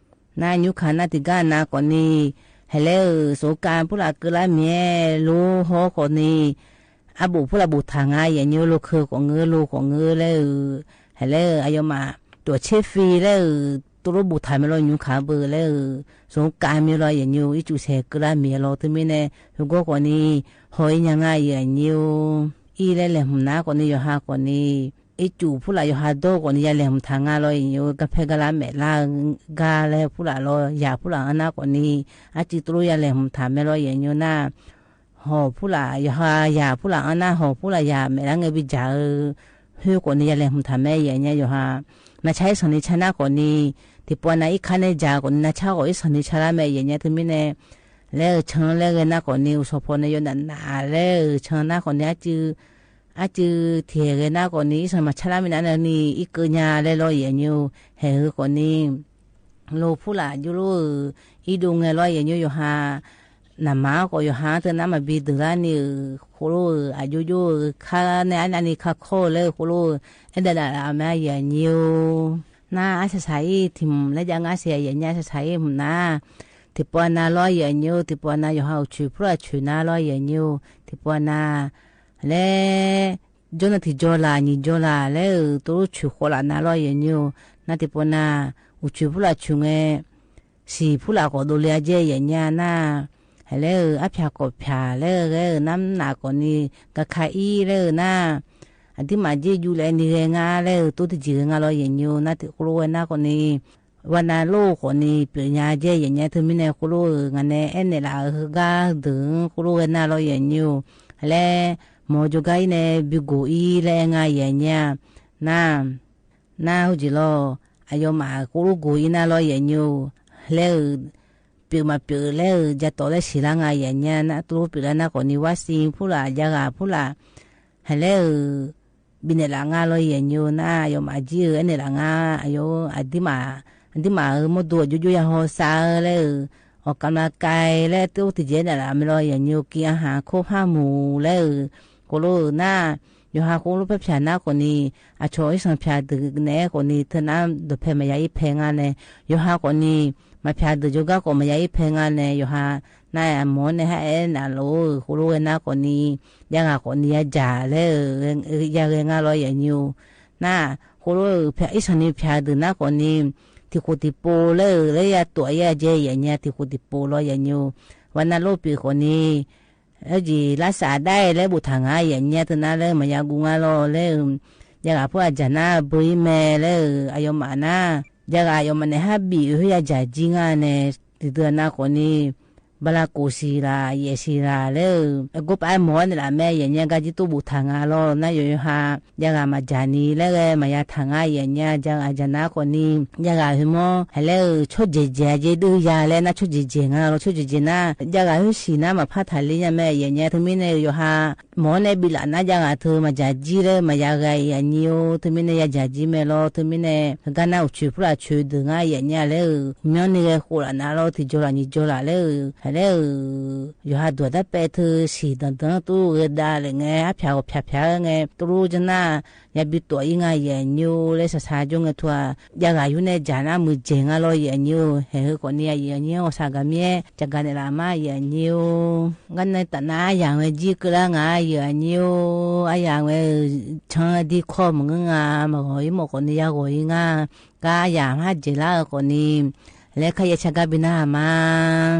နၤ ညိၣ်ခါနၤ တံၤဂၤနၤကိးနံၤ ဟဲလၢဧိၤ စူးကါဖုလၢ်ကၢလၢမဲာ် လိၤဟီၣ်ကိးနံၤ အဘူးဖုလၢ်ဘူးထၣ်ငါယဲၢ်ညိၣ် လိၤခၢၣ်ကိးငၢၢ် လိၤကိးငၢၢ်လၢဧိၤ ဟဲလၢဧိၤ အယီၤမး တိၢ်ဆ့ဖံလၢဧိၤ တလိၣ်ဘူးထၣ်မဲာ်လီၤ ညိၣ်ခါဘုးလၢဧိၤ စူးကါမဲာ်လီၤယဲၢ်ညိၣ် အံၣ်စူးဆဲးကၢလၢမဲာ်လီၤ တမံၤန့ၣ် ဟ့ၣ်ဂီၢ်ကိးနံၤ ဟီၣ်အံၤညါငါယဲၢ်ညိၣ် အံၤလၢလဲၤမုာ်နၤကိးနံၤ ယိၤဟၣ်ကိးနံၤ အံၣ်စူးဖုလၢ်ယိၤဟၣ်ဒိကိးနံၤ ယၤလဲၤမုာ်ထၣ်ငါလီၤယဲၢ်ညိၣ် ကဖဲဂၤလၢမဲာ်လၢ် ဂၤလၢဖုလၢ်လီၤ ယၤဖုလၢ်အါနၤကိးနံၤ အါစုတလိၣ်ယၤလဲၤမုာ်ထၣ်မဲာ်လီၤယဲၢ်ညိၣ်နၤ ဟီၣ်ဖုလၢ် ယိၤဟၣ်ယၤဖုလၢ်အါနၤ ဟီၣ်ဖုလၢ်ယၤမဲာ်လၢငဲၤဘံကၠၢ်ဧိၤ ဟ့ၣ်ကိးနံၤယၤလဲၤမုာ်ထၣ်မဲာ်ယဲၢ်ညိၣ် ယိၤဟၣ် နၤဆါအံသၣ်န့ၣ်ဆါနၤကိးနံၤ တံၤပှၤနၤအံၣ်ခါန့ၣ်ကၠၢ်ကိးနံၤ နၤဆါဂီၤအံသၣ်န့ၣ်ဆါလၢမဲာ်ယဲၢ်ညိၣ် တမံၤန့ၣ် လၢဧိၤဆၢလၢဂဲၤနၤကိးနံၤ အိၣ်ဆီဖီန့ၣ် ယိၤနးနးလၢဧိၤဆၢနၤကိးနံၤ အါစု အါစုထံၣ်ဂဲၤနၤကိးနံၤ အံသၣ်မၤဆါလၢမဲာ်နၤန့ၣ် အံကၢညါလၢလီၤယဲၢ်ညိၣ် ဟဲဟ့ၣ်ဂီၢ်ကိးနံၤ လိၤဖုလၢ်ယိၤလိၤဧိၤ အံဒိၣ်ငဲၤလီၤယဲၢ်ညိၣ် ယိၤဟၣ် နမၤကိးယိၤဟၣ် တနၤမၤဘံဒုးလၢန့ၣ်ဧိၤ ဃိလိၤဧိၤ အယိၤယိၤဧိၤ ခါန့ၣ်အါန့ၣ်ခါခီလၢဃိလိၤဧိၤ အဲၣ်ဒိးဒၣ်လၢအမဲာ်ယဲၢ်ညိၣ် နၤအါဆၣ်ဆၣ်အံၤ ထံၣ်မုၢ်လၢယါငါစ့ၢ်ယဲၢ်ညိၣ် အါဆၣ်ဆၣ်အံၤမုၢ်နၤ တံၤပှၤနၤလီၤယဲၢ်ညိၣ် တံၤပှၤနၤ ယိၤဟၣ်အိၣ်ဆူၣ်ဖုလၢ်ဆူၣ်နၤလီၤယဲၢ်ညိၣ် တံၤပှၤနၤ လဲၣ် ယိၼ်းနာ်တိၼ်ကၠီလၢ် နံၣ်ကၠီလၢ် လဲၣ်ဧိၤ တိရိၼ်းဆွေဃိးလၢ်နၤလီၤ ယဲၢ်ညိၼ်ဧိၤ နာ်တိၼ်ပိူၼ်ႈနၤ အိၣ်ဆွေဖုလၢ်ဆွေငဲ သီၣ်ဖုလၢ် ကိးဒိၣ်လၢအကဲ ယဲၢ်ညိၼ်ဧိၤနၤ ဟဲလဲၣ်ဧိၤ အဖျၢၣ်ကိးဖျၢၣ် လဲၣ်ဧိၤ ဂဲၤဧိၤ နမ်းနးကိးနံၤ ကခါအံၤ လဲၣ်ဧိၤနၤ အဒံးမးကၠီယူၤလၢနံၤဂဲၤငါ လဲၣ်ဧိၤ တိတိၵျီၤဂဲၤငါ လီၤ ယဲၢ်ညိၼ်ဧိၤ နာ်တိၼ်ဃိရိၼၢ်ကိးနံၤ ဝၤနၤလိၣ်ကိးနံၤ ပျိၼ်ၺၢ်ကၠီ ယဲၢ်ညိၼ်ဧိၤ သုမ့ၢ်နဲၣ်ဃိရိဧိၤ ငါနဲၣ် အဲၣ်နဲၣ်လၢအဂၤဒုး ဃိရိဂဲၤနၤလီၤ ယဲၢ်ညိၼ်ဧိၤ ဟဲလဲၣ် မ်ယိၤဂၤအံၤနဲၣ် ဘုၣ်ကိၢ်အံၤ လဲၣ် အဲၣ်ငါ ယဲၢ်ညိၼ်ဧိၤ နၤ နၤ ဟူၣ်ကၠီၤလီၤ အယိၤမး ဃိရိကိၢ်အံၤနၤလီၤ ယဲၢ်ညိၼ်ဧိၤ ဟဲလဲၣ်ဧိၤ ပျိၼ်မးပျိၼ် လဲၣ်ဧိၤ ယၤတီၢ်လဲၣ် သီၣ်လၢ်ငါ ယဲၢ်ညိၼ်ဧိၤ နၤ တိရိၼ်းပျိၼ်လၢနၤကိးနံၤ ဝါစံၣ်ဖုလၢ် ယၤဂၤဖုလၢ် ဟဲလဲၣ်ဧိၤ ဘံၣ်နဲၣ်လၢ်ငါလီၤ ယဲၢ်ညိၼ်ဧိၤ နၤ ယိၤမးကၠီဧိၤ အဲၣ်နဲၣ်လၢ်ငါ အယိၤ အဒံးမး အဒံးမးဧိၤ မိၢ်ဒိၣ် ယိယိယၤဟီၣ်သးဧိၤ လဲၣ်ဧိၤ အီၣ်ကမ်လၢကဲ လဲၣ် တိတိၵျီၤနဲၣ်လၢ်မ့ၢ်လီၤ ယဲၢ်ညိၼ်ဧိၤ ကံၢ်အဟၢၣ်ခိၣ်ဖးမူၤ လဲၣ်ဧိၤ ဃိရိဧိၤ နၤ ယိၤဟၣ်ဃိရိဖဲဖျၢၣ်နၤကိးနံၤ အဆိအံသၣ်ဖျၢၣ်ဒုးနဲၣ်ကိးနံၤ သုနၤ ဒိၣ်ဖဲမၤယၤအံၤဖဲငါနဲၣ် ယိၤဟၣ်ကိးနံၤ မၤဖျၢၣ်ဒုးယိၤဂၤကိး မၤယၤအံၤဖဲငါနဲၣ် ယိၤဟၣ် နၤ အမိၢ်နဲၣ် ဟဲအဲၣ်နၤလိၤ ဃိရိဂဲၤနၤကိးနံၤ ယၤဂၤကိးနံၤ ယၤကၠီၤ လဲၣ်ဧိၤ ယၤဂဲၤငါလီၤ ယဲၢ်ညိၼ်ဧိၤ နၤ ဃိရိဧိၤ ဖဲအံသၣ်နံၤဖျၢၣ်ဒုးနၤကိးနံၤ တံၤဃူတံၤဖိး လဲၣ်ဧိၤ လၢယၤတီၢ်ယၤကၠီ ယဲၢ်ညိၼ်ဧိၤ တံၤဃူတံၤဖိးလီၤ ယဲၢ်ညိၼ်ဧိၤ ဝၤနၤလိၣ်ပျိၼ်ကိးနံၤ လၢကၠီၤလၢသးဒၣ် လဲၣ်ဘိးထၢၣ်ငါ ယဲၢ်ညိၼ်ဧိၤ သုနၤ လၢမၤယၤကူငါလီၤ လဲၣ်ဧိၤ ယၤဂၤဖိအကၠီၤနၤ ဘၢအံၤမဲာ် လဲၣ်ဧိၤ အယိၤမးနၤ ယၤဂၤအယိၤမးနဲၣ် ဟးဘံၣ်အုး ဟဲယၤကၠီၤကၠီၤငါနဲၣ် တံၤဒုးနၤကိးနံၤ ဘၣ်လၢကိၢ်သီၣ်လၢ် ယဲၢ်သီၣ်လၢ် လဲၣ်ဧိၤ အကိးပာ်မိၢ်နဲၣ်လၢ် မ့ၢ်ယဲၢ်ညိၼ်ဧိၤ ကၠီၤကၠီၤတိၢ်ဘိးထၢၣ်ငါလီၤ နၤ ယိၤဟၣ် ယၤဂၤမၤကၠီၤနံၤ လဲၣ်ဂဲၤ မၤယၤထၢၣ်ငါ ယဲၢ်ညိၼ်ဧိၤ ယၤဂၤကၠီၤနၤကိးနံၤ ယၤဂၤဟုမီၢ် ဟဲလဲၣ်ဧိၤ ဆိၣ်ကၠီၤကၠီၤ ယဲၢ်ဒုးယၤလဲၣ် နၤ ဆိၣ်ကၠီၤကၠီၤငါလီၤ ဆိၣ်ကၠီၤကၠီၤနၤ ယၤဂၤဟုသံၣ်နၤ မၤဖးထၢၣ်လံ ယဲၢ်မဲာ် ယဲၢ်ညိၼ်ဧိၤ သုမ့ၢ်နဲၣ် ယိၤဟၣ် မိၢ်နဲၣ်ဘံၣ်လၢ်နၤ ယၤဂၤသုမၤကၠီၤကၠီၤ လဲၣ် မၤယၤဂၤ ယဲၢ်ညိၼ်ဧိၤ သုမ့ၢ်နဲၣ် ယၤကၠီၤကၠီၤမဲာ်လီၤ သုမ့ၢ်နဲၣ် ဂၤနၤအိၣ်ဆွေဖုလၢ်ဆွေဒုးငါ ယဲၢ်ညိၼ်ဧိၤ လဲၣ်ဧိၤ မီၢ်န့ၣ်ဂဲၤဃိးလၢ်နၤလီၤ တံၤကၠီၤလၢ် နံၤကၠီၤလၢ် လဲၣ်ဧိၤ ဟဲလဲၣ်ဧိၤ ယိၤဟၣ်ဒွးတၢ်ပဲာ် သုသံၣ်ဒၢၣ်ဒၢၣ် တိၢ်ဂဲၤဒၣ်လဲၣ် ငဲၤ အဖျၢၣ်ဂီၤဖျၢၣ်ဖျၢၣ် ငဲၤ တိရိၼ်းကၠီၤနၤ ယၤဘံၣ်တီၢ်အံၤငါ ယဲၢ်ညိၼ်ဧိၤ လဲၣ် သးသးကၠိ ငဲၤထွါ ယၤဂၤယူၢ်နဲၣ် ကၠီၤနၤ မုၢ်ကၠီၤငါလီၤ ယဲၢ်ညိၼ်ဧိၤ ဟဲဟုကိးနံၤ ယဲၢ်ညိၼ်ဧိၤ အိၣ်သးဂၤမံၤ ကၠီၤဂၤနဲၣ်လၢ်မး ယဲၢ်ညိၼ်ဧိၤ ဂၤနဲၣ်တၢ်နၤ ယၤဝဲကၠီၤကၠီၤလၢ်ငါ ယဲၢ်ညိၼ်ဧိၤ အယၤဝဲ ဆၢဒံခီၣ်မုၢ်ငါ မၤဂီၤအံၤမီၢ်ကိးနံၤ ယၤဂီၤအံၤငါ ကယၤမၤကၠီၤလၢ်ကိးနံၤ လဲၣ် ခါယဲၢ်ဆၢဂၤဘံၣ်နၤမး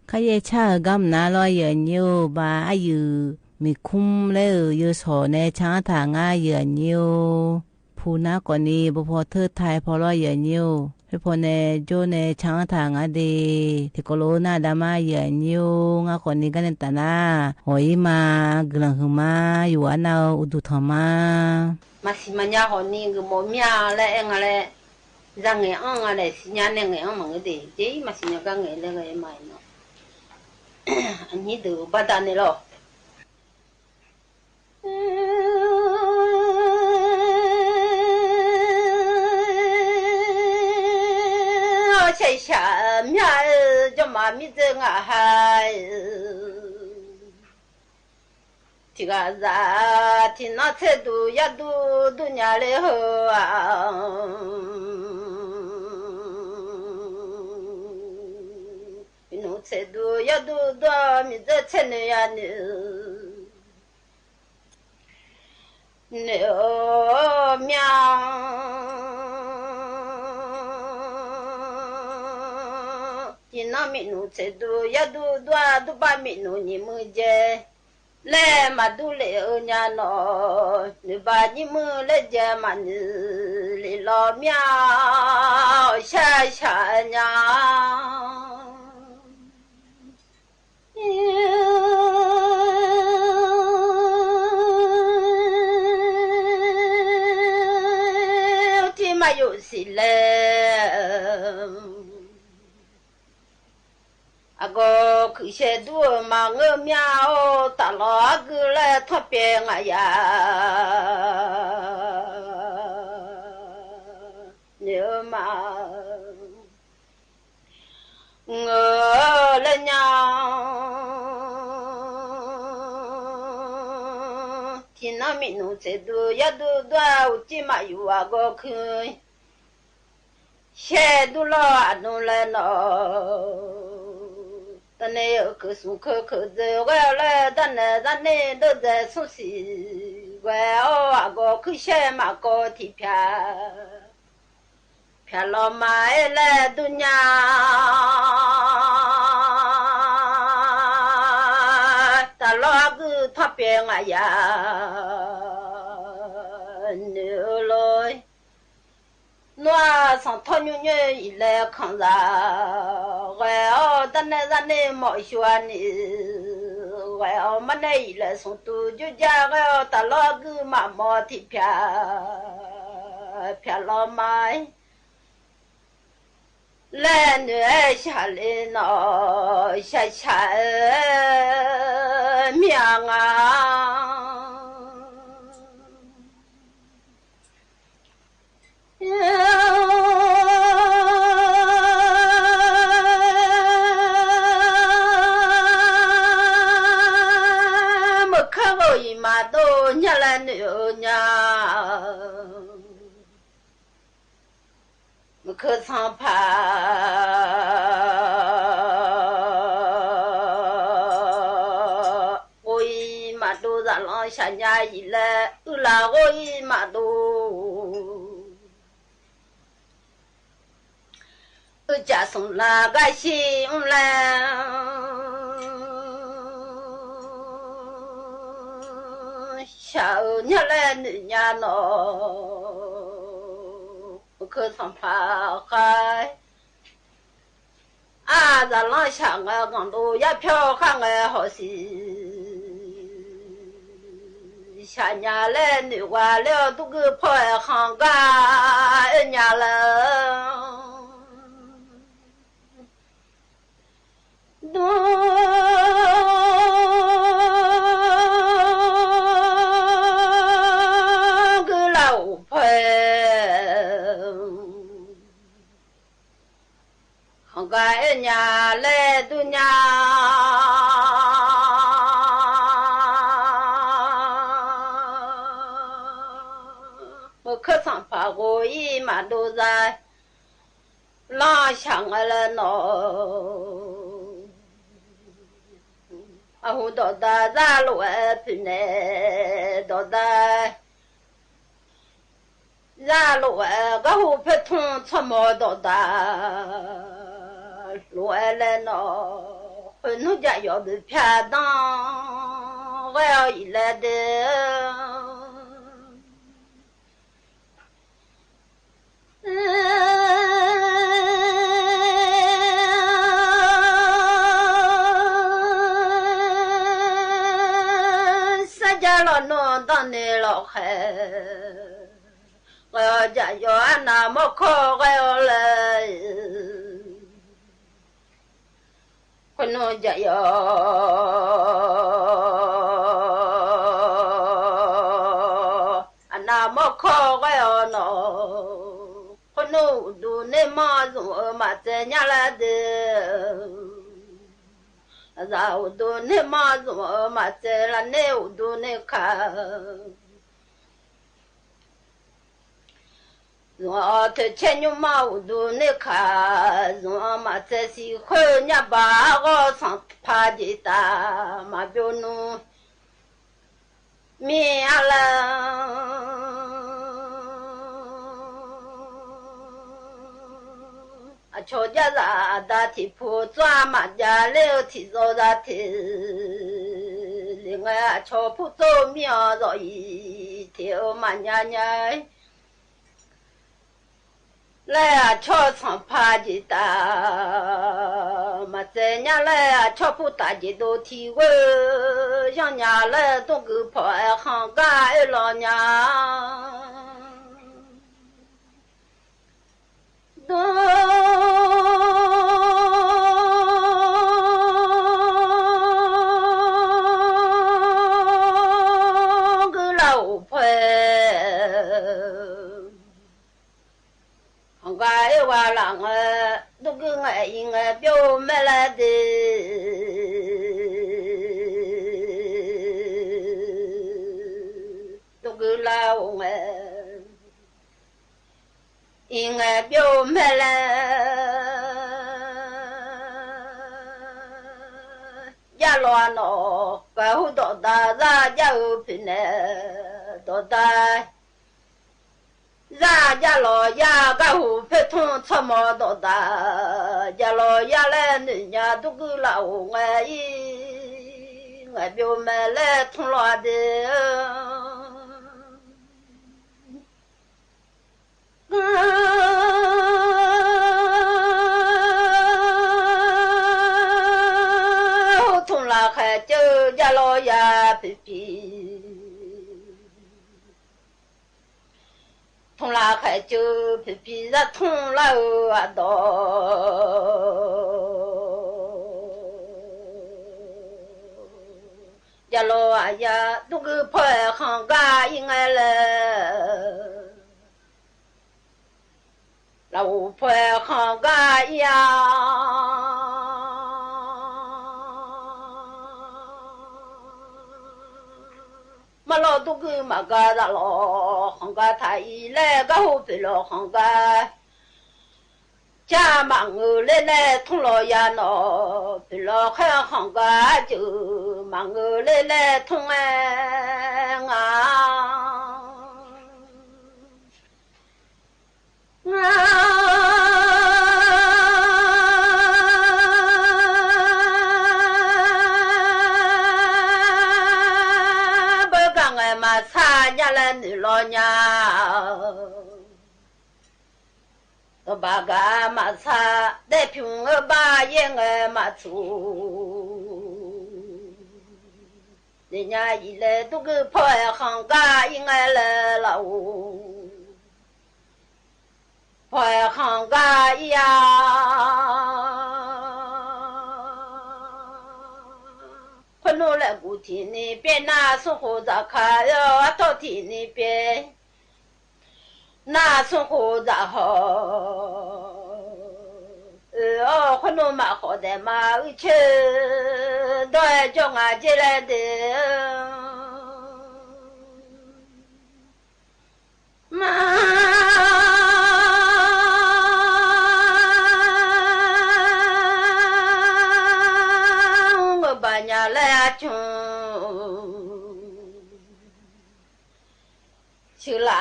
ခါယဲၢ်ဆၢဂၤမနုၤလီၤ ယဲၢ်ညိၼ်ဧိၤ ဘၣ်အယုၢ်မံၤခုမ်လဲၣ်ဧိၤ ယိၤသိၣ်နဲၣ် ဆၢထၢၣ်ငါ ယဲၢ်ညိၼ်ဧိၤ ဖုနၤကိးနံၤ ပဖီထၢၣ်ထၢၣ်ဖီလီၤ ယဲၢ်ညိၼ်ဧိၤ ဖဲဖီနဲၣ် ကၠိနဲၣ် ဆၢထၢၣ်ငါဒ့ၣ် ထံကီၢ်လိၤနၤဒါမး ယဲၢ်ညိၼ်ဧိၤ ငါကိးနံၤ ဂၤနဲၣ်တၢ်နၤ ဂီၤအံၤမး ကလၢၢ်ဟုမး ယွၤနၤ အိၣ်ဒူၣ်ထီၣ်မး မၤသံမၤညါဟီၣ်နံၤ ဂုၢ်မိၢ်မၠၣ်လၢအဲၣ်ငါလဲၣ် ယၤငဲၤအီၣ်ငါလဲၣ် သံညါနဲၣ် ငဲၤအီၣ်မးငဲၤဒ့ၣ် က့ၤမၤသံညါ ဂၤငဲၤလၢဂၤအံၤမးနီၤ အနံၤဒုးဘၣ်တၢ်န့ၣ်လီၤ ဆဲးဆးမၠၣ်ဧၢ ကၠီမးမံၤဒၢငါဟါဧၢ ထံဂၤဇာ ထံနီၢ်ဆဲးဒူ ယၤဒူဒူညါလၢဟိအ မံၤနူဆဲးဒူ ယၤဒူဒူ မံၤဒၢဆဲးနုာ်ယၤနုာ် နုာ်မၠၣ် ထံနီၢ်မံၤနူဆဲးဒူ ယၤဒူဒူ ဒူဘၣ်မံၤနူနံၤမုၢ်ယဲ လဲၣ်မၤဒူလ့ၣ်အၢညါနီၤ နုာ်ဘၣ်နံၤမုၢ်လၢယဲမးနုာ်လ့ၣ်လီၤမၠၣ် ဆၢဆၢညါ ထံမၤယိၣ်စံးလဲၣ် အဂီၢ်ခုၣ်ဆဲးဒူမၤငၢၢ်မၠၣ်အိၣ် တၢ်လီၤအကုၢ်လၢထီၣ်ပျဲငါယၤ နုာ်မး ငၢၢ်လၢညါ ထံနီၢ်မံၤနူၤဆဲးဒူ ယဲၢ်ဒူဒွဲၣ် အိၣ်ကံၢ်မးယွၤဂီၢ်ခုၣ် ဆဲးဒူလီၤအနူလဲၣ်နီၤ တၢ်န့ၣ် အကစူၤ ခဲကစၢၢ် ဂဲၤအီၤလၢ တၢ်နဲၣ်တၢ်န့ၣ် ဒိၣ်ဒဲး ဆူၣ်စံၣ် ဂဲၤအီၤ အဂီၢ်ခုၣ်ရှဲ မၤကီထံး ဖျး ဖျးလီၤမး အဲၣ်လၢ ဒုးညါ တၢ်လီၢ်အကုၢ် ထီၣ်ပျဲ ငါယၤ နုၢ်လီၤ နွံစီၤထီၣ်ညိညိ အံၤလဲၤခီၣ်သး ဂဲၤအီၤ တၢ်နဲၣ်တၢ်န့ၣ် မီၣ်ယွၤန့ၣ် ဂဲၤအီၤ မ့ၢ်နဲၣ် အံၤလဲၤ စီၤတူၢ် ယူၢ်ယၢ် ဂဲၤအီၤ တၢ်လီၢ်အကုၢ် မၤမီထံး ဖျး ဖျးလီၤမး လဲၤနုၢ်အဲၣ် ဆၣ်လ့နီၤ ဆၣ်ဆၣ်ဧၢ မ့ၢ်အငါ မုၢ်ခၢၣ်ဂီၤအံၤ မၤဒိညါလၢ နုၢ်ညါ မုၢ်ခၢၣ်သီဖး ဂီၤအံၤ မၤဒိသးလီၤ ဆၣ်ညါအံၤလဲၤ အုၣ်လၢဂီၤအံၤ မၤဒိ အုၣ်ကၠၢ် သူၣ်လၢဂၤ ဆံအုၣ်လဲၤ ဆၣ်ဧၢ ညါလၢ နုၢ်ညါနီၤ မုၢ်ခၢၣ်သီဖးဃါ အါ သးလီၤ ဆၣ်ငါ ကီၢ်ဒိၣ် ယါဖၠီ ဃါငါ ဟီၣ်စံ ဆၣ်ညါလၢ နုၢ်ဝါလၢ ဒူၣ်ကုၢ်ဖီအဲၣ် ဃီၤဂၤ အဲၣ်ညါလၢ ဒူၣ်ကုၢ်လၢအိၣ်ဖဲ ဃီၤဂၤ အဲၣ်ညါလၢ ဒုးညါ မုၢ်ခၢၣ်သီဖး ဂီၤအံၤ မၤဒိသး လီၤ ဆၣ်ငါလၢနီၤ အဟူဒီးဒါ သးလိာ်ဝဲ ဖုနဲၣ် ဒီးဒါ သးလိာ်ဝဲ ကဟူဖဲထူၣ် ဆီၣ်မီၤဒီးဒါ လိာ်ဝဲလၢနီၤ ဃုနူၢ်ကယီၤ ဒုးဖၠးဒၣ် ဂဲၤအီၤအံၤလဲၤဒဲး စၢ်ယါလီၤနီၤ ဒၣ်န့ၣ်လီၤဃဲ ဂဲၤအီၤကယီၤ အနၢ်မီၢ်ခီ ဂဲၤအီၤလၢ ဃုနူၢ်ကယီၤ အနၢ်မီၢ်ခီ ဂဲၤအီၤနီၤ ဃုနူၢ်အိၣ်ဒူန့ၣ် မီၢ် ဇုၣ်အၢ မၤစၢၤညါလၢဒဲး အသးအိၣ်ဒူန့ၣ် မီၢ် ဇုၣ်အၢ မၤစၢၤလၢန့ၣ် အိၣ်ဒူန့ၣ်ခါ ဇုၣ်အီၤ ထဲဆဲညိၣ် မီၢ် အိၣ်ဒူန့ၣ်ခါ ဇုၣ်အီၤ မၤစၢၤစံဃုညါဘၣ် အဂီၢ် သီဖးက့ၤတၢ် မၤဘျိနူ မ့ၢ်အါလၢ အဆိယသး အဒါထံးဖူ စွၣ်မၤဒ်လဲၣ် ထံးစီသးထံး လံာ်ငါ အဆိဖူသိ မ့ၢ်အီၤဒီးအံၤ ထံးအၢ မၤညါညါ လၢအဆိ သီဖးက့ၤတၢ် မၤစၢၤညါလၢ အဆိဖူ တၢ်က့ၤဒိၣ်ထံးဝဲ ယီၢ်ညါလၢ ဒိၣ်ကုၢ်ဖီအဲၣ် ဃီၤဂၤ အဲၣ်လီၤညါ ဒိၣ်ကုၢ်လၢအိၣ်ဖဲ ဃီၤဂၤ အဲၣ်ဝဲလၢငါ ဒိၣ်ကုၢ်ငါ အံၤငါ ဘျိမဲလၢဒဲး ဒိၣ်ကုၢ်လၢအိၣ်ငါ အံၤငါ ဘျိမဲလၢ လီၤနီၢ် ကဟုဒိၣ်ဒါ ရၢ်ယၢ်အုးဖုၣ်နဲၣ် ဒိၣ်ဒါ ရၢ်ယၢ်လီၤယၢ် ကဟုဖဲထုံးဆီၣ်မီၤဒိၣ်ဒါ ယၢ်လီၤယၢ်လၢနုၢ်ညါ ဒူၣ်ကုလၢအိၣ်ငဲအံၤ ငဲပျိၤမဲာ်လၢထုံးလီၤဒ့ ထုံးလၢခဲကၢ ယၢ်လီၤယၢ်ဖံးဖံး ထုံးလၢခဲကၢ ဖံးဖံး ရၢ်ထုံးလၢအဒီ ယၢ်လီၤယၢ် ဒူၣ်ကုဖီၣ်အဲၣ်ဃီၤကါ အံၤငဲလၢ လၢအိၣ်ဖီၣ်အဲၣ်ဃီၤကါ အံၤယၢ် မၤလီၤဒူၣ်ကုမၤကါ ရၢ်လီၤဃီၤကါ ထးအံၤလၢ ကဟုဖုၣ်လီၤဃီၤကါ ကၢ်မၤငုာ်လၢလဲၣ် ထုံးလီၤယၢ်နီၢ် ဖုၣ်လီၤဃီၤကါ ကၢ်မၤငုာ်လၢလဲၣ် ထုံးအဲၣ်ငါ ဘၣ်ကါငဲမၤဆါညါလၢနုာ်လီၤညါ တဘၣ်ကါမၤဆါ ဒဲဖၠူၣ်ငဲဘၣ်ယဲၢ်ငဲမၤဆူၣ် နံၤညါအံၤလၢ ဒူၣ်ကုဖီၣ်အဲၣ်ဃီၤကါ အံၤငဲလၢ လၢအိၣ် ဖီၣ်အဲၣ်ဃီၤကါ အံၤယၢ် ခွနူလဲၣ် ကူၣ်ထံၣ်နံၤပျဲ နၢ်ဆိၣ်ဃိၣ်စၢ်ခါ အီၣ် အထိၣ်ထံၣ်နံၤပျဲ နၢ်ဆိၣ်ဃိၣ်စၢ်ဟီၣ် အီၣ် ခွနူမၤဃီၣ်ဒဲးမၤအုၣ်ဆၢ ဒီးအဲၣ်ကၠီၣ်ငါက့လဲၣ်ဒဲး မၤ ငိုဘၣ်ညါလၢအကၠူၣ် ဆူလၢ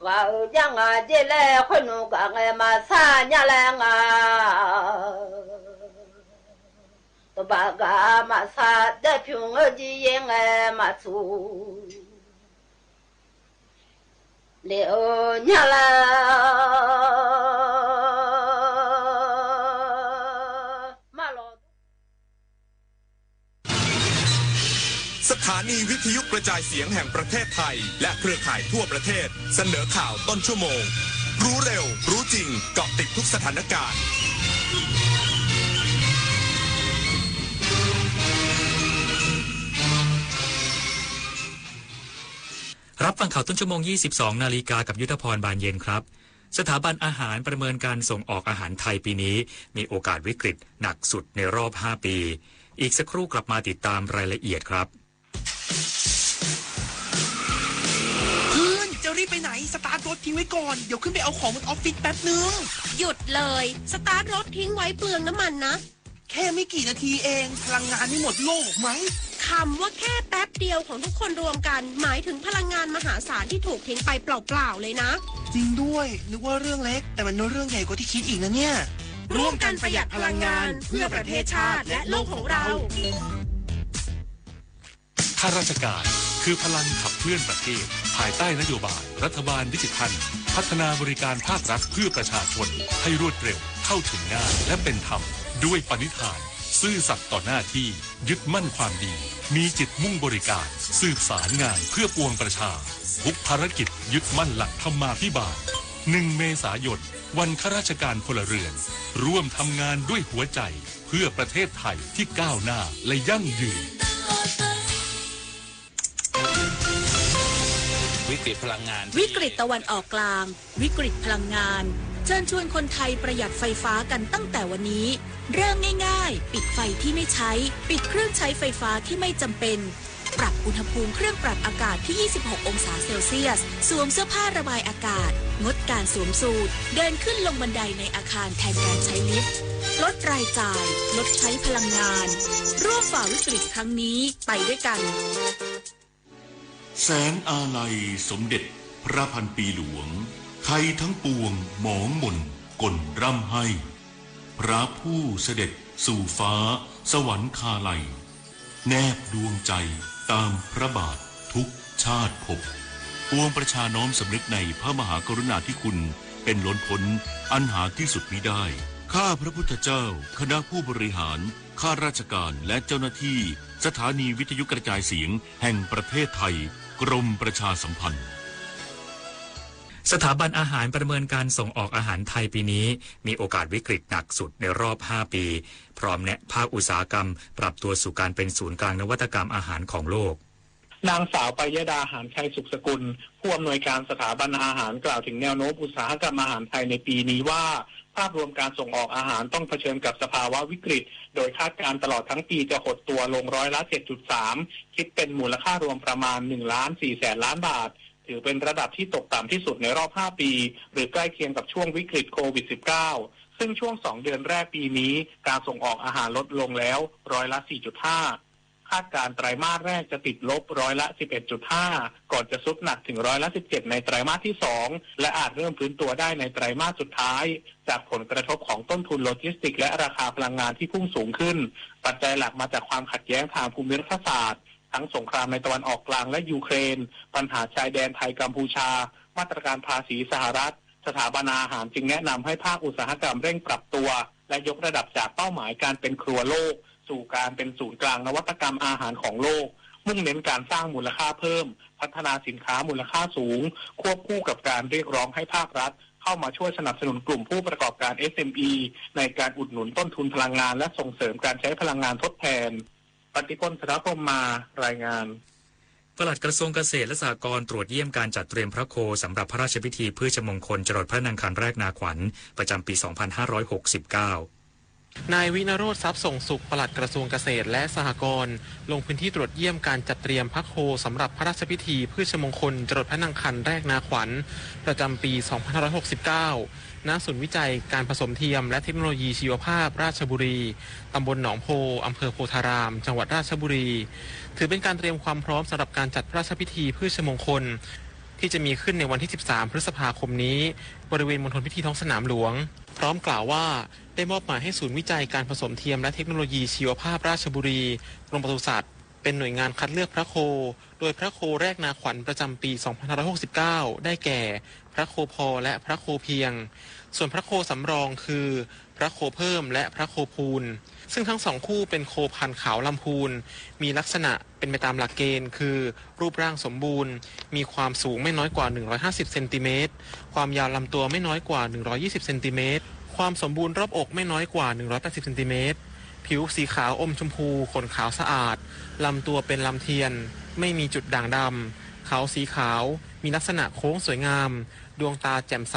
ဂၤအုၣ်ကၠီၣ်ငါက့လဲၣ် ခွနူကါငဲမၤဆါညါလၢငါ တဘၣ်ကါမၤဆါ ဒဲဖၠူၣ်ငဲဒ်ယဲၢ်ငဲမၤဆူၣ် လဲၤအီၣ်ညါလၢ မၤလီၤ สถานีวิทยุกระจายเสียงแห่งประเทศไทย และเครือข่ายทั่วประเทศ เสนอข่าวต้นชั่วโมง รู้เร็ว รู้จริง เกาะติดทุกสถานการณ์ รับฟังข่าวต้นชั่วโมง ยี่สิบสองนาฬิกา กับยุทธพร บานเย็นครับ สถาบันอาหารประเมินการส่งออกอาหารไทยปีนี้ มีโอกาสวิกฤตหนักสุดในรอบห้าปี อีกสักครู่กลับมาติดตามรายละเอียดครับ เพื่อน จะรีบไปไหน สตาร์ทรถทิ้งไว้ก่อน เดี๋ยวขึ้นไปเอาของบนออฟฟิศแป๊บนึง หยุดเลย สตาร์ทรถทิ้งไว้เปลืองน้ำมันนะ แค่ไม่กี่นาทีเอง พลังงานไม่หมดโลกหรอกมั้ง คำว่าแค่แป๊บเดียวของทุกคนรวมกัน หมายถึงพลังงานมหาศาลที่ถูกทิ้งไปเปล่าๆเลยนะ จริงด้วย นึกว่าเรื่องเล็ก แต่มันเรื่องใหญ่กว่าที่คิดอีกนะเนี่ย ร่วมกันประหยัดพลังงาน เพื่อประเทศชาติและโลกของเรา ข้าราชการคือพลังขับเคลื่อนประเทศ ภายใต้นโยบายรัฐบาลดิจิทัล พัฒนาบริการภาครัฐเพื่อประชาชนให้รวดเร็ว เข้าถึงง่าย และเป็นธรรม ด้วยปณิธาน ซื่อสัตย์ต่อหน้าที่ ยึดมั่นความดี มีจิตมุ่งบริการ สืบสารงานเพื่อปวงประชา ทุกภารกิจยึดมั่นหลักธรรมาภิบาล หนึ่งเมษายน วันข้าราชการพลเรือน ร่วมทำงานด้วยหัวใจ เพื่อประเทศไทยที่ก้าวหน้าและยั่งยืน วิกฤตพลังงาน วิกฤตตะวันออกกลาง วิกฤตพลังงาน เชิญชวนคนไทยประหยัดไฟฟ้ากันตั้งแต่วันนี้ เริ่มง่ายๆ ปิดไฟที่ไม่ใช้ ปิดเครื่องใช้ไฟฟ้าที่ไม่จำเป็น ปรับอุณหภูมิเครื่องปรับอากาศที่ ยี่สิบหกองศาเซลเซียส สวมเสื้อผ้าระบายอากาศ งดการสวมสูท เดินขึ้นลงบันไดในอาคารแทนการใช้ลิฟต์ ลดรายจ่าย ลดใช้พลังงาน ร่วมฝ่าวิกฤตครั้งนี้ไปด้วยกัน แสงอาลัยสมเด็จพระพันปีหลวง ไทยทั้งปวงหมองหม่นก่นร่ำไห้ พระผู้เสด็จสู่ฟ้าสวรรคาลัย แนบดวงใจตามพระบาททุกชาติภพ ปวงประชาน้อมสำนึกในพระมหากรุณาธิคุณเป็นล้นพ้นอันหาที่สุดมิได้ ข้าพระพุทธเจ้า คณะผู้บริหาร ข้าราชการ และเจ้าหน้าที่ สถานีวิทยุกระจายเสียงแห่งประเทศไทย กรมประชาสัมพันธ์ สถาบันอาหารประเมินการส่งออกอาหารไทยปีนี้ มีโอกาสวิกฤตหนักสุดในรอบห้าปี พร้อมแนะภาคอุตสาหกรรมปรับตัวสู่การเป็นศูนย์กลางนวัตกรรมอาหารของโลก นางสาว ไปยดา หานชัยสุขสกุล ผู้อำนวยการสถาบันอาหาร กล่าวถึงแนวโน้มอุตสาหกรรมอาหารไทยในปีนี้ว่า ภาพรวมการส่งออกอาหารต้องเผชิญกับสภาวะวิกฤต โดยคาดการณ์ตลอดทั้งปีจะหดตัวลงร้อยละ เจ็ดจุดสาม คิดเป็นมูลค่ารวมประมาณ หนึ่งล้านสี่แสนล้านบาท ถือเป็นระดับที่ตกต่ำที่สุดในรอบห้าปี หรือใกล้เคียงกับช่วงวิกฤตโควิด สิบเก้า ซึ่งช่วงสองเดือนแรกปีนี้ การส่งออกอาหารลดลงแล้วร้อยละ สี่จุดห้า คาดการณ์ไตรมาสแรกจะติดลบร้อยละ สิบเอ็ดจุดห้า ก่อนจะทรุดหนักถึงร้อยละ สิบเจ็ด ในไตรมาสที่สอง และอาจเริ่มฟื้นตัวได้ในไตรมาสสุดท้าย จากผลกระทบของต้นทุนโลจิสติกส์และราคาพลังงานที่พุ่งสูงขึ้น ปัจจัยหลักมาจากความขัดแย้งทางภูมิรัฐศาสตร์ ทั้งสงครามในตะวันออกกลางและยูเครน ปัญหาชายแดนไทยกัมพูชา มาตรการภาษีสหรัฐ สถาบันอาหารจึงแนะนำให้ภาคอุตสาหกรรมเร่งปรับตัว และยกระดับจากเป้าหมายการเป็นครัวโลก สู่การเป็นศูนย์กลางนวัตกรรมอาหารของโลก มุ่งเน้นการสร้างมูลค่าเพิ่ม พัฒนาสินค้ามูลค่าสูง ควบคู่กับการเรียกร้องให้ภาครัฐเข้ามาช่วยสนับสนุนกลุ่มผู้ประกอบการ เอสเอ็มอี ในการอุดหนุนต้นทุนพลังงาน และส่งเสริมการใช้พลังงานทดแทน ปฏิพล สระพรหมมา รายงาน ปลัดกระทรวงเกษตรและสหกรณ์ตรวจเยี่ยมการจัดเตรียมพระโคสำหรับพระราชพิธีพฤชมงคลจรดพระนางคันแรกนาขวัญ ประจำปี สองพันห้าร้อยหกสิบเก้า นายวิณโรจน์ ทรัพย์ส่งสุข ปลัดกระทรวงเกษตรและสหกรณ์ ลงพื้นที่ตรวจเยี่ยมการจัดเตรียมพระโคสำหรับพระราชพิธีพฤชมงคลจรดพระนางคันแรกนาขวัญ ประจำปี สองพันห้าร้อยหกสิบเก้า ณ ศูนย์วิจัยการผสมเทียมและเทคโนโลยีชีวภาพราชบุรี ตำบลหนองโพ อำเภอโพธาราม จังหวัดราชบุรี ถือเป็นการเตรียมความพร้อมสำหรับการจัดพระราชพิธีพฤชมงคล ที่จะมีขึ้นในวันที่ สิบสาม พฤษภาคมนี้ บริเวณมณฑลพิธีท้องสนามหลวง พร้อมกล่าวว่า ได้มอบหมายให้ศูนย์วิจัยการผสมเทียมและเทคโนโลยีชีวภาพราชบุรี กรมปศุสัตว์ เป็นหน่วยงานคัดเลือกพระโค โดยพระโคแรกนาขวัญประจำปี สองพันห้าร้อยหกสิบเก้า ได้แก่ พระโคพอและพระโคเพียง ส่วนพระโคสำรองคือ พระโคเพิ่มและพระโคพูน ซึ่งทั้งสองคู่เป็นโคพันธุ์ขาวลำพูน มีลักษณะเป็นไปตามหลักเกณฑ์คือ รูปร่างสมบูรณ์ มีความสูงไม่น้อยกว่า หนึ่งร้อยห้าสิบ เซนติเมตร ความยาวลำตัวไม่น้อยกว่า หนึ่งร้อยยี่สิบ เซนติเมตร ความสมบูรณ์รอบอกไม่น้อยกว่า หนึ่งร้อยแปดสิบ เซนติเมตร ผิวสีขาวอมชมพู ขนขาวสะอาด ลำตัวเป็นลำเทียน ไม่มีจุดด่างดำ เขาสีขาว มีลักษณะโค้งสวยงาม ดวงตาแจ่มใส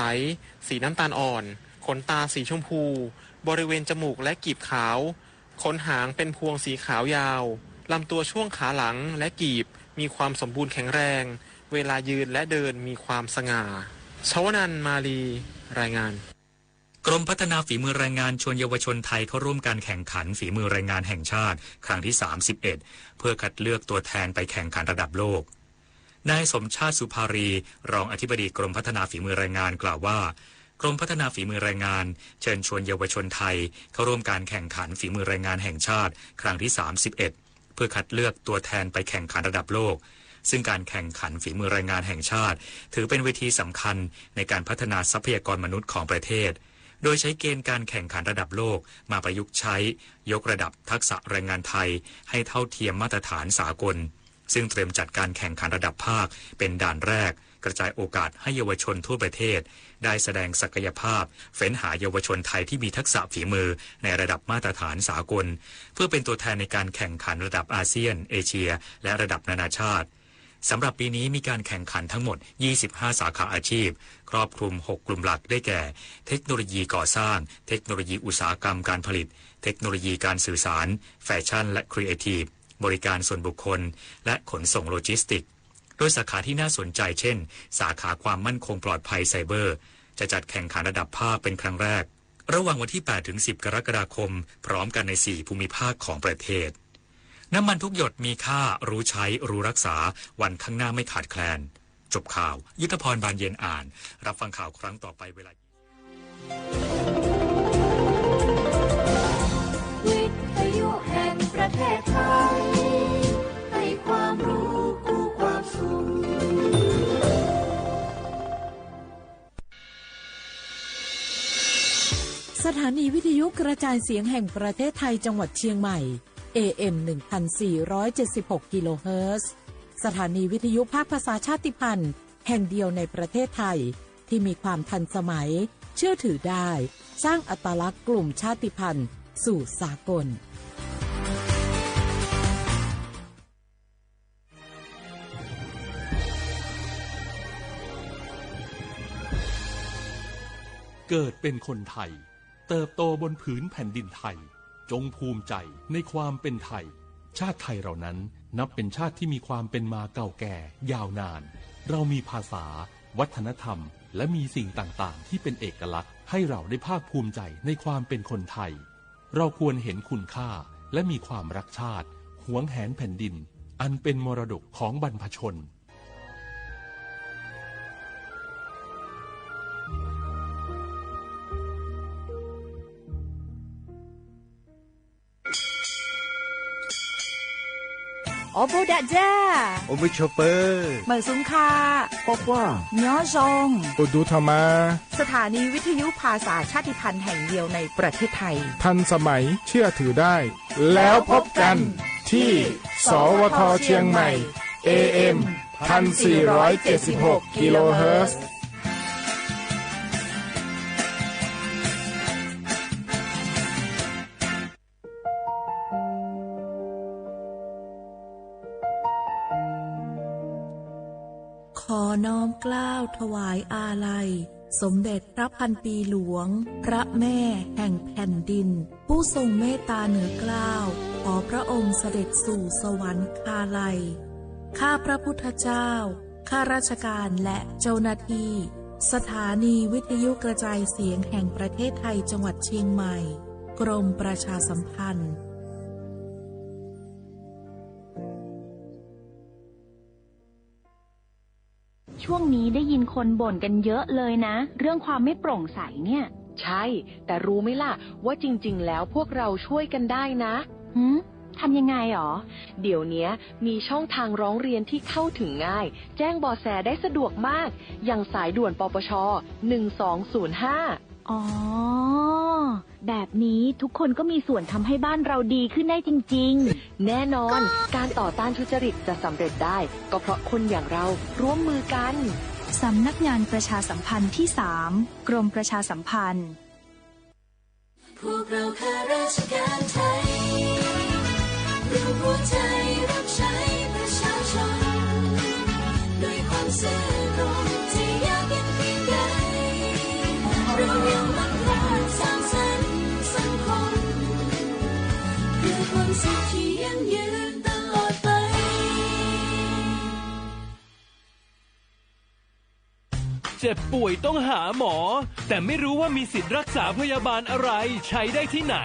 สีน้ำตาลอ่อน ขนตาสีชมพู บริเวณจมูกและกีบขาว ขนหางเป็นพวงสีขาวยาว ลำตัวช่วงขาหลังและกีบมีความสมบูรณ์แข็งแรง เวลายืนและเดินมีความสง่า ชวนันท์ มาลี รายงาน กรมพัฒนาฝีมือแรงงานชวนเยาวชนไทยเข้าร่วมการแข่งขันฝีมือแรงงานแห่งชาติครั้งที่ สามสิบเอ็ด เพื่อคัดเลือกตัวแทนไปแข่งขันระดับโลก นายสมชาติ สุภารี รองอธิบดีกรมพัฒนาฝีมือแรงงานกล่าวว่า กรมพัฒนาฝีมือแรงงานเชิญชวนเยาวชนไทยเข้าร่วมการแข่งขันฝีมือแรงงานแห่งชาติครั้งที่ สามสิบเอ็ด เพื่อคัดเลือกตัวแทนไปแข่งขันระดับโลก ซึ่งการแข่งขันฝีมือแรงงานแห่งชาติ ถือเป็นเวทีสำคัญในการพัฒนาทรัพยากรมนุษย์ของประเทศ โดยใช้เกณฑ์การแข่งขันระดับโลกมาประยุกต์ใช้ยกระดับทักษะแรงงานไทยให้เท่าเทียมมาตรฐานสากล ซึ่งเตรียมจัดการแข่งขันระดับภาคเป็นด่านแรก กระจายโอกาสให้เยาวชนทั่วประเทศ ได้แสดงศักยภาพ เฟ้นหาเยาวชนไทยที่มีทักษะฝีมือในระดับมาตรฐานสากล เพื่อเป็นตัวแทนในการแข่งขันระดับอาเซียน เอเชีย และระดับนานาชาติ สำหรับปีนี้มีการแข่งขันทั้งหมด ยี่สิบห้า สาขาอาชีพ ครอบคลุม หก กลุ่มหลักได้แก่ เทคโนโลยีก่อสร้าง เทคโนโลยีอุตสาหกรรมการผลิต เทคโนโลยีการสื่อสาร แฟชั่น และครีเอทีฟ บริการส่วนบุคคล และขนส่งโลจิสติกส์ ด้วยสาขาที่น่าสนใจเช่น สาขาความมั่นคงปลอดภัยไซเบอร์ จะจัดแข่งขันระดับภาคเป็นครั้งแรก ระหว่างวันที่ แปดถึงสิบ กรกฎาคม พร้อมกันใน สี่ ภูมิภาคของประเทศ น้ำมันทุกหยดมีค่า รู้ใช้ รู้รักษา วันข้างหน้าไม่ขาดแคลน จบข่าว ยุทธพร บานเย็นอ่าน รับฟังข่าวครั้งต่อไปเวลา วิทยุแห่งประเทศไทย ให้ความรู้คู่ความสุข สถานีวิทยุกระจายเสียงแห่งประเทศไทยจังหวัดเชียงใหม่ เอ เอ็ม หนึ่งพันสี่ร้อยเจ็ดสิบหก กิโลเฮิรตซ์ สถานีวิทยุภาคภาษาชาติพันธุ์แห่งเดียวในประเทศไทย ที่มีความทันสมัย เชื่อถือได้ สร้างอัตลักษณ์กลุ่มชาติพันธุ์สู่สากล เกิดเป็นคนไทย เติบโตบนผืนแผ่นดินไทย จงภูมิใจในความเป็นไทย ชาติไทยเรานั้นนับเป็นชาติที่มีความเป็นมาเก่าแก่ยาวนาน เรามีภาษา วัฒนธรรม และมีสิ่งต่างๆ ที่เป็นเอกลักษณ์ ให้เราได้ภาคภูมิใจในความเป็นคนไทย เราควรเห็นคุณค่า และมีความรักชาติ หวงแหนแผ่นดิน อันเป็นมรดกของบรรพชน โอโบดะจ้า โอมิโชเปอร์ เหมยสุงค่ะ ปอปว่า ย้อซอง โอดูธรรมา สถานีวิทยุภาษาชาติพันธุ์แห่งเดียวในประเทศไทย ทันสมัย เชื่อถือได้ แล้วพบกันที่ สวท เชียงใหม่ เอ เอ็ม พันสี่ร้อยเจ็ดสิบหก กิโลเฮิรตซ์ ขอน้อมเกล้าถวายอาลัย สมเด็จพระพันปีหลวง พระแม่แห่งแผ่นดิน ผู้ทรงเมตตาเหนือเกล้า ขอพระองค์เสด็จสู่สวรรคาลัย ข้าพระพุทธเจ้า ข้าราชการและเจ้าหน้าที่ สถานีวิทยุกระจายเสียงแห่งประเทศไทยจังหวัดเชียงใหม่ กรมประชาสัมพันธ์ ช่วงนี้ได้ยินคนบ่นกันเยอะเลยนะ เรื่องความไม่โปร่งใสเนี่ย ใช่ แต่รู้ไหมล่ะ ว่าจริงๆ แล้วพวกเราช่วยกันได้นะ หืม ทำยังไงหรอ เดี๋ยวเนี้ยมีช่องทางร้องเรียนที่เข้าถึงง่าย แจ้งเบาะแสได้สะดวกมาก อย่างสายด่วน ปปช หนึ่งสองศูนย์ห้า อ๋อ แบบนี้ทุกคนก็มีส่วนทำให้บ้านเราดีขึ้นได้จริงๆ แน่นอน การต่อต้านทุจริตจะสำเร็จได้ ก็เพราะคนอย่างเราร่วมมือกัน สำนักงานประชาสัมพันธ์ที่สาม กรมประชาสัมพันธ์ พวกเราข้าราชการไทย รวมหัวใจรับใช้ประชาชน ด้วยความซื่อตรง จะยากเย็นเพียงใด เรายังมั่นคงสร้างสรรค์สังคม เพื่อความสุขที่ยั่งยืนตลอดไป เจ็บป่วยต้องหาหมอ แต่ไม่รู้ว่ามีสิทธิ์รักษาพยาบาลอะไร ใช้ได้ที่ไหน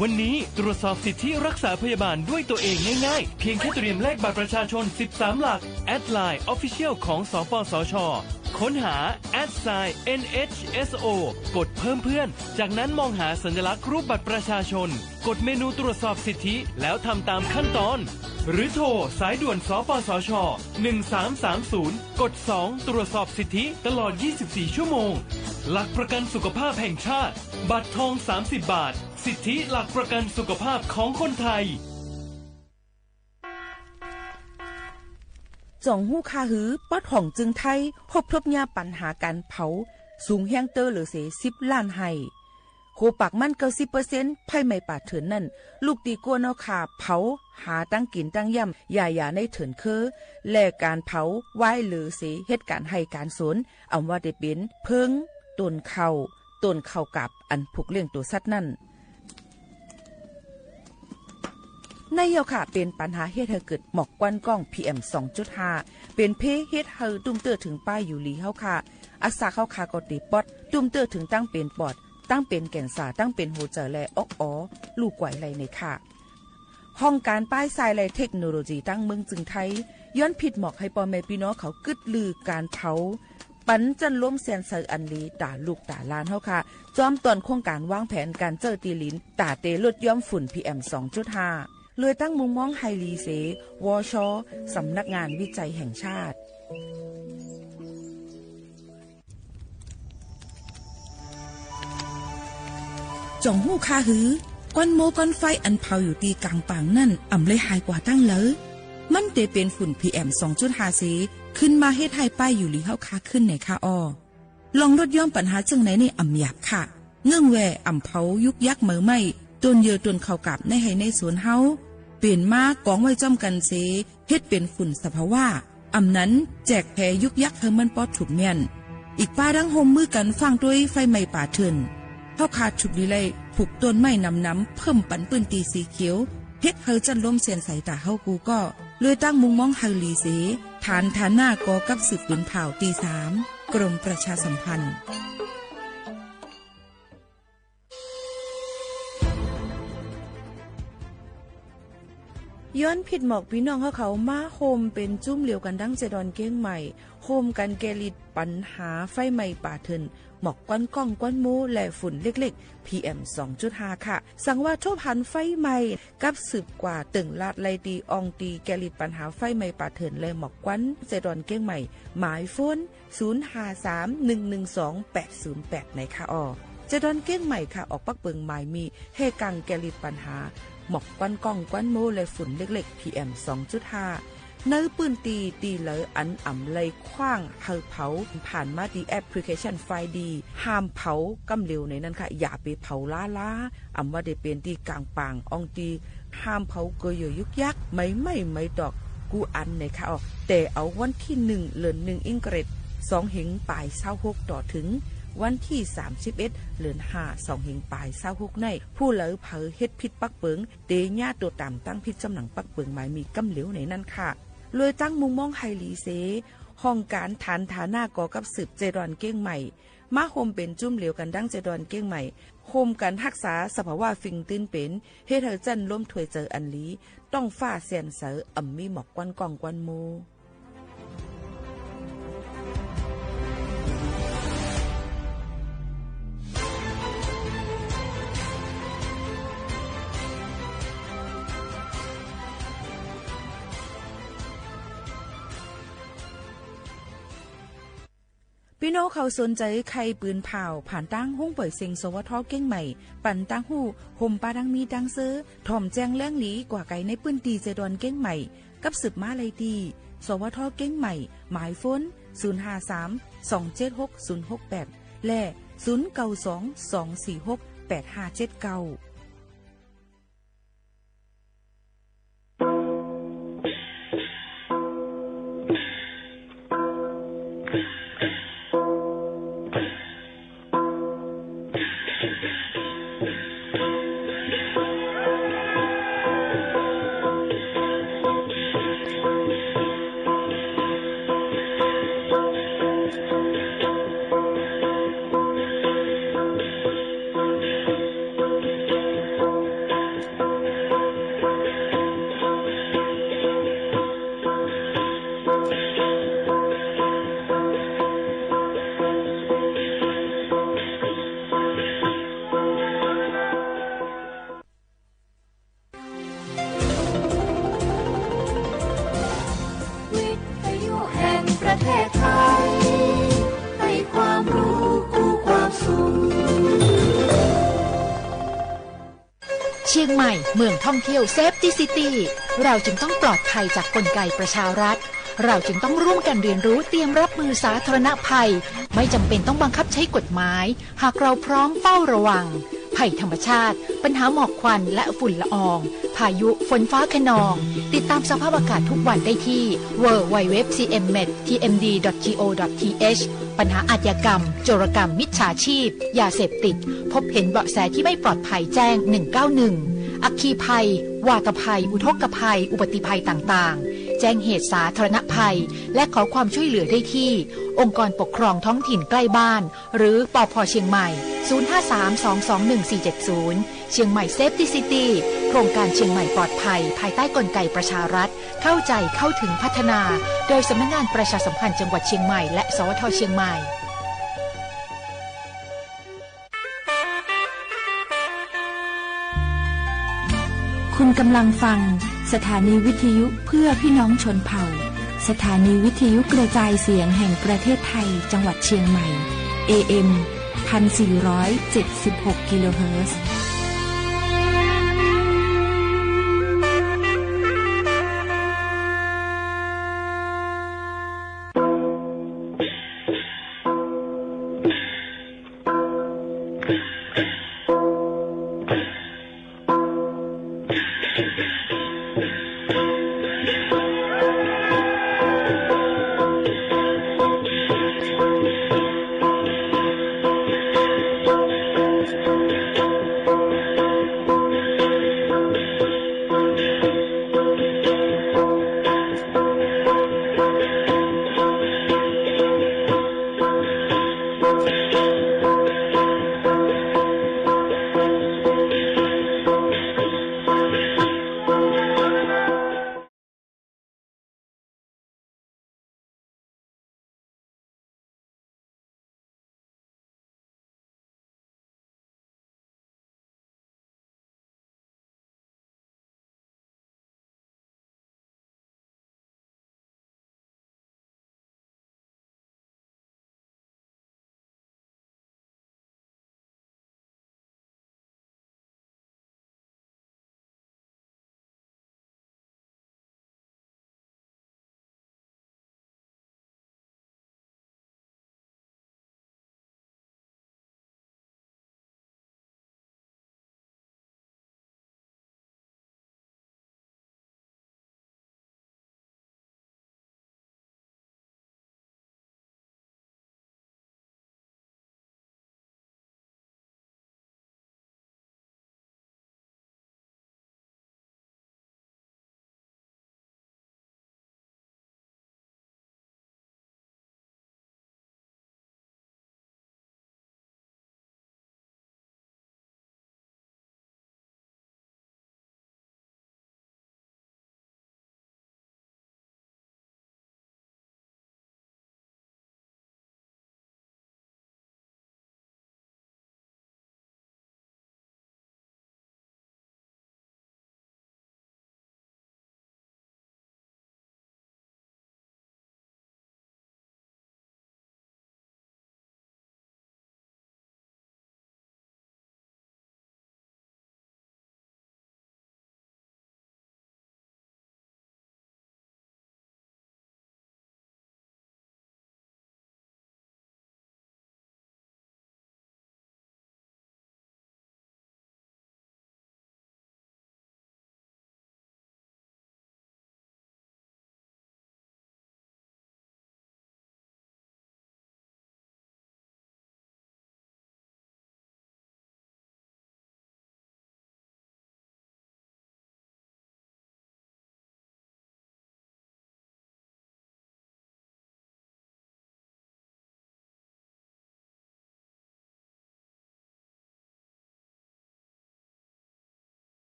วันนี้ตรวจสอบสิทธิรักษาพยาบาลด้วยตัวเองง่ายๆ เพียงแค่เตรียมเลขบัตรประชาชน สิบสาม หลัก แอดไลน์ Official ของ สปสช ค้นหา แอทไซน์ เอ็นเอชเอสโอ กดเพิ่มเพื่อน จากนั้นมองหาสัญลักษณ์รูปบัตรประชาชน กดเมนูตรวจสอบสิทธิ แล้วทำตามขั้นตอน หรือโทรสายด่วน สปสช หนึ่งสามสามศูนย์ กด สอง ตรวจสอบสิทธิตลอด ยี่สิบสี่ ชั่วโมง หลักประกันสุขภาพแห่งชาติ บัตรทอง สามสิบ บาท สิทธิหลักประกันสุขภาพของคนไทย จ่องฮู้ค่าหือ ปอดห้องจึงไทย ฮบทบญาปัญหาก๋านเผา สูงแฮงเต๊อะเหลือเส สิบ ล้านไฮ่ โหปากมัน เก้าสิบเปอร์เซ็นต์ ไฟไหม้ป่าเถื่อนนั้น ลูกตี้กั๊วเนาะค่า เผาหาตังกิ๋นตังย่ำ หญ้าๆ ในเถื่อนเค้อ และก๋านเผาไว้เหลือเส เหตุก๋ารณ์ไฮ่ก๋ารสวน อ่ำว่าได้เป๋นเผิง ต้นข้าว ต้นข้าวกาบ อันผูกเลี้ยงตั๋วสัตว์นั้น ในเฮาค่ะ เป๋นปัญหาเฮ็ดหื้อเกิดหมอกควันก้อง PM สองจุดห้า เป๋นเป้เฮ็ดหื้อตุ้มเตื้อเถิงป้ายอยู่หลีเฮาค่ะ อัสสาเฮาค่ะก็เตะป๊อด ตุ้มเตื้อเถิงตังเป๋นปอด ตังเป๋นแก๋นเซอร์ ตังเป๋นหัวใจ๋ และอ๊อกอ๋อ ลู่ไกวไลในค่ะ ห้องก๋านป้ายทรายและเทคโนโลยีตังเมืองจึงไทย ย้อนผิดหมอกหื้อป้อแม่ปี้น้องเขากึ๊ดลือก๋านเผา ปันจั้นลมแสนใสอันหลี ต๋าลูกต๋าหลานเฮาค่ะ จอมต๋อนโครงก๋านวางแผนก๋านเจ้าตี้หลิน ต๋าเตลดย้อมฝุ่น PM สองจุดห้า เลยตั้งมุมมองหื้อหลีเส วช สำนักงานวิจัยแห่งชาติ จ่องฮู้คาหือ ควันโม้ควันไฟอันเผาอยู่ตี้ก๋างป่างนั้น อ่ำเลยหายกว่าตังเหลอ มันเต๋เป๋นฝุ่น PM สองจุดห้า เส ขึ้นมาเฮ็ดหื้อป้ายอยู่หลีเฮาคาขึ้นแหน่คาอ่อ ลองลดย้อมปัญหาเจิ่งไหนนี่อ่ำหยาบค่ะ เงื่องแว่อ่ำเผายุกยักเหมอไหม้ ต้นเยื่อต้นข้าวกาบในไฮ่ในสวนเฮา เป๋นมากองไว้จ้อมกั๋นเส เฮ็ดเป๋นฝุ่นสภาวะ อ่ำนั้นแจกแผ่ยุกยักหื้อมันปอถูกเมี้ยน อีกป้าดั้งฮ่วมมือกั๋นฟั่งตวยไฟไหม้ป่าเถื่อน เฮาค่ะถูกดีไล่ปลูกต้นไม้หนำๆ เพิ่มปันปื้นตี้สีเขียว เฮ็ดหื้อจั้นลมแสนใสต๋าเฮากู้ก็ เลยตั้งมุมมองหื้อหลีเส ฐานฐานะก่อกับสืบปืนผ่าวตี้สาม กรมประชาสัมพันธ์ ย้อนผิดหมอกปี้น้องเฮาเขามาฮ่วมเป๋นจุ้มเหลียวกั๋นดั้งแจดอนเก้งใหม่ ฮ่วมกั๋นแก้ฤทธิ์ปัญหาไฟไหม้ป่าเถื่อน หมอกควันก้องควันโม้และฝุ่นเล็กๆ PM สองจุดห้า ค่ะ สังว่าทบหันไฟไหม้ กับสืบกว่าเติ่งลาดไล่ตี้อ่องตี้แก้ฤทธิ์ปัญหาไฟไหม้ป่าเถื่อนและหมอกควันแจดอนเก้งใหม่ หมายโฟน ศูนย์ห้าสาม หนึ่งหนึ่งสอง แปดศูนย์แปด ในค่ะอ่อ แจดอนเก้งใหม่ค่ะ ออกปักเปิงหมายมีแห่กั๋งแก้ฤทธิ์ปัญหา หมอกควันก้องควันโม้และฝุ่นเล็กๆ PM สองจุดห้า ในปื้นตี้ตี้เหลืออันอ่ำไล่ขว้างหื้อเผา ผ่านมาตี้แอปพลิเคชันไฟดี ห้ามเผาก้ำเหลวในนั้นค่ะ อย่าไปเผาล้าๆ อ่ำว่าได้เป๋นตี้ก๋างป่างอ่องตี้ ห้ามเผาเกยเยื่อยุกยัก ไม้ไหม้ไม้ตอก กู้อันในค่ะอ่อ แต่เอาวันตี้หนึ่ง เดือนหนึ่ง อิงเกรด สองเฮงป๋ายซาวหก ต่อเถิงวันตี้สามสิบเอ็ด เดือนห้า สองเฮงป๋ายซาวหก ใน ผู้ใดเผลอเฮ็ดผิดปักเปิง เต๋เยียะตั๋วต๋ามตั้งผิดจ๋ำหนังปักเปิงหมายมีก้ำเหลวในนั้นค่ะ เลยตั้งมุมมองหื้อหลีเส ห้องก๋านฐานฐานะก่อกับสืบแจดอนเก้งใหม่ มาฮ่วมเป๋นจุ้มเหลียวกั๋นดั้งแจดอนเก้งใหม่ ฮ่วมกั๋นฮักษาสภาวะฟิงตื้นเป๋น เฮ็ดหื้อจั้นลมถ้วยเจิ่อันหลี ต๊องฟ้าแสนใส อ่ำมีหมอกควันก้องควันโม้ ปี้น้องเขาสนใจ๋ใค่ปืนผ่าว ผ่านตางห้องป่อยเสียง สวท เก้งใหม่ ปันตางฮู้ ฮ่มปะดังมีตางเซอ ถ่อมแจ้งแหลงหลีกว่าไก๋ในปื้นตี้แจดอนเก้งใหม่ กับสืบมาไล่ตี้ สวท เก้งใหม่ หมายโฟน ศูนย์ห้าสาม สองเจ็ดหก ศูนย์หกแปด และ ศูนย์เก้าสอง สองสี่หก แปดห้าเจ็ดเก้า วิทยุแห่งประเทศไทย ให้ความรู้คู่ความสุข เชียงใหม่ เมืองท่องเที่ยว Safety City เราจึงต้องปลอดภัยจากกลไกประชารัฐ เราจึงต้องร่วมกันเรียนรู้เตรียมรับมือสาธารณภัย ไม่จำเป็นต้องบังคับใช้กฎหมาย หากเราพร้อมเฝ้าระวัง ภัยธรรมชาติ ปัญหาหมอกควันและฝุ่นละออง พายุ ฝนฟ้าคะนอง ติดตามสภาพอากาศทุกวันได้ที่ ดับเบิลยู ดับเบิลยู ดับเบิลยู ดอท ที เอ็ม เมท ที เอ็ม ดี ดอท จี โอ ดอท ที เอช ปัญหาอาชญากรรม โจรกรรม มิจฉาชีพ ยาเสพติด พบเห็นเบาะแสที่ไม่ปลอดภัยแจ้ง หนึ่งเก้าหนึ่ง อัคคีภัย วาตภัย อุทกภัย อุบัติภัยต่างๆ แจ้งเหตุสาธารณภัย และขอความช่วยเหลือได้ที่องค์กรปกครองท้องถิ่นใกล้บ้าน หรือ ปภ. เชียงใหม่ ศูนย์ห้าสาม สองสองหนึ่ง สี่เจ็ดศูนย์ เชียงใหม่ Safety City โครงการเชียงใหม่ปลอดภัย ภายใต้กลไกประชารัฐ เข้าใจ เข้าถึง พัฒนา โดยสำนักงานประชาสัมพันธ์จังหวัดเชียงใหม่ และ สวท. เชียงใหม่ คุณกำลังฟังสถานีวิทยุเพื่อพี่น้องชนเผ่า สถานีวิทยุกระจายเสียงแห่งประเทศไทย จังหวัดเชียงใหม่ เอ เอ็ม พันสี่ร้อยเจ็ดสิบหก กิโลเฮิรตซ์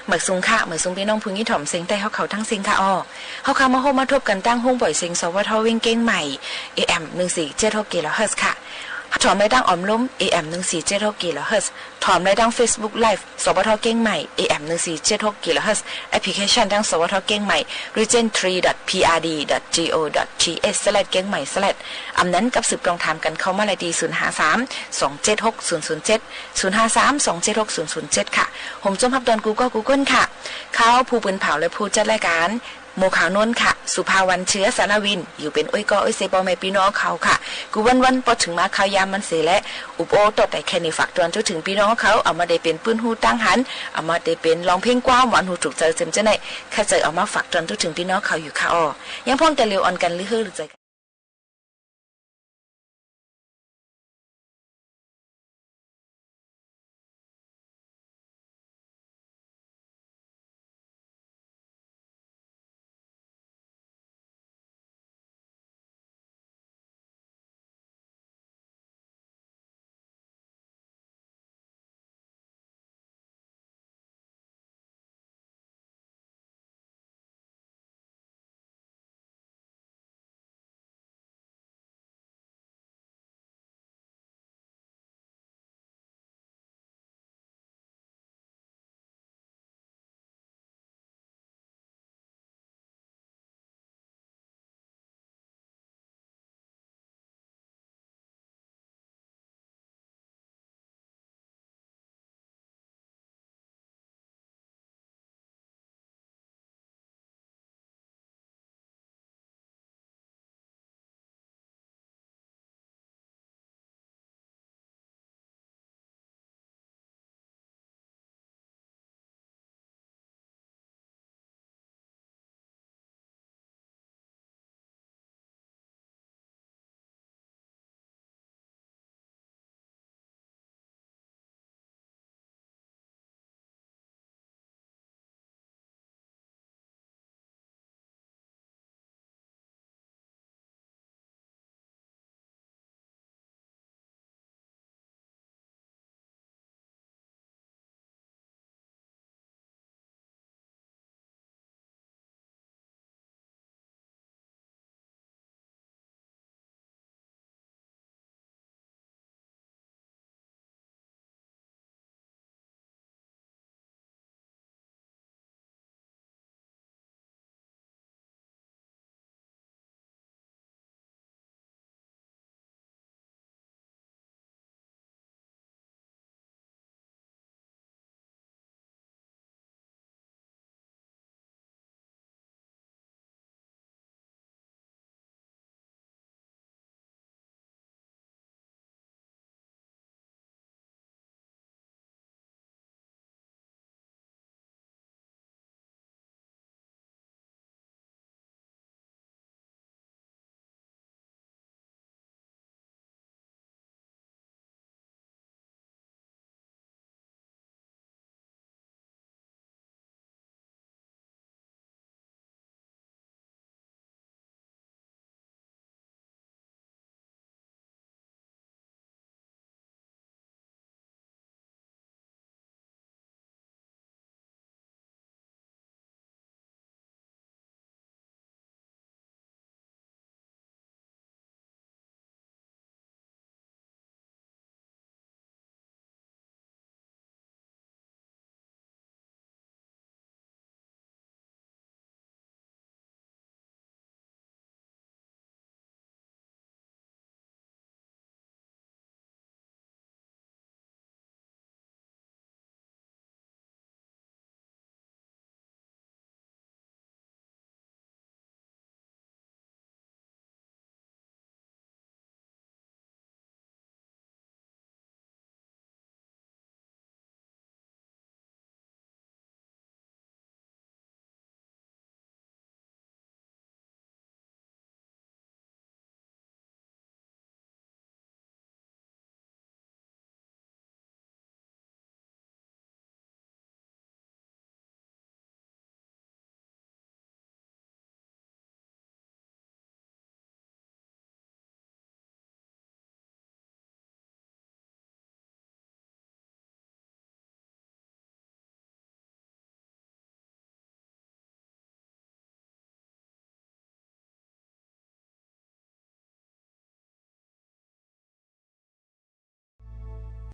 หมายสูงค่ะ หมายสูงปี้น้องผู้ยินถ่อมเสียงใต้เฮาเขาตึงสิ้นค่ะอ้อ เฮาค่ะมาพบมาถบกั๋นตางห้องป่อยเสียง สวท เวียงเกียงใหม่ เอเอ็ม หนึ่งสี่เจ็ดหก กิโลเฮิรตซ์ค่ะ ถ่อมได้ตางอ๋อมลม เอเอ็ม หนึ่งสี่เจ็ดหก กิโลเฮิรตซ์ ถ่อมได้ตางเฟซบุ๊กไลฟ์ สวท เกียงใหม่ เอเอ็ม หนึ่งสี่เจ็ดหก กิโลเฮิรตซ์ แอปพลิเคชันตาง สวท เกียงใหม่ region three dot P R D dot G O dot T H slash เกียงใหม่ slash อำนั้นกับสืบตวงถามกั๋นเข้ามาได้ตี้ ศูนย์ห้าสาม สองเจ็ดหก ศูนย์ศูนย์เจ็ด ศูนย์ห้าสาม สองเจ็ดหก ศูนย์ศูนย์เจ็ด ค่ะ ผมจอมฮับตอนกู้ก้อกู้ก้นค่ะ ข้าผู้ปืนเผาและผู้จัดรายก๋าน หมวกขาวนวลค่ะ สุภาวัน เชื้อสารวิน อยู่เป๋นอ้อยก้ออ้อยเซป้อแม่ปี้น้องเขาค่ะ กู้วันๆ ปอเถิงมาข้าวยามมันเสียและอุปโอตอดแต่แค่นี้ ฝากตวนจุ๊เถิงปี้น้องเขา เอามาได้เป๋นปื้นฮู้ตังหัน เอามาได้เป๋นร้องเพลงความหวานฮูถูกใจ๋เจิมเจ้าไหน ข้าเจ้าเอามาฝากตวนจุ๊เถิงปี้น้องเขาอยู่ค่ะอ้อ ยังพ่องแต่เหลียวอ่อนกั๋น ลือเฮ้อลือใจ๋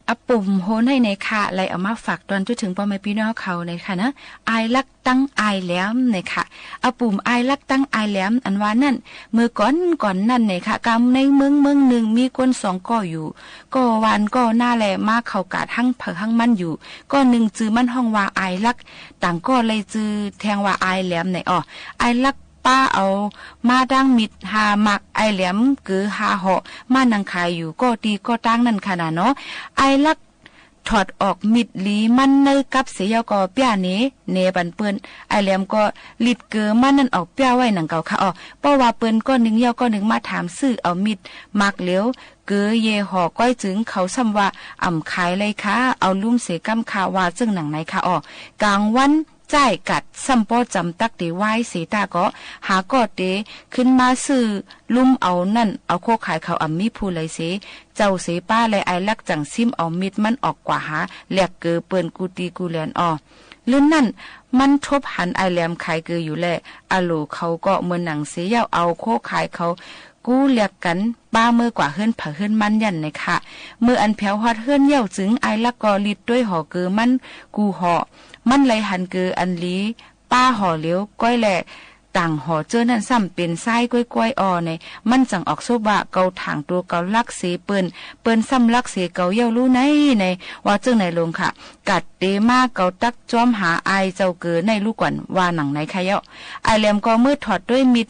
อะ ปุ่มโฮไหนเน่ยค่ะ ไลเอามาฝากตอนจุเถิงป้อแม่ปี้น้องเขาเน่ยค่ะนะ อายลักตังอายแหลมเน่ยค่ะ อะ ปุ่มอายลักตังอายแหลมอันว่านั้น เมื่อก่อนก่อนนั้นเน่ยค่ะ กำในเมืองเมืองนึ่งมีคนสองก้ออยู่ ก้อหว่านก้อนาแล มาเข้ากาดหั้งไผหั้งมันอยู่ ก้อนึ่งจื้อมันฮ้องว่าอายลัก ต่างก้อเลยจื้อแทงว่าอายแหลมเน่ย อ้อ อายลัก ป้าเอามาดั้งมิดห้าหมาก อายแหลมเก๋อห้าเหาะ มานั่งขายอยู่ก้อตี้ก้อตางนั้นค่ะนาเนาะ อายลักถอดออกมิดหลีมันในกับเสียเย้าก็เปี้ยเน เนปันเปิ้น อายแหลมก็หลีดเก๋อมันนั้นออกเปี้ยไว้หนังเก่าค่ะ อ้อ เพราะว่าเปิ้นก้อนึ่งเย้าก้อนึ่งมาถามซื้อเอามิดหมากเหลียว เก๋อเยเหาะก้อยจึงเขาซ้ำว่า อ่ำขายเลยค่ะ เอาลุ่มเสียก้ำค่ะ ว่าเจิ่งหนังไหนค่ะ อ้อ ก๋างวัน จ้ายกัดซ้ำป้อจ๋ำตักเต๋วายเสตาก็ หาก้อเต๋ขึ้นมาซื้อลุ่มเอานั้น เอาโคขายเขาอ่ำมีผู้ใดเส เจ้าเสป้าและอายลักจั่งซิ้มเอามิดมันออกกว่าหา แหลกเก๋อเปิ้นกู้ตี้กู้แหลน อ้อ เลินนั้น มันทบหันอายแหลมขายเก๋ออยู่แล อะโหลเขาก็เหมือนหนังเสเย้า เอาโคขายเขา กู้แหลกกั๋น ป้าเมื่อกว่าเฮือนไผเฮือนมันยั้นเน่ยค่ะ เมื่ออันแผวฮอดเฮือนเย้าจึง อายลักก็หลีดตวยหอเก๋อมันกู้หอ มันเลยหันเก๋ออันหลี ป้าหอเหลียวก้อยแล ต่างหอเจ้อนั้นซ้ำเป๋นซ้ายก้อยๆ อ้อเน่ย มันจั่งออกสบว่า เกาถ่างตั๋วเกาลักเสเปิ้น เปิ้นซ้ำลักเสเกาเย้าลู่ไหนเน่ย ว่าเจิ่งไหนลงค่ะ กัดเต๋มาเกาตักจ้อมหาอายเจ้าเก๋อในลู่ก่อน ว่าหนังไหนค่ะเย้า อายแหลมก็เมื่อถอดตวยมิด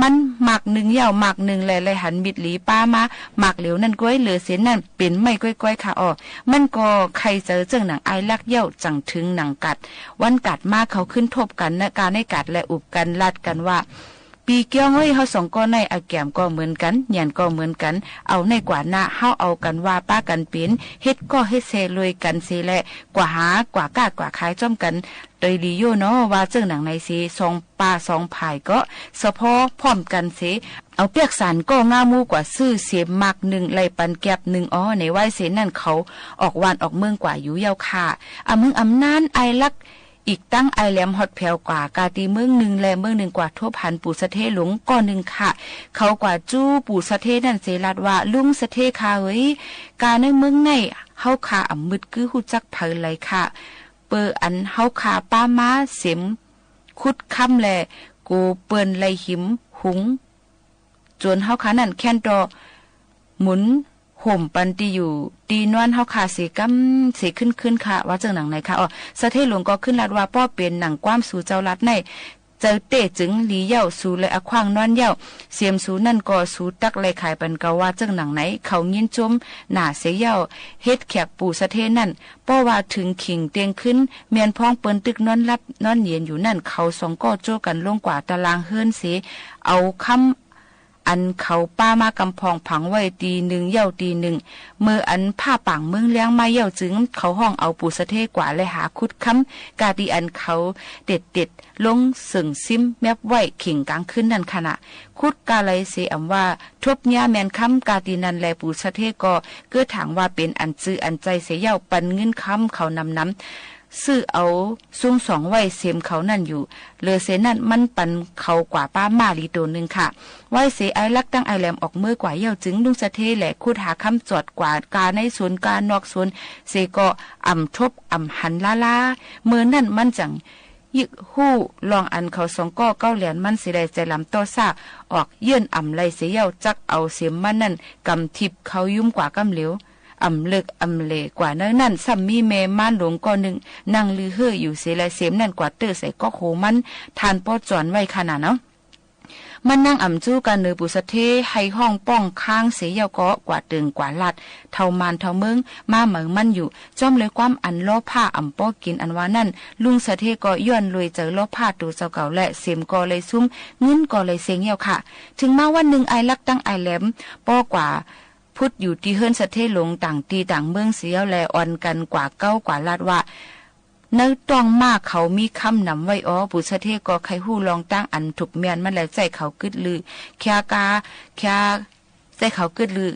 มันหมากนึ่งเย้าหมากนึ่งแล เลยหันมิดหลีป้ามาหมากเหลียวนั้นก้อย เหลือเส้นนั้นเป๋นไม้ก้อยๆ ค่ะ อ้อ มันก็ใค่เจอเจิ่งหนังอายลักเย้า จั่งเถิงหนังกัด วันกัดมาเขาขึ้นทบกั๋นนะ กาในกัดและอุบกั๋นลัดกั๋นว่า ปี้เกี้ยงเอ้ย เฮาสองก้อในอะแก๋มก็เหมือนกั๋น หยันก็เหมือนกั๋น เอาในกว่านะ เฮาเอากั๋นว่าป้ากั๋นเป๋น เฮ็ดก้อเฮ็ดแซรวยกั๋นเสแล กว่าหากว่าก้ากว่าขายจ้อมกั๋น โตยดีโย่เนาะ ว่าเจิ่งหนังไหนเส สอง ป้าสองฝ่ายก็สะพ้อพร้อมกั๋นเส เอาเปียกสานก้องามูกว่าซื้อเสมหมากนึ่ง ไล่ปันแก็บนึ่ง อ้อ ในไหว้เสนั้นเขาออกหว่านออกเมืองกว่าอยู่เย้าค่ะ อำเมืองอำนานอายลัก อีกตั้งอายแหลมฮอดแผวกว่ากาตี้เมืองนึ่งและเมืองนึ่งกว่าทบหันปู่สะเทหลวงก้อนึ่งค่ะ เขากว่าจู้ปู่สะเทนั้นเสลัดว่า ลุงสะเทค่ะเอ๋ย กาในเมืองในเฮาค่ะอ่ำมึดกื้ฮู้จักไผเลยค่ะ เปออันเฮาค่ะป้ามาเสม ขุดคำแล โกเปิ้นไล่หิมหุง จ๋นเฮาค่ะนั้นแค่นต่อหมุนห่มปันตี้อยู่ตี้นอนเฮาค่ะเสก้ำเสขึ้นๆ ค่ะ ว่าเจิ่งหนังไหนค่ะ อ้อ สะเทหลวงก็ขึ้นลัดว่า ป้อเป๋นหนังความสูเจ้าลัดใน เจอเต๊ะจึงหลีเย้า สูเลยอะขว้างนอนเย้า เสมสูนั้นก็สูตักไล่ขายปันเกา ว่าเจิ่งหนังไหน เขายินจมหนาเสเย้า เฮ็ดแขกปู่สะเทนั้น ป้อว่าเถิงขิงเตียงคืน แม่นพ้องเปิ้นตึกนอนหลับนอนเย็นอยู่นั้น เขาสองก้อโจ้กั๋นลงกว่าตารางเฮือนเส เอาคำอันเขาป้ามากำพองผังไว้ตี้นึ่งเย้าตี้นึ่ง เมื่ออันผ้าป่างเมืองแล้งมาเย้าจึง เขาฮ้องเอาปู่สะเทกว่าและหาขุดคำ กาตี้อันเขาเต็ดเต็ดลงเสิงซิ้มแมบไว้เข่งกลางคืนนั้นค่ะนะ ขุดกาไหลเสอำว่า ทบเยียะแม่นคำ กาตี้นั้นแล ปู่สะเทก็เกื้อถางว่าเป๋นอันจื้ออันใจ๋เสเย้า ปันเงินคำเขานำนำ ซื้อเอาซุงสองไหว้เสมเขานั้นอยู่ เหลือเสนั้นมันปันเขากว่าป้าม้าหลีตั๋วนึ่งค่ะ ไหว้เสอายลักตังอายแหลมออกเมือกว่าเย้าจึง ลุงสะเทแหละขุดหาคำจอดกว่ากาในสวนกานอกสวนเสก็อ่ำทบอ่ำหันล้าๆ เมื่อนั้นมันจั่ง ยึกฮู้ลองอันเขาสองก้อเก้าแหลนมันเสได้ ใจ๋ลำต่อซ่าออกเยื่อนอ่ำไล่เสเย้า จักเอาเสมมันนั้นกำทิบเขายุ้มกว่าก้ำเหลียว อ่ำเลิกอ่ำเหล่กว่าเนิ่นนั้น ซ้ำมีแม่ม้านหลวงก้อนึ่งนั่งลือเฮ่ออยู่เสแล เสมนั้นกว่าเต๊อะใส่ก๊อกโหมัน ทานป้อจ๋อนไว้ค่ะนาเนาะ มันนั่งอ่ำจู้กาเหนือปู่สะเท ไห้ฮ้องป้องค้างเสเย้าก็กว่าเติ่งกว่าลัด เท่าม่านเท่าเมือง มาเหมือมันอยู่ จ้อมเลยความอันล้อผ้าอ่ำป้อกิ๋นอันว่านั้น ลุงสะเทก็ย้อนรวยเจอล้อผ้าตั๋วเจ้าเก่าแล เสมก็เลยซุ่ม เงินก็เลยเซ็งเย้าค่ะ เถิงมาวันนึ่งอายลักตังอายแหลม ป้อกว่าพุดอยู่ตี้เฮือนสะเทหลวงต่างตี้ต่างเมืองเสเย้าแล อ่อนกั๋นกว่าเก๊ากว่าลัดว่า ในต้องม้าเขามีคำนำไว้อ้อ ปู่สะเทก็ใค่ฮู้ลองตั้งอันถูกแม่นมันแล ใจ๊เขากึ๊ดลือ แค่กา แค่ ใจ๊เขากึ๊ดลือ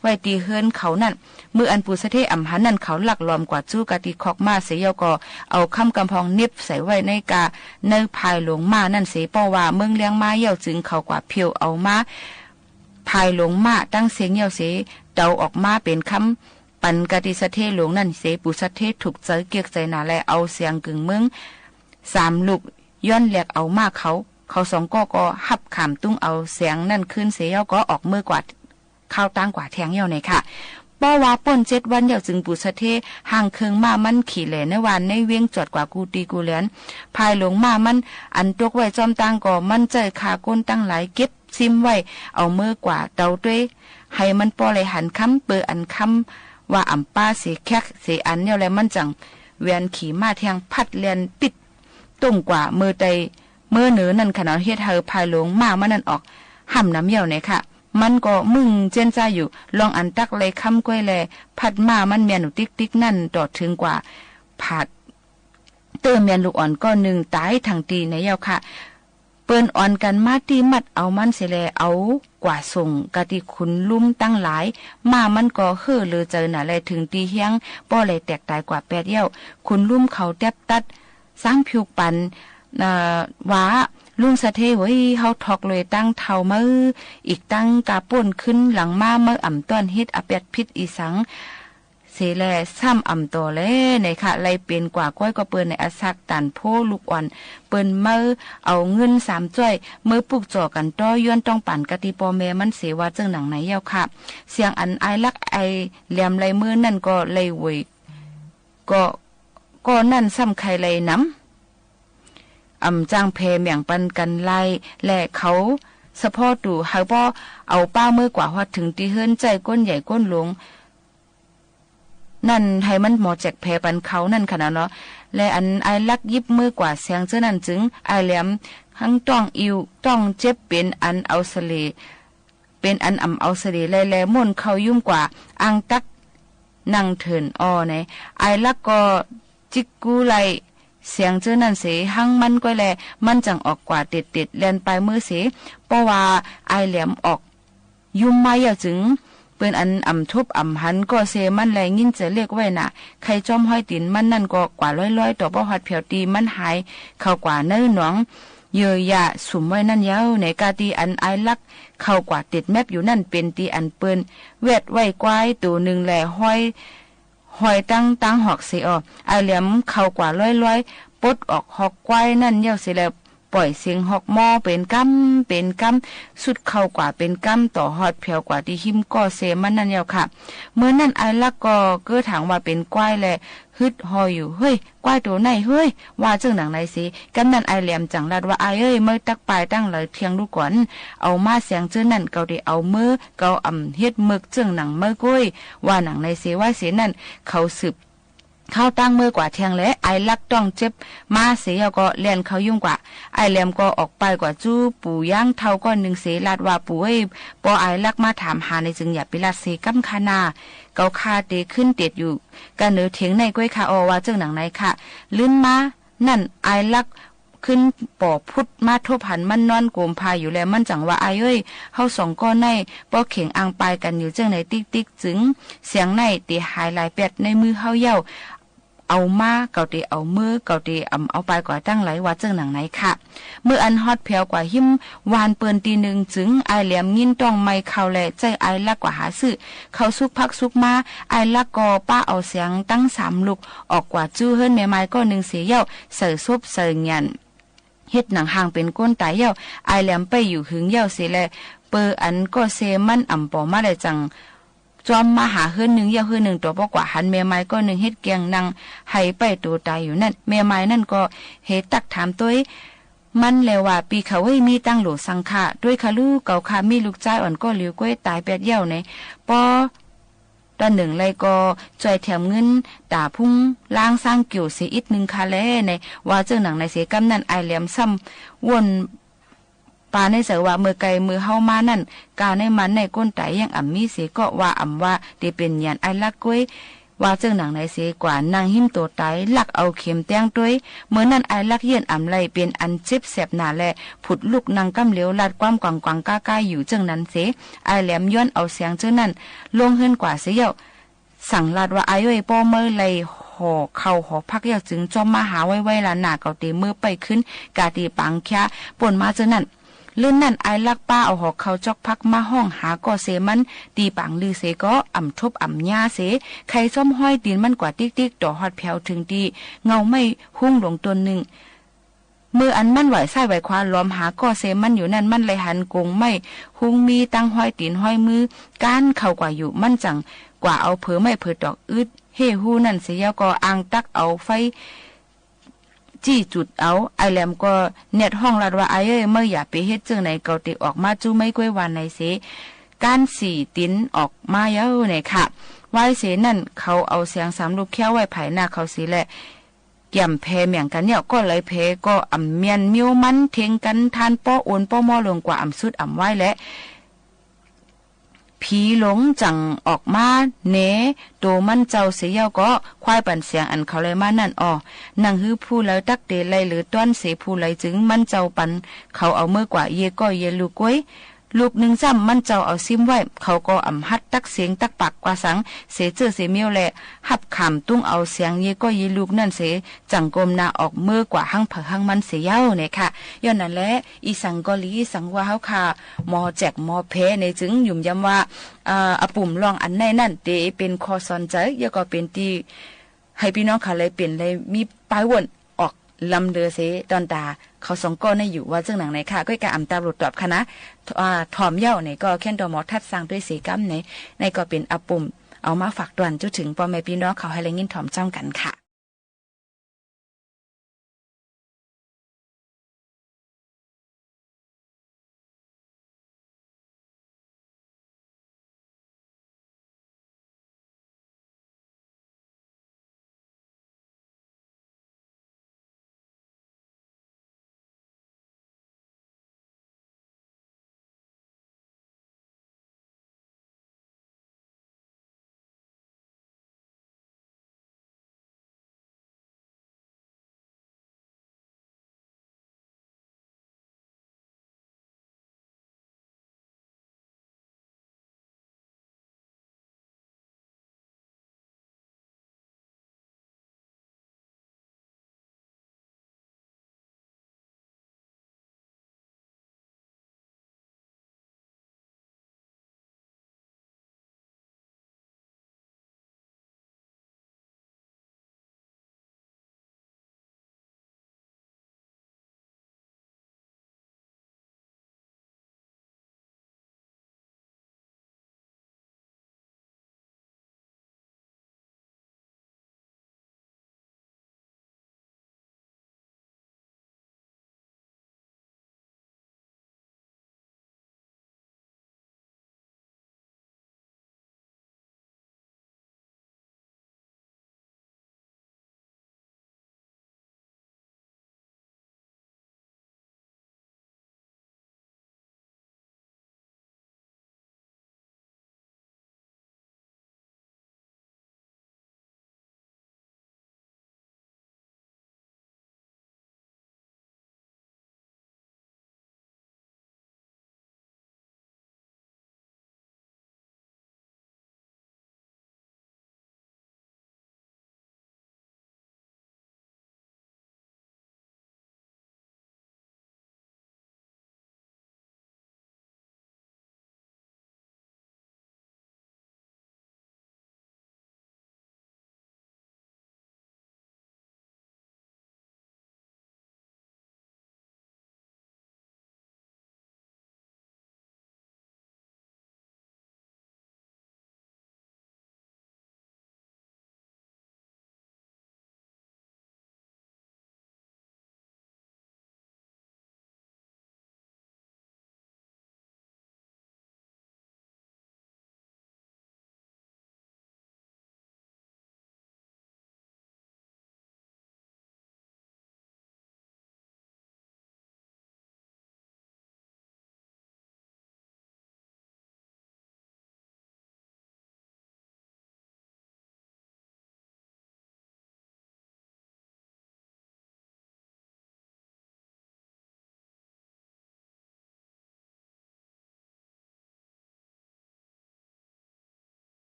ไว้ตี้เฮือนเขานั้น เมื่ออันปู่สะเทอ่ำหันนั้น เขาลักลอมกว่าจู้กาตี้คอกม้าเสเย้าก็ เอาคำกำพองเน็บใส่ไว้ในกา ในภายหลงม้านั้นเส ป้อว่าเมืองแล้งมาเย้าจึง เขากว่าเผียวเอามา ภายหลงม้าตั้งเซ็งเย้าเส เต๋าออกมาเป๋นคำ ปันกาตี้สะเทหลวงนั่นเส ปู่สะเทถูกใจ๋เกียกใจ๋หนาแล เอาแสงกึ่งเมืองสามลูก ย้อนแหลกเอาม้าเขา เขาสองก้อก็ฮับขามตุ้งเอาแสงนั่นคืนเสียเย้าก็ออกเมือกวาด ข้าวตางกว่าแทงเย้าในค่ะ ป้อว่าป้นเจ็ดวันเย้าจึงปู่สะเท หางเคิงม้ามันขี่แหล่ในวานในเวียงจอดกว่ากู้ตี้กู้แหลน ภายหลงม้ามันอันตกไว้จ้อมตางก็มันใจ๊ฆ่าก้นตังหลายเก็บซิมไว้ เอาเมือกวาดเตาตวย หื้อมันป้อไล่หันคำ เปื้ออันคำว่าอ่ำป้าเสแคกเสอันเย้าแล มันจั่งแหวนขี่ม้าแทงพัดแล่นปิ๊ด ต้งกว่าเมือใต้เมือเหนือนั่นค่ะเนาะ เฮ็ดหื้อภายหลงม้ามันนั่นออกห้ำนำเย้าในค่ะ มันก็มึงเจ๊นจ้าอยู่ ลองอันตั๊กไล่คำก้อยแล พัดม้ามันแม่นอยู่ติ๊กๆ นั่น ต่อเถิงกว่าผาดเตื้อแม่นลูกอ่อนก้อนนึ่งต๋ายตังตี้ในเย้าค่ะ เปิ้นอ่อนกั๋นมาตี้มัดเอามันเสียแล เอากว่าส่งกาตี้ขุนลุ่มตังหลาย ม้ามันก็เฮ่อเลือใจ๋หนาแล เถิงตี้เฮี้ยงป้อไล่แตกต๋ายกว่าแปดเย้า ขุนลุ่มเขาแต๊บตัด สังผิวปัน เอ่อ ว่า ลุงสะเทเว้ย เฮาถอกเลยตังเท่าเมา อีกตังกาป้นขึ้นหลังมาเมา อ่ำต้อนเฮ็ดอะแปดผิดอีสังเสแล ซ้ำอ่ำต่อแลในค่ะ ไล่เป๋นกว่าก้อยก็เปิ้นในอะสักต๋านโพลูกอ่อน เปิ้นเมาเอาเงินสามจ้อย เมือปลุกจ่อกั๋นต่อ ย้อนต้องปันกาตี้ป้อแม่มันเส ว่าเจิ่งหนังในเย้าค่ะ เสียงอันอายลักษณ์อายแหลมไล่เมือนั่นก็ไล่เวย ก็ ก็นั่นซ้ำใค่ไล่นำ อ่ำจ้างแผ่แหม่งปันกั๋นไล่ แลเขาสะเพาะตู่ หื้อป้อเอาป้าเมือกว่าฮอดเถิงตี้เฮือนใจ๊ก้นใหญ่ก้นหลวง นั่นหื้อมันหมอแจกแผ่ปันเขานั่นค่ะเนาะ แลอันอายลักษณ์หยิบเมือกว่าแสงเจ้านั่นจึง อายแหลมหั้งต้องอิ่วต้องเจ็บเป๋นอันเอาเสล่ เป๋นอันอ่ำเอาเสล่ แลแลม่นเข้ายุ้มกว่าอ่างตั๊กนั่งเถินอ่อใน อายลักษณ์ก็จิกกู้ไล่แสงเจ้านั่นเส หั้งมันก้อยแล มันจั่งออกกว่าเต็ดๆ แล่นปายเมือเส ป้อว่าอายแหลมออกยุ้มมาเย้าจึง เปิ้นอันอ่ำทบอ่ำหันก็เซมันแล งิ้นเจือเล็กไว้หนา ใค่จ้อมฮ้อยตี๋นมันนั่นก็กว่าร้อยๆ ต่อป้อฮอดแผวตี้มันหายเข้ากว่าในหนอง เยื่อหญ้าสุมไว้นั่นเย้า ในกาตี้อันอายลักษณ์เข้ากว่าเต็ดแมบอยู่นั่น เป๋นตี้อันเปิ้นแวดไว้ควายโตนึ่งแล ฮ้อย ฮ้อยตังตางหอกเสอ่อ อายแหลมเข้ากว่าร้อยๆ ปลดออกฮอกควายนั่นเย้าเสแล ป่อยเสียงฮอกมอเป๋นกำเป๋นกำ สุดเข้ากว่าเป๋นกำ ต่อฮอดแผวกว่าตี้ฮิมก้อเซมันนั่นเย้าค่ะ เมื่อนั้นอายลักษณ์ก็เก้อถางว่าเป๋นควายแล ฮึดฮออยู่ เฮ้ย ควายโตไหนเฮ้ย ว่าเจิ่งหนังในเส กำนั้นอายแหลมจั่งลาดว่า อายเอ้ย เมาตั๊กปายตังหลายเที่ยงลูกก่อน เอามาแสงเจ้านั่น เกาเตเอาเมือ เกาอ่ำเฮ็ดเมิกเจิ่งหนังเมาก้อย ว่าหนังในเส ว่าเสนั้น เขาสืบข้าวตางเมือกว่าแทงแล อายลักษณ์ต้องเจ็บมาเสเย้าก็แล่นเข้ายุ้มกว่า อายแหลมก็ออกปายกว่าจู้ปู่ยางเฒ่าก้อนนึ่งเส ลาดว่า ปู่เอ้ย ป้ออายลักษณ์มาถามหาในจึงอย่าไปลาดเสกำค่ะนา เกาข้าเตขึ้นเต็ดอยู่ กาเหนือเถียงในก้อยค่ะอ่อ ว่าเจิ่งหนังในค่ะ ลื้นมานั่นอายลักษณ์ขึ้นป่อพุดมาทบหันมันนอนโกมผ้าอยู่แล มันจั่งว่า อายเอ้ย เฮาสองก้อในป้อเข็งอังปายกั๋นอยู่เจิ่งในติ๊กๆ จึง เสียงในเตหายหลายแปดในมือเฮาเย้า เอามา เกาเตเอาเมือ เกาเตอ่ำเอาปายกว่าตังหลาย ว่าเจิ่งหนังในค่ะ เมื่ออันฮอดแผวกว่าฮิมวานเปิ้นตี้นึ่งจึง อายแหลมงิ้นต้องไม้เข้าแล ใจ๊อายลักษณ์กว่าหาซื้อเข้าสุกผักสุกมา อายลักษณ์ก็ป้าเอาแสงตังสามลูกออกกว่าจู้เฮือนแม่ไม้ก้อนนึ่งเสเย้า ใส่ศพใส่หยัน เฮ็ดหนังหางเป๋นก้นต๋ายเย้า อายแหลมไปอยู่หึงเย้าเสแล เปื้ออันก้อเซมันอ่ำป่อมาแลจั่ง จ้อมมาหาเฮือนนึ่งเย้าเฮือนนึ่ง ต่อป้อกว่าหันแม่ไม้ก้อนนึ่งเฮ็ดแกงนั่งไห้ไปโตต๋ายอยู่นั่น แม่ไม้นั่นก็เฮตักถามตวยมันแลว่า ปี้เขาเอ้ย มีตังโหลสังค่ะ ตวยคะลูก เกาค่ะมีลูกจายอ่อนก้อหลิวก้อยต๋ายแปดเย้าใน ป้อ ต๋อนนึ่งไล่ก็จ้อยแถมเงินต๋าพุงล้างซางเกี่ยวเสียอิดนึ่งค่ะแล ใน ว่าเจิ่งหนังในเส กำนั้นอายแหลมซ้ำว่น ปาในใจ๋ว่า เมื่อไก่เมื่อเฮามานั่น กาในมันในก้นต๋ายยังอ่ำมีเส ก็ว่าอ่ำว่าเตเป๋นหยันอายลักษณ์ก้อย ว่าเจิ่งหนังในเส กว่านั่งฮิมโตต๋าย ลักเอาเข็มแตงตวย เมื่อนั้นอายลักษณ์เยียนอ่ำไล่ เป๋นอันเจ็บแสบหนาแล ผุดลุกนั่งกำเหลียว ลาดความกวางๆ ก้าๆ อยู่เจิ่งนั้นเส อายแหลมย้อนเอาแสงเจ้านั้นลงเฮือนกว่าเสเย้า สั่งลาดว่า อายเอ้ย ป้อเมาไล่ห่อเข้าห่อผักเย้าจึงจ้อมมาหาไวๆ ละหนา เกาเตเมือไปขึ้นกาตี้ปางแค้ป่นมาเจ้านั้น เลินนั้นอ้ายลักป้าเอาหอกเข่าจ๊อกพักมาฮ้องหาก้อเซมัน ตี้ป๋างลือเสก็ อ่ำทบอ่ำหญ้าเส ใค่ซ้อมฮอยตี๋นมันกว่าติ๊กๆ ต่อฮอดแผวเถิงตี้เงาไม้ฮุ้งหลวงต้นนึ่ง เมื่ออันมันไหว้ซ้ายไหว้ขวาหลอมหาก้อเซมันอยู่นั้น มันไล่หันกงไม้ฮุ้งมีตังฮอยตี๋นฮอยมือก้านเข้ากว่าอยู่ มันจั่งกว่าเอาเผลอไม้เผลอตอกอึดเฮ่ฮู้นั้นเสียแล้วก็ อ่างตักเอาไฟ จี้จุดเอา อ้ายแหลมก็แนดฮ้องลัดว่า อ้ายเอ้ย เมื่ออย่าไปเฮ็ดเจิ่งไหน เกาเตะออกมาจู้ไม้ก๊วย ว่าไหนเส ก้านสี่ตี๋นออกมาเย้าไหนค่ะ วายเสนั้นเขาเอาแสงสามลูกแค้วไว้ผายหน้าเขาเสแล แก่มแผเหมืองกั๋นเนี่ย ก็ไหลแผก็อ่ำเมียนเมี้ยวมันเท็งกั๋น ทานป้อโอนป้อมอลงกว่าอ่ำสุดอ่ำวายแล ผีหลงจั่งออกมาแหนโตมันเจ้าเสียเย้าก็ ควายปั๋นแสงอันเขาไล่มานั้นอ่อ หนังหื้อผู้ใลตั๊กเต๋ไล่เหลือต้อนเสผู้ใลจึง มันเจ้าปั๋นเขาเอาเมือกว่า เยก้อยเยลูกก๊วย ลูกนึ่งจ้ำมันเจ้าเอาซิมไว้ เขาก็อ่ำฮัดตั๊กเสียงตั๊กปากกว่าสัง เสเจ้อเสเมี้ยวแล ฮับขามตุ้งเอาแสงเยก้อยเยลูกนั้นเส จั่งก้มหน้าออกเมือกว่าหั้งไผหั้งมันเสียเย้าไหนค่ะ ย้อนนั้นแล อี่สังก็หลี สังว่าเฮาข้าหมอแจกหมอแผไหนจึง หยุมย้ำว่า เอ่อ อาปุ่มล่องอันในนั้นเต๋เป๋นข้อสอนใจ๋ แล้วก็เป๋นตี้หื้อปี้น้องเขาไล่เป๋นไล่มีป้ายว่นออกลำเลือเส ตอนต๋าเขาสองก้อนั้นอยู่ ว่าเจิ่งหนังไหนค่ะ ก็ก้าอ่ำตาบลูตอบค่ะนะ อ่า ถ่อมเย้าไหนก็แค่นต่อหมอทัดสร้างตวยเสกำไหน ไหนก็เป๋นอาปุ่มเอามาฝากตวนจุเถิงป้อแม่ปี้น้องเขาหื้อไล่ยินถ่อมจ้ำกั๋นค่ะ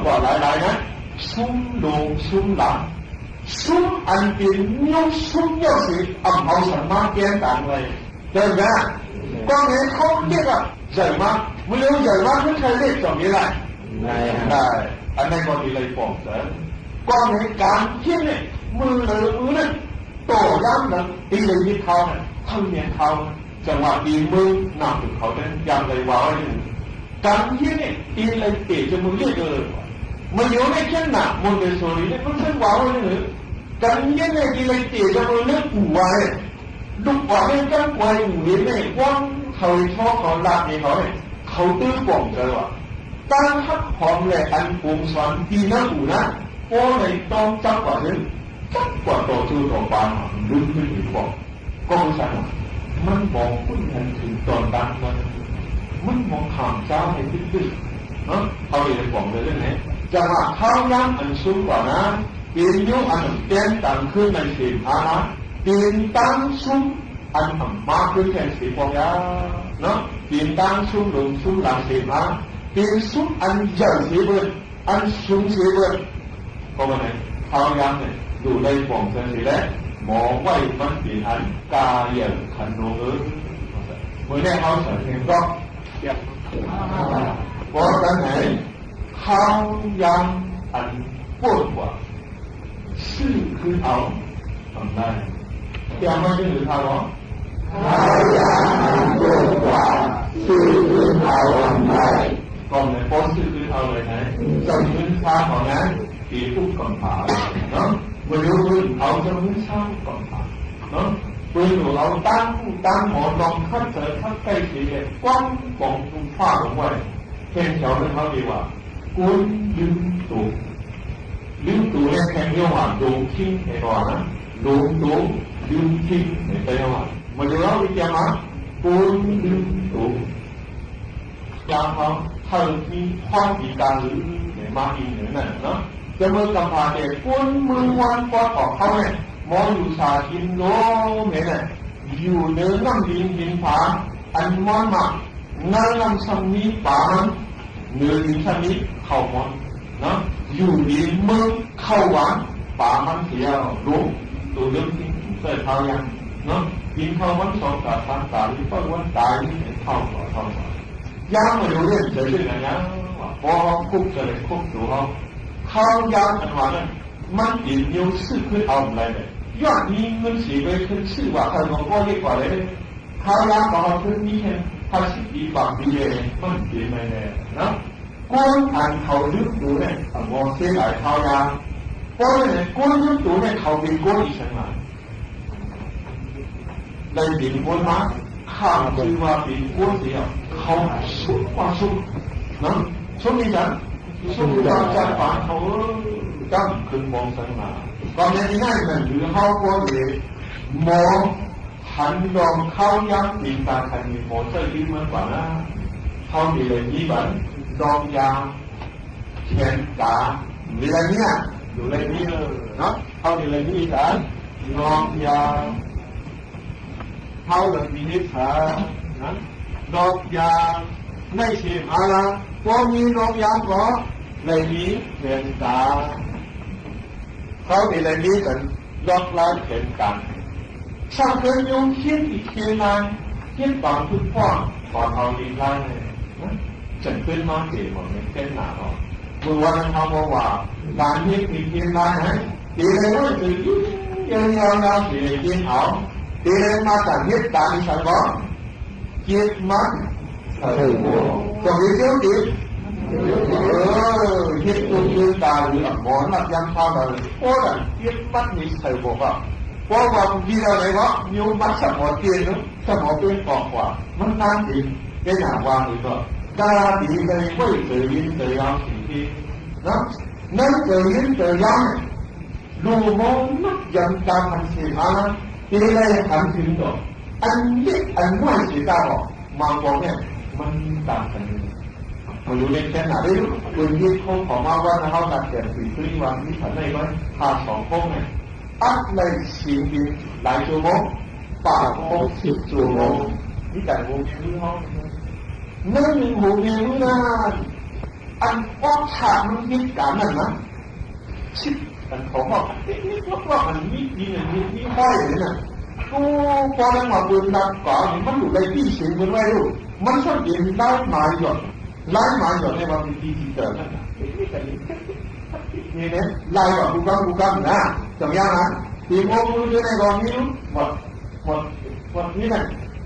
กว่าหลายๆ นะ ซุมโหลงซุมหลาง ซุมอันเป๋นยุคซุมเย้าเสพ อ่ำเอาสันมาแก้นตังไว้ เจินกะ ก็ในเขาเรียกว่าใหญ่มาก เมื่อเร็วใหญ่มาก ไม่ใช่เรียกจ่อมนี้ได้ ได้ อันนั้นก็ดีเลยปองเสริม ก็ในก๋านเฮียนเนี่ย มือเหลือมือนั้น ต่อย้ำนั้น ดีเลยยึดเขานะ เท่าเนียนเขานะ จังหวะดีมือหนักถึงเขานั้น ยังเลยว่าไว้อยู่ ก๋านเฮียนเนี่ย ดีเลยเตะจนมือเรียกเลย มันอยู่ในเช่นหนัก มนต์เดชโสรีเนี่ย มันเส้นว่าไว้เลย ก๋านเฮียนเนี่ย ดีเลยเตะจนมือเรียกปู่ไว้ ลูกว่าแม่นจั้งกวยหูเห็นแม่กว้าง เขาไอ้ท้อเขาลาดในเขาเนี่ย เขาตื้อป่องเจอว่ะ ตั้งฮักหอมแหละอันปวงสอนดีนะปู่นะ โอ้ในต้องจักกว่าเดิม จักกว่าต่อสู้ต่อปานลึกขึ้นอีกบอก ก็มันสั่นว่ะ มันมองปุ้นทันถึงตอนตั้งวัน มันมองข้ามเช้าให้ตึ๊ดๆ เนาะ เขาเลยบอกเลยเรื่องไหน จังหวะข้าวย้ำอันสูงกว่านั้น เป๋นยุคอันแก้นตังขึ้นในเสพานะ เป๋นตังซุม อันอ่ำมากขึ้นแทนเสพองยาเนาะ เป๋นตังซุมโหลงซุมหลางเสพา เป๋นซุมอันใหญ่เสียเบิ่น อันสูงเสียเบิ่น ก็ว่าไง ข้าวย้ำเนี่ย อยู่ในป่องเสนเสียแล้ว หมอไว้มันเป๋นอันกาใหญ่ขันโนเออ เมื่อแรกเขาใส่เพลงก็ เพราะฉะนั้นไหน ข้าวย้ำอันโกว้างกว่า ซื้อคืนเอา ทำได้ เตรียมไว้ด้วยหรือครับหมอ ข้าวย้ำอันโกว้างกว่า ซื้อคืนเอา ทำได้ ก็เลยโพสต์ซื้อคืนเอาเลยนะ เจ้ามื้นช้าของนั้น ปีปุ๊บกำพร้าเนาะ บ่อยู่มื้นเอาเจ้ามื้นช้ากำพร้าเนาะ เปิ้นเอาตั้ง ตั้งหมอลองคัดเจอคัดใกล้เสียเลย กว้างของคุณฟ้าลงไว้ แทนแถวนั้นเขาดีกว่า คนลืมตั๋ว ลืมตั๋วเนี่ยแทนเรียกว่าหลงทิ้งในก่อนนะ หลงตั๋ว ลืมทิ้งในไต้หวัน มาดูเล่าอีกอย่างนะ คนลืมตั๋ว อย่างเขาเท่ามีความดีการหรือในมาอีกเหนือนั่นเนาะ จะเมื่อกำพร้าแต่คนเมืองวันปอดออกเขาเนี่ย หมออยู่สากินโลเมเนี่ย อยู่เหนือน้ำดินหินผา อันม้อนมาก ในน้ำซ้ำนี้ป๋ามัน เหนือดินซ้ำนี้เข้าม้อนเนาะ อยู่ดีเมืองเข้าหวาน ป๋ามันเสียหลง ตั๋วเรื่องที่ใส่ข้าวย้ำเนาะ กินข้าววันสองต๋าสามต๋า หรือเปิ้นวันต๋ายนี่เข้าต่อเข้าต่อ ย้ำมาดูเรื่องเฉยๆนะ ย้ำว่าพอคุกเฉยคุกตั๋วเขา ข้าวย้ำอันว่านั้น มันเป๋นนิวซื้อคืนเอาอะไรเนี่ย ย้อนมีเงินเสียไปคืนซื้อว่าใครมาก็เรียกว่าอะไรเนี่ย ข้าวย้ำของเขาคืนมีแค่ห้าสิบปี บางปีเลย มันเป๋นไปเลยเนาะ คนอันเขาลืมตั๋วเนี่ย มองเสียหลายข้าวย้ำ เพราะฉะนั้นคนลืมตั๋วเนี่ย เขาเป๋นคนอีสังหลาย ได้เป๋นคนมา ข้าชื่อว่าเป๋นคนเดียว เขาสุขกว่าสุขนะ สุขนี่นะ สุขกว่าจัดปานเขา เออ จ้ำขึ้นมองสังหลาย ก็ในที่นั้นมันหรือเขาก็เลยมองหันลองข้าวย้ำตีนตาคันมีหมอเจ้ายื้อมากกว่านะ เขามีอะไรมีบันลองยา แขนต๋า มีอะไรเนี่ย อยู่ในนี้เลยเนาะ เขามีอะไรมีสารลองยา เขาเลยมีนิสัยนะ ลองยา ในเสมาละ พอมีลองยาก็เลยมีแขนต๋า เขามีอะไรมีกัน ลอกล้างแผนการ สร้างเครื่องยนต์เขียนอีกเขียนนาน เขียนตอนทุกพ่อ ตอนเอาดีไล่เลยนะ จังขึ้นมาเจ๋งหมดเลยเส้นหนาออก เมื่อวันนั้นเขาบอกว่า การเขียนอีกเขียนนานนะ ตีเลยว่าจะยืนยาวๆ ตีเลยเขียนเอา ตีเลยมาจากเฮ็ดการอีสานบอก เก็บมัดใส่หมวก ต้องมีเสียงติด เออ เฮ็ดตัวยืนตาหรือหมอนมัดยามเช้าเลย โอ้ย เก็บมัดนี่ใส่หมวกอ่ะ เพราะว่าบางทีเราไหนวะ มีมัดสมองเตียนเนอะ สมองเป็นกอกกว่า มันนานจริง ได้หนาวางหรือก็ ดาดีเลยเว้ย เต๋อยินเต๋อยาวสิ่งที่ นะ นั้นเต๋อยินเต๋อยาวเนี่ย ลูกมองนักยำตาพันเสมา ตีเลยหันถึงดอก อันเล็กอันน้อยเสียตาบอก มาบอกเนี่ย มันต่างกันเลย มาดูในแค่ไหนได้รู้ ปืนยึดโค้งของมาว่านะ เขาตัดแต่งสีซื้อวันนี้ผ่านได้ไหม พาสองโค้งเนี่ย อัดในสิงบินหลายชั่วโมง ปากโค้งสิบชั่วโมง นี่แต่โมงเดียวรู้ห้อง นั่นหนึ่งโมงเดียวรู้นาน อันออกฉากมันเหตุก๋ารณ์นั้นนะ ชิดอันเขาว่าอันเล็กๆ ลอกๆ อันมีดินอันมี มีห้อยเลยนะ โอ้ ปอนั้นว่าเปิ้นลักกานี่มันอยู่ในตี้เสียงเปิ้นไว้ลูก มันซ่อนเป๋นลายหมายหยอด ลายหมายหยอดในว่าเป๋นดิจิตอลนั่นนะ นี่นะ ลายว่ากูกังกูกังนะ จงอย่างนะ ตีโมงมือเดียวในกองนี้ลูก หมด หมด หมดนี่นะ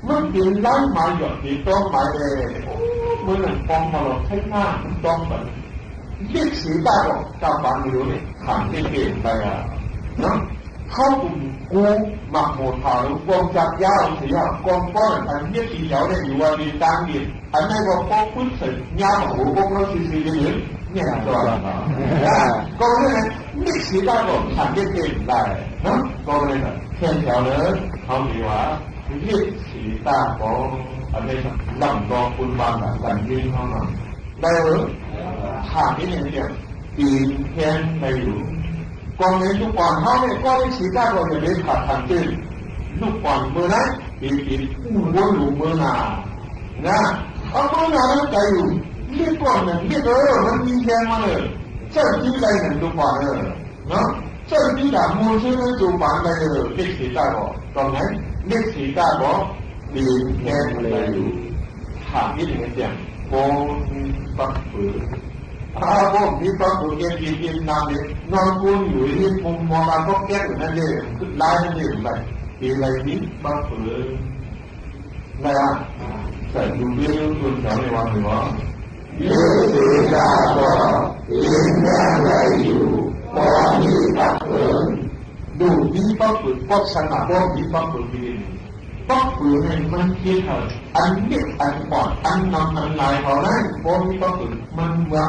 มันเป๋นลายหมายหยอด เป๋นต้องหมายเลย โอ้ เหมือนหนังปองมาหลอกใช้หน้า มันต้องแบบ เรียกสีได้ก็จำปาอยู่นี่ ขันได้เปลี่ยนไปอ่ะ เนาะ เขากลุ่มกูหมักหมดผ่าหรือกองจักรยาวเสีย กองก้อนอันเรียกสีเหลียวเนี่ยอยู่ว่ามีตางเดียน อันนั้นก็ปอกปึ๊บใส่ยาวหัวพวกเราซื่อๆ เลย เนี่ยตัว อ่า ก็เนี่ย เรียกสีได้ก็ขันได้เปลี่ยนได้ เนาะ ก็เลยแบบแค่แถวเลย เขาดีว่า เรียกสีตาก็ อันนี้ลำดอกคุณบางอ่ะ กันยื่นเข้ามา ได้เหรอ ถามนิดนึงเนี่ย ปีนแค้นได้อยู่ กองในลูกอ่อนเฮาเนี่ย ก็ได้สีตาก็อย่าไปขาดทางตื้น ลูกอ่อนเมื่อนั้น ปีนปีนอู้หัวหลูเมื่อหน้า นะ เอาเมื่อหน้านั้นใจอยู่ เรียกก่อนน่ะ เรียก เออ มันมีแรงมาเลย เจ้าที่ใดหนึ่งลูกอ่อน เออ เนาะ เจ้าที่ด่ามูลชื่อนั้นจูบปานไปเลย เรียกสีตาบอก ตรงไหน เรียกสีตาบอก ปีนแค้นอะไรอยู่ ถามนิดหนึ่งเสียง โบมีปักปือ อ่า โบมีปักปือ เก็บกินกินน้ำเนี่ย นอนกูนอยู่ที่มุมมองมาก็แก้วอยู่นั่นเอง คือร้ายนั่นเองไป ปีนอะไรมีปักปือ ได้อ่ะ ใส่ดูด้วยรุ่นแถวในวันหนึ่งวะ ฤๅษีดาบอด ลิ้นแดงไหลอยู่ ปอมีปักเปิง ดูมีปักเปิง ปอกสง่า ปอมีปักเปิงดี ปักเปิงเนี่ยมันคิดเอา อันเล็กอันอ่อน อันงามอันลายเขาได้ ปอมีปักเปิง มันว่า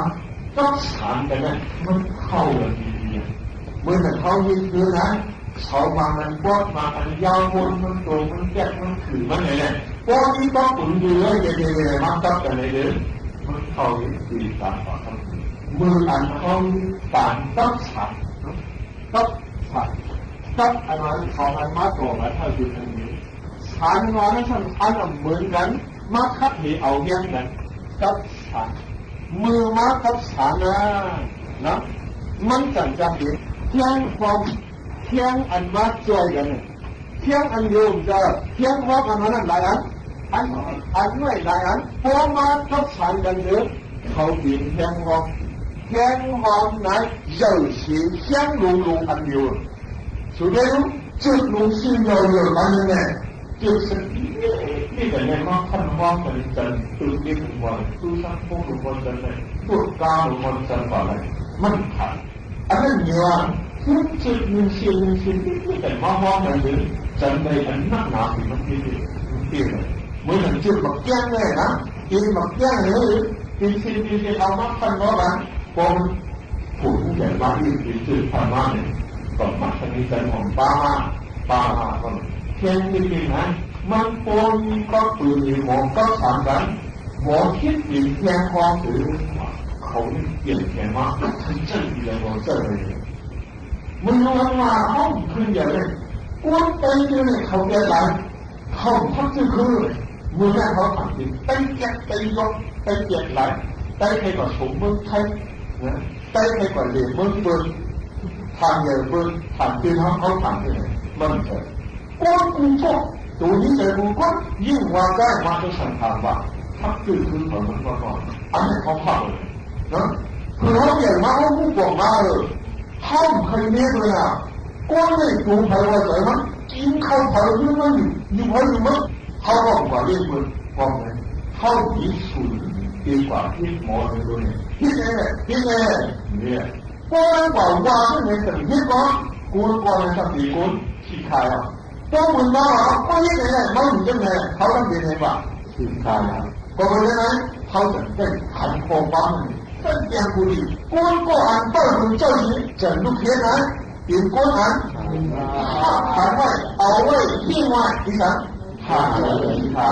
กับสารกันนะ มันเข้ากันดีๆ เหมือนกับเขามีคือนะ เสาบางอันกว้าง บางอันยาว บนมันโต มันแคบ มันขื่อ มันไหนเนี่ย พอมีปักเปิงอยู่แล้ว เดี๋ยวๆๆ มาตัดกันเลยเด้อ มันเข้าอยู่สี่สามปากครับ มืออันเขาตามตัดสารเนาะ ตัดสาร ตัดอันนั้นสองอันมาต่อกัน เท่าจุดอันนี้ สารงอนนั้นท่านอันเหมือนกัน มาคัดเหเอาเฮี้ยงกัน กับสาร มือมากับสารนะ นะ มันจั่งจะเห็นเที่ยงความ เที่ยงอันมาจ้อยกันเนี่ย เที่ยงอันเดียวจะเที่ยงพร้อมกันนั้นหลายอัน อัน อันน้อยหลายอัน พอมากับสารกันเถอะ เขาเปลี่ยนเที่ยงพร้อม เที่ยงพร้อมไหน เย่าเสียเที่ยงลงลงอันเดียว สุดท้ายจึกลงสิ้นเดียวเดียวกันนั่นแหละ จึกสักนิดนี่แต่ในมรรคขั้นพร้อมกันจันทร์ ตึกเรียกหลวงพ่อ ตู้สร้างพวกหลวงพ่อจันทร์เลย พวกกล้าหลวงพ่อจันทร์กว่าเลย มันขาด อันนั้นเนี่ยว่า ทุกจุดหนึ่งสิ่งหนึ่งสิ่งที่แต่มาพร้อมกันเลย จันทร์ในอันนักหนาถึงมันเปลี่ยน มันเปลี่ยนเลย เหมือนอย่างจุดบักแก้งเลยนะ กินบักแก้งเลย กินสิ่งที่เอามาพันร้อยวัน พอมัน ผู้ที่เกิดมาที่เป็นจุดธรรมะเนี่ย ก็มักจะมีการของป้ามา ป้ามาก็เพียงนิดนึงนะ มันปนมีก็ปืนมีหมอก็สามกัน หมอคิดถึงเพียงพอถือ เขาเปลี่ยนแปลงมา ถึงเจ้าดีแล้วก็เจ้าเลย มันรู้ว่าห้องคืนอย่างนี้ กวนไปอยู่ในเขาเปลี่ยนหลาย เขาพักชื่อคือ เมืองแรกเขาผ่านดิน ไปแกะไปยก ไปแกะหลาย ไปใครก็สมเมืองไทย นะ ไปใครก็เหลี่ยมเมืองเบิร์น ทางใหญ่เบิร์น ทางเดินเขา เขาผ่านที่ไหน มันจะ กวนกูก็ ตัวนี้ใจกูก็ ยิ่งว่าได้มาก็สั่งถามว่า พักชื่อคือเขามันก็ก่อน อันนี้เขาเข้าเลย นะ คือเขาใหญ่มา เขาพูดบอกมาเลย เขาใครเนี้ยเลยอ่ะ กวนในตัวไผว่าใจมัน กินข้าวไผหรือมันอยู่ อยู่ไผอยู่มัน เขาบอกว่าเรียกมัน บอกไง เขาดีสุดดีกว่าที่หมอในตัวเนี่ย ที่แน่ ที่แน่ เนี่ย กวนกว่าว่าที่ไหนแต่ที่ก่อน กวนก่อนในสติกวน ขี้ขายอ่ะ พวกมึงมาว่า ก็ที่ไหน มันอยู่ที่ไหน เขาต้องเป็นไงวะ ขี้ขายอ่ะ ก็เป็นไง เขาจะได้ขันคอบ้าง เป็นเตียงกูดี กวนก็อันเปิ้ลมึงเจ้าหญิง จะลูกเทียนนะ เปลี่ยนกวนอัน ขันไว้ เอาไว้ ทิ้งไว้ อีสัน ผ่านเลยค่ะ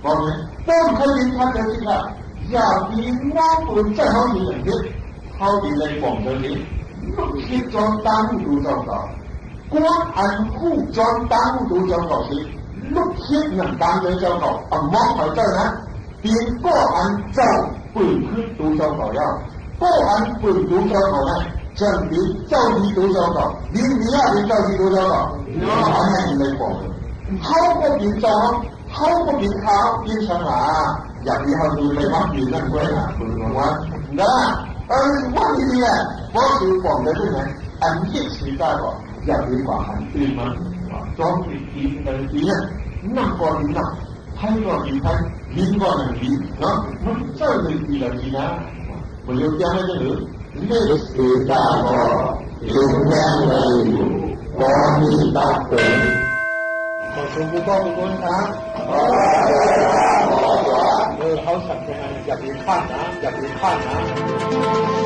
บอกเลย ต้นเคยยินพันเดียวสิค่ะ อย่ามีน้องปืนใจเขาอยู่อย่างนี้ เขาดีเลยบอกเลยนี้ ลูกคิดจอมตามดูเจ้าเก่า กวนอันคู่จอมตามดูเจ้าเก่าสิ ลูกคิดหนังตามเลยเจ้าเก่า เอามองเขาเจ้านะ เปลี่ยนก็อันเจ้า ปื้นคือตั๋วเจ้าเก่าแล้ว ก็อันปื้นตั๋วเจ้าเก่านั้น เจิ่งเป๋นเจ้าดีตั๋วเจ้าเก่า ดีมีอะ เป๋นเจ้าดีตั๋วเจ้าเก่า อันนั้นอยู่ในปอก เฮาก็เป๋นเจ้า เฮาก็เป๋นข้า เป๋นสังฆา อย่างตี้เฮาดูในวัดอยู่นั้นด้วยนะ ปื้นของวัดนะ เออ วัดนี้แหละ บ่ถือปอกได้ด้วยนะ อันนี้ถือได้ก็ อย่าไปว่าหันตื่นมา จ้องไปกินไปกินเนี่ย นั่งก็ดีนั่ง ไพก็ดีไพ บินก็นั่งบินเนาะ มันเจ้าเลยดีละดีนะ มันเรียกยังไงจะหรือ เรียกเสียได้ก็ เรียกแม่นได้อยู่ บ่มีตาเกิน ขอชมผู้กองทุกคนครับ เออ เขาสั่งจะมา อย่าไปพลาดนะ อย่าไปพลาดนะ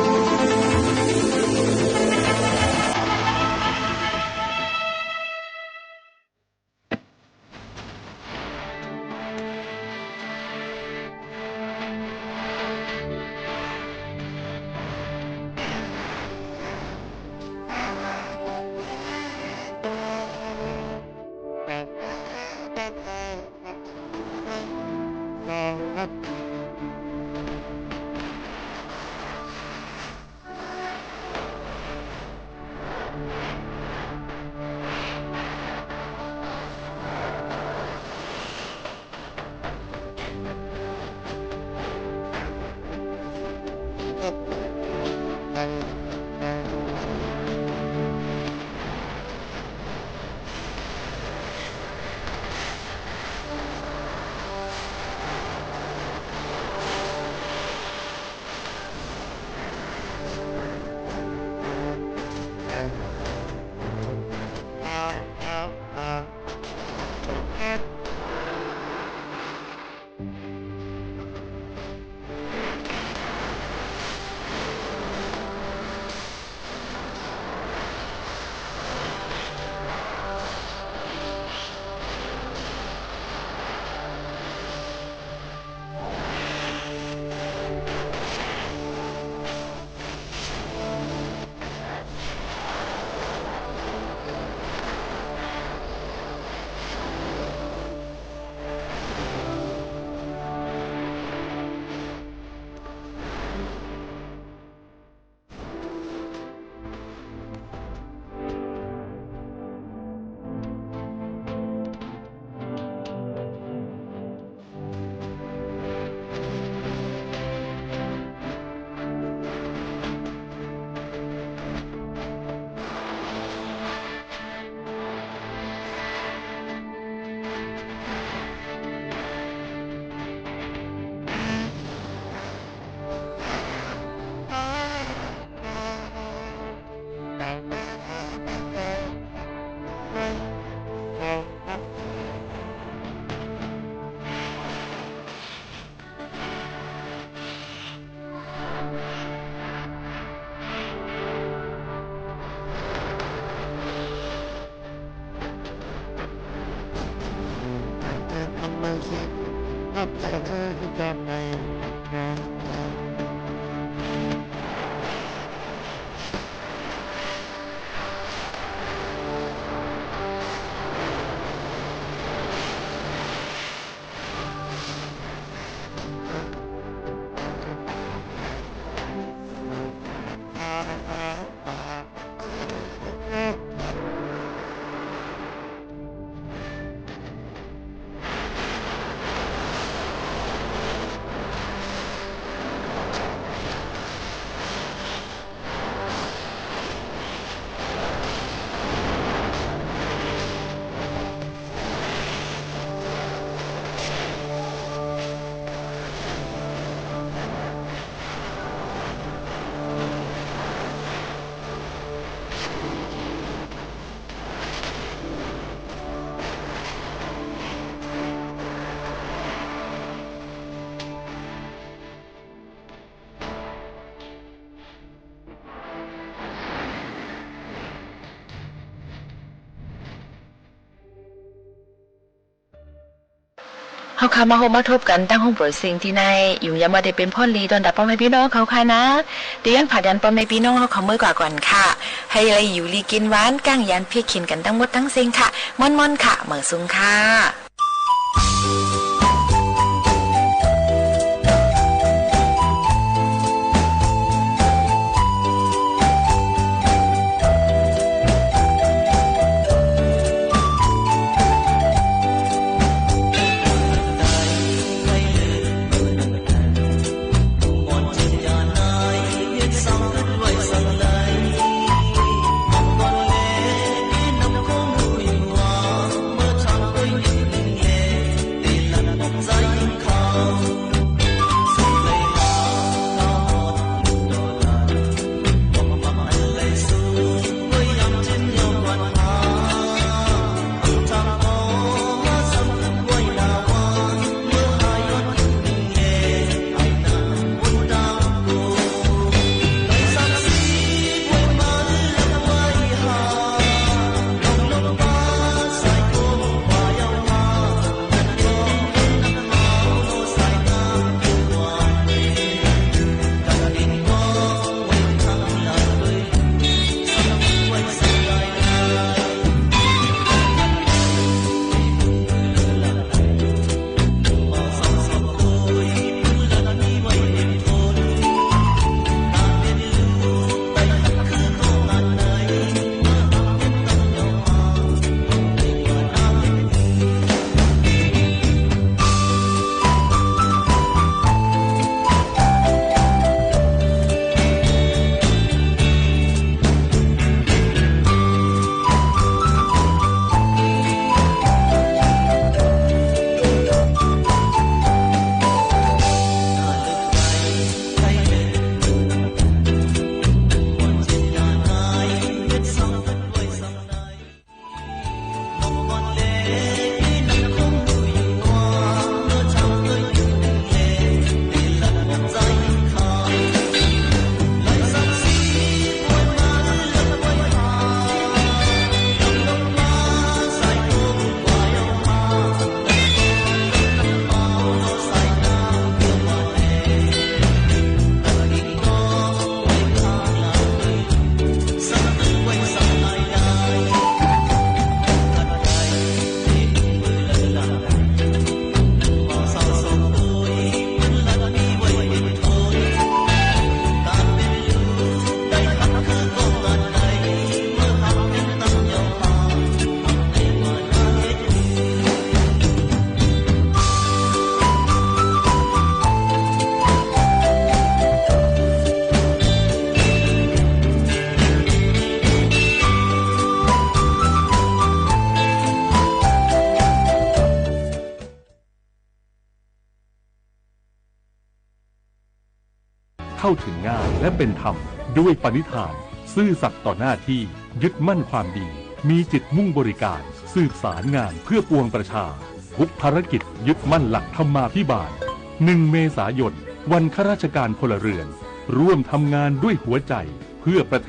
เฮาค่ะ มาพบมาทบกั๋นตังห้องโปรดเสียงตี้ไหน ยุงยามบ่ได้เป๋นพ่อหลีต้อนฮับป้อแม่ปี้น้องเฮาค่ะนะ ตี้ยังผลักดันป้อแม่ปี้น้องเฮาเขมิบกว่าก่อนค่ะ หื้อได้อยู่ดีกิ๋นหวาน ก้างยานเพียเข็ญกั๋นตังหมดตังเสียงค่ะ ม่วนๆ ค่ะ เหมยสูงค่ะ เข้าถึงง่ายและเป็นธรรม ด้วยปณิธาน ซื่อสัตย์ต่อหน้าที่ ยึดมั่นความดี มีจิตมุ่งบริการ สืบสารงานเพื่อปวงประชา ทุกภารกิจยึดมั่นหลักธรรมาภิบาล หนึ่ง เมษายน วันข้าราชการพลเรือน ร่วมทำงานด้วยหัวใจเพื่อประเทศ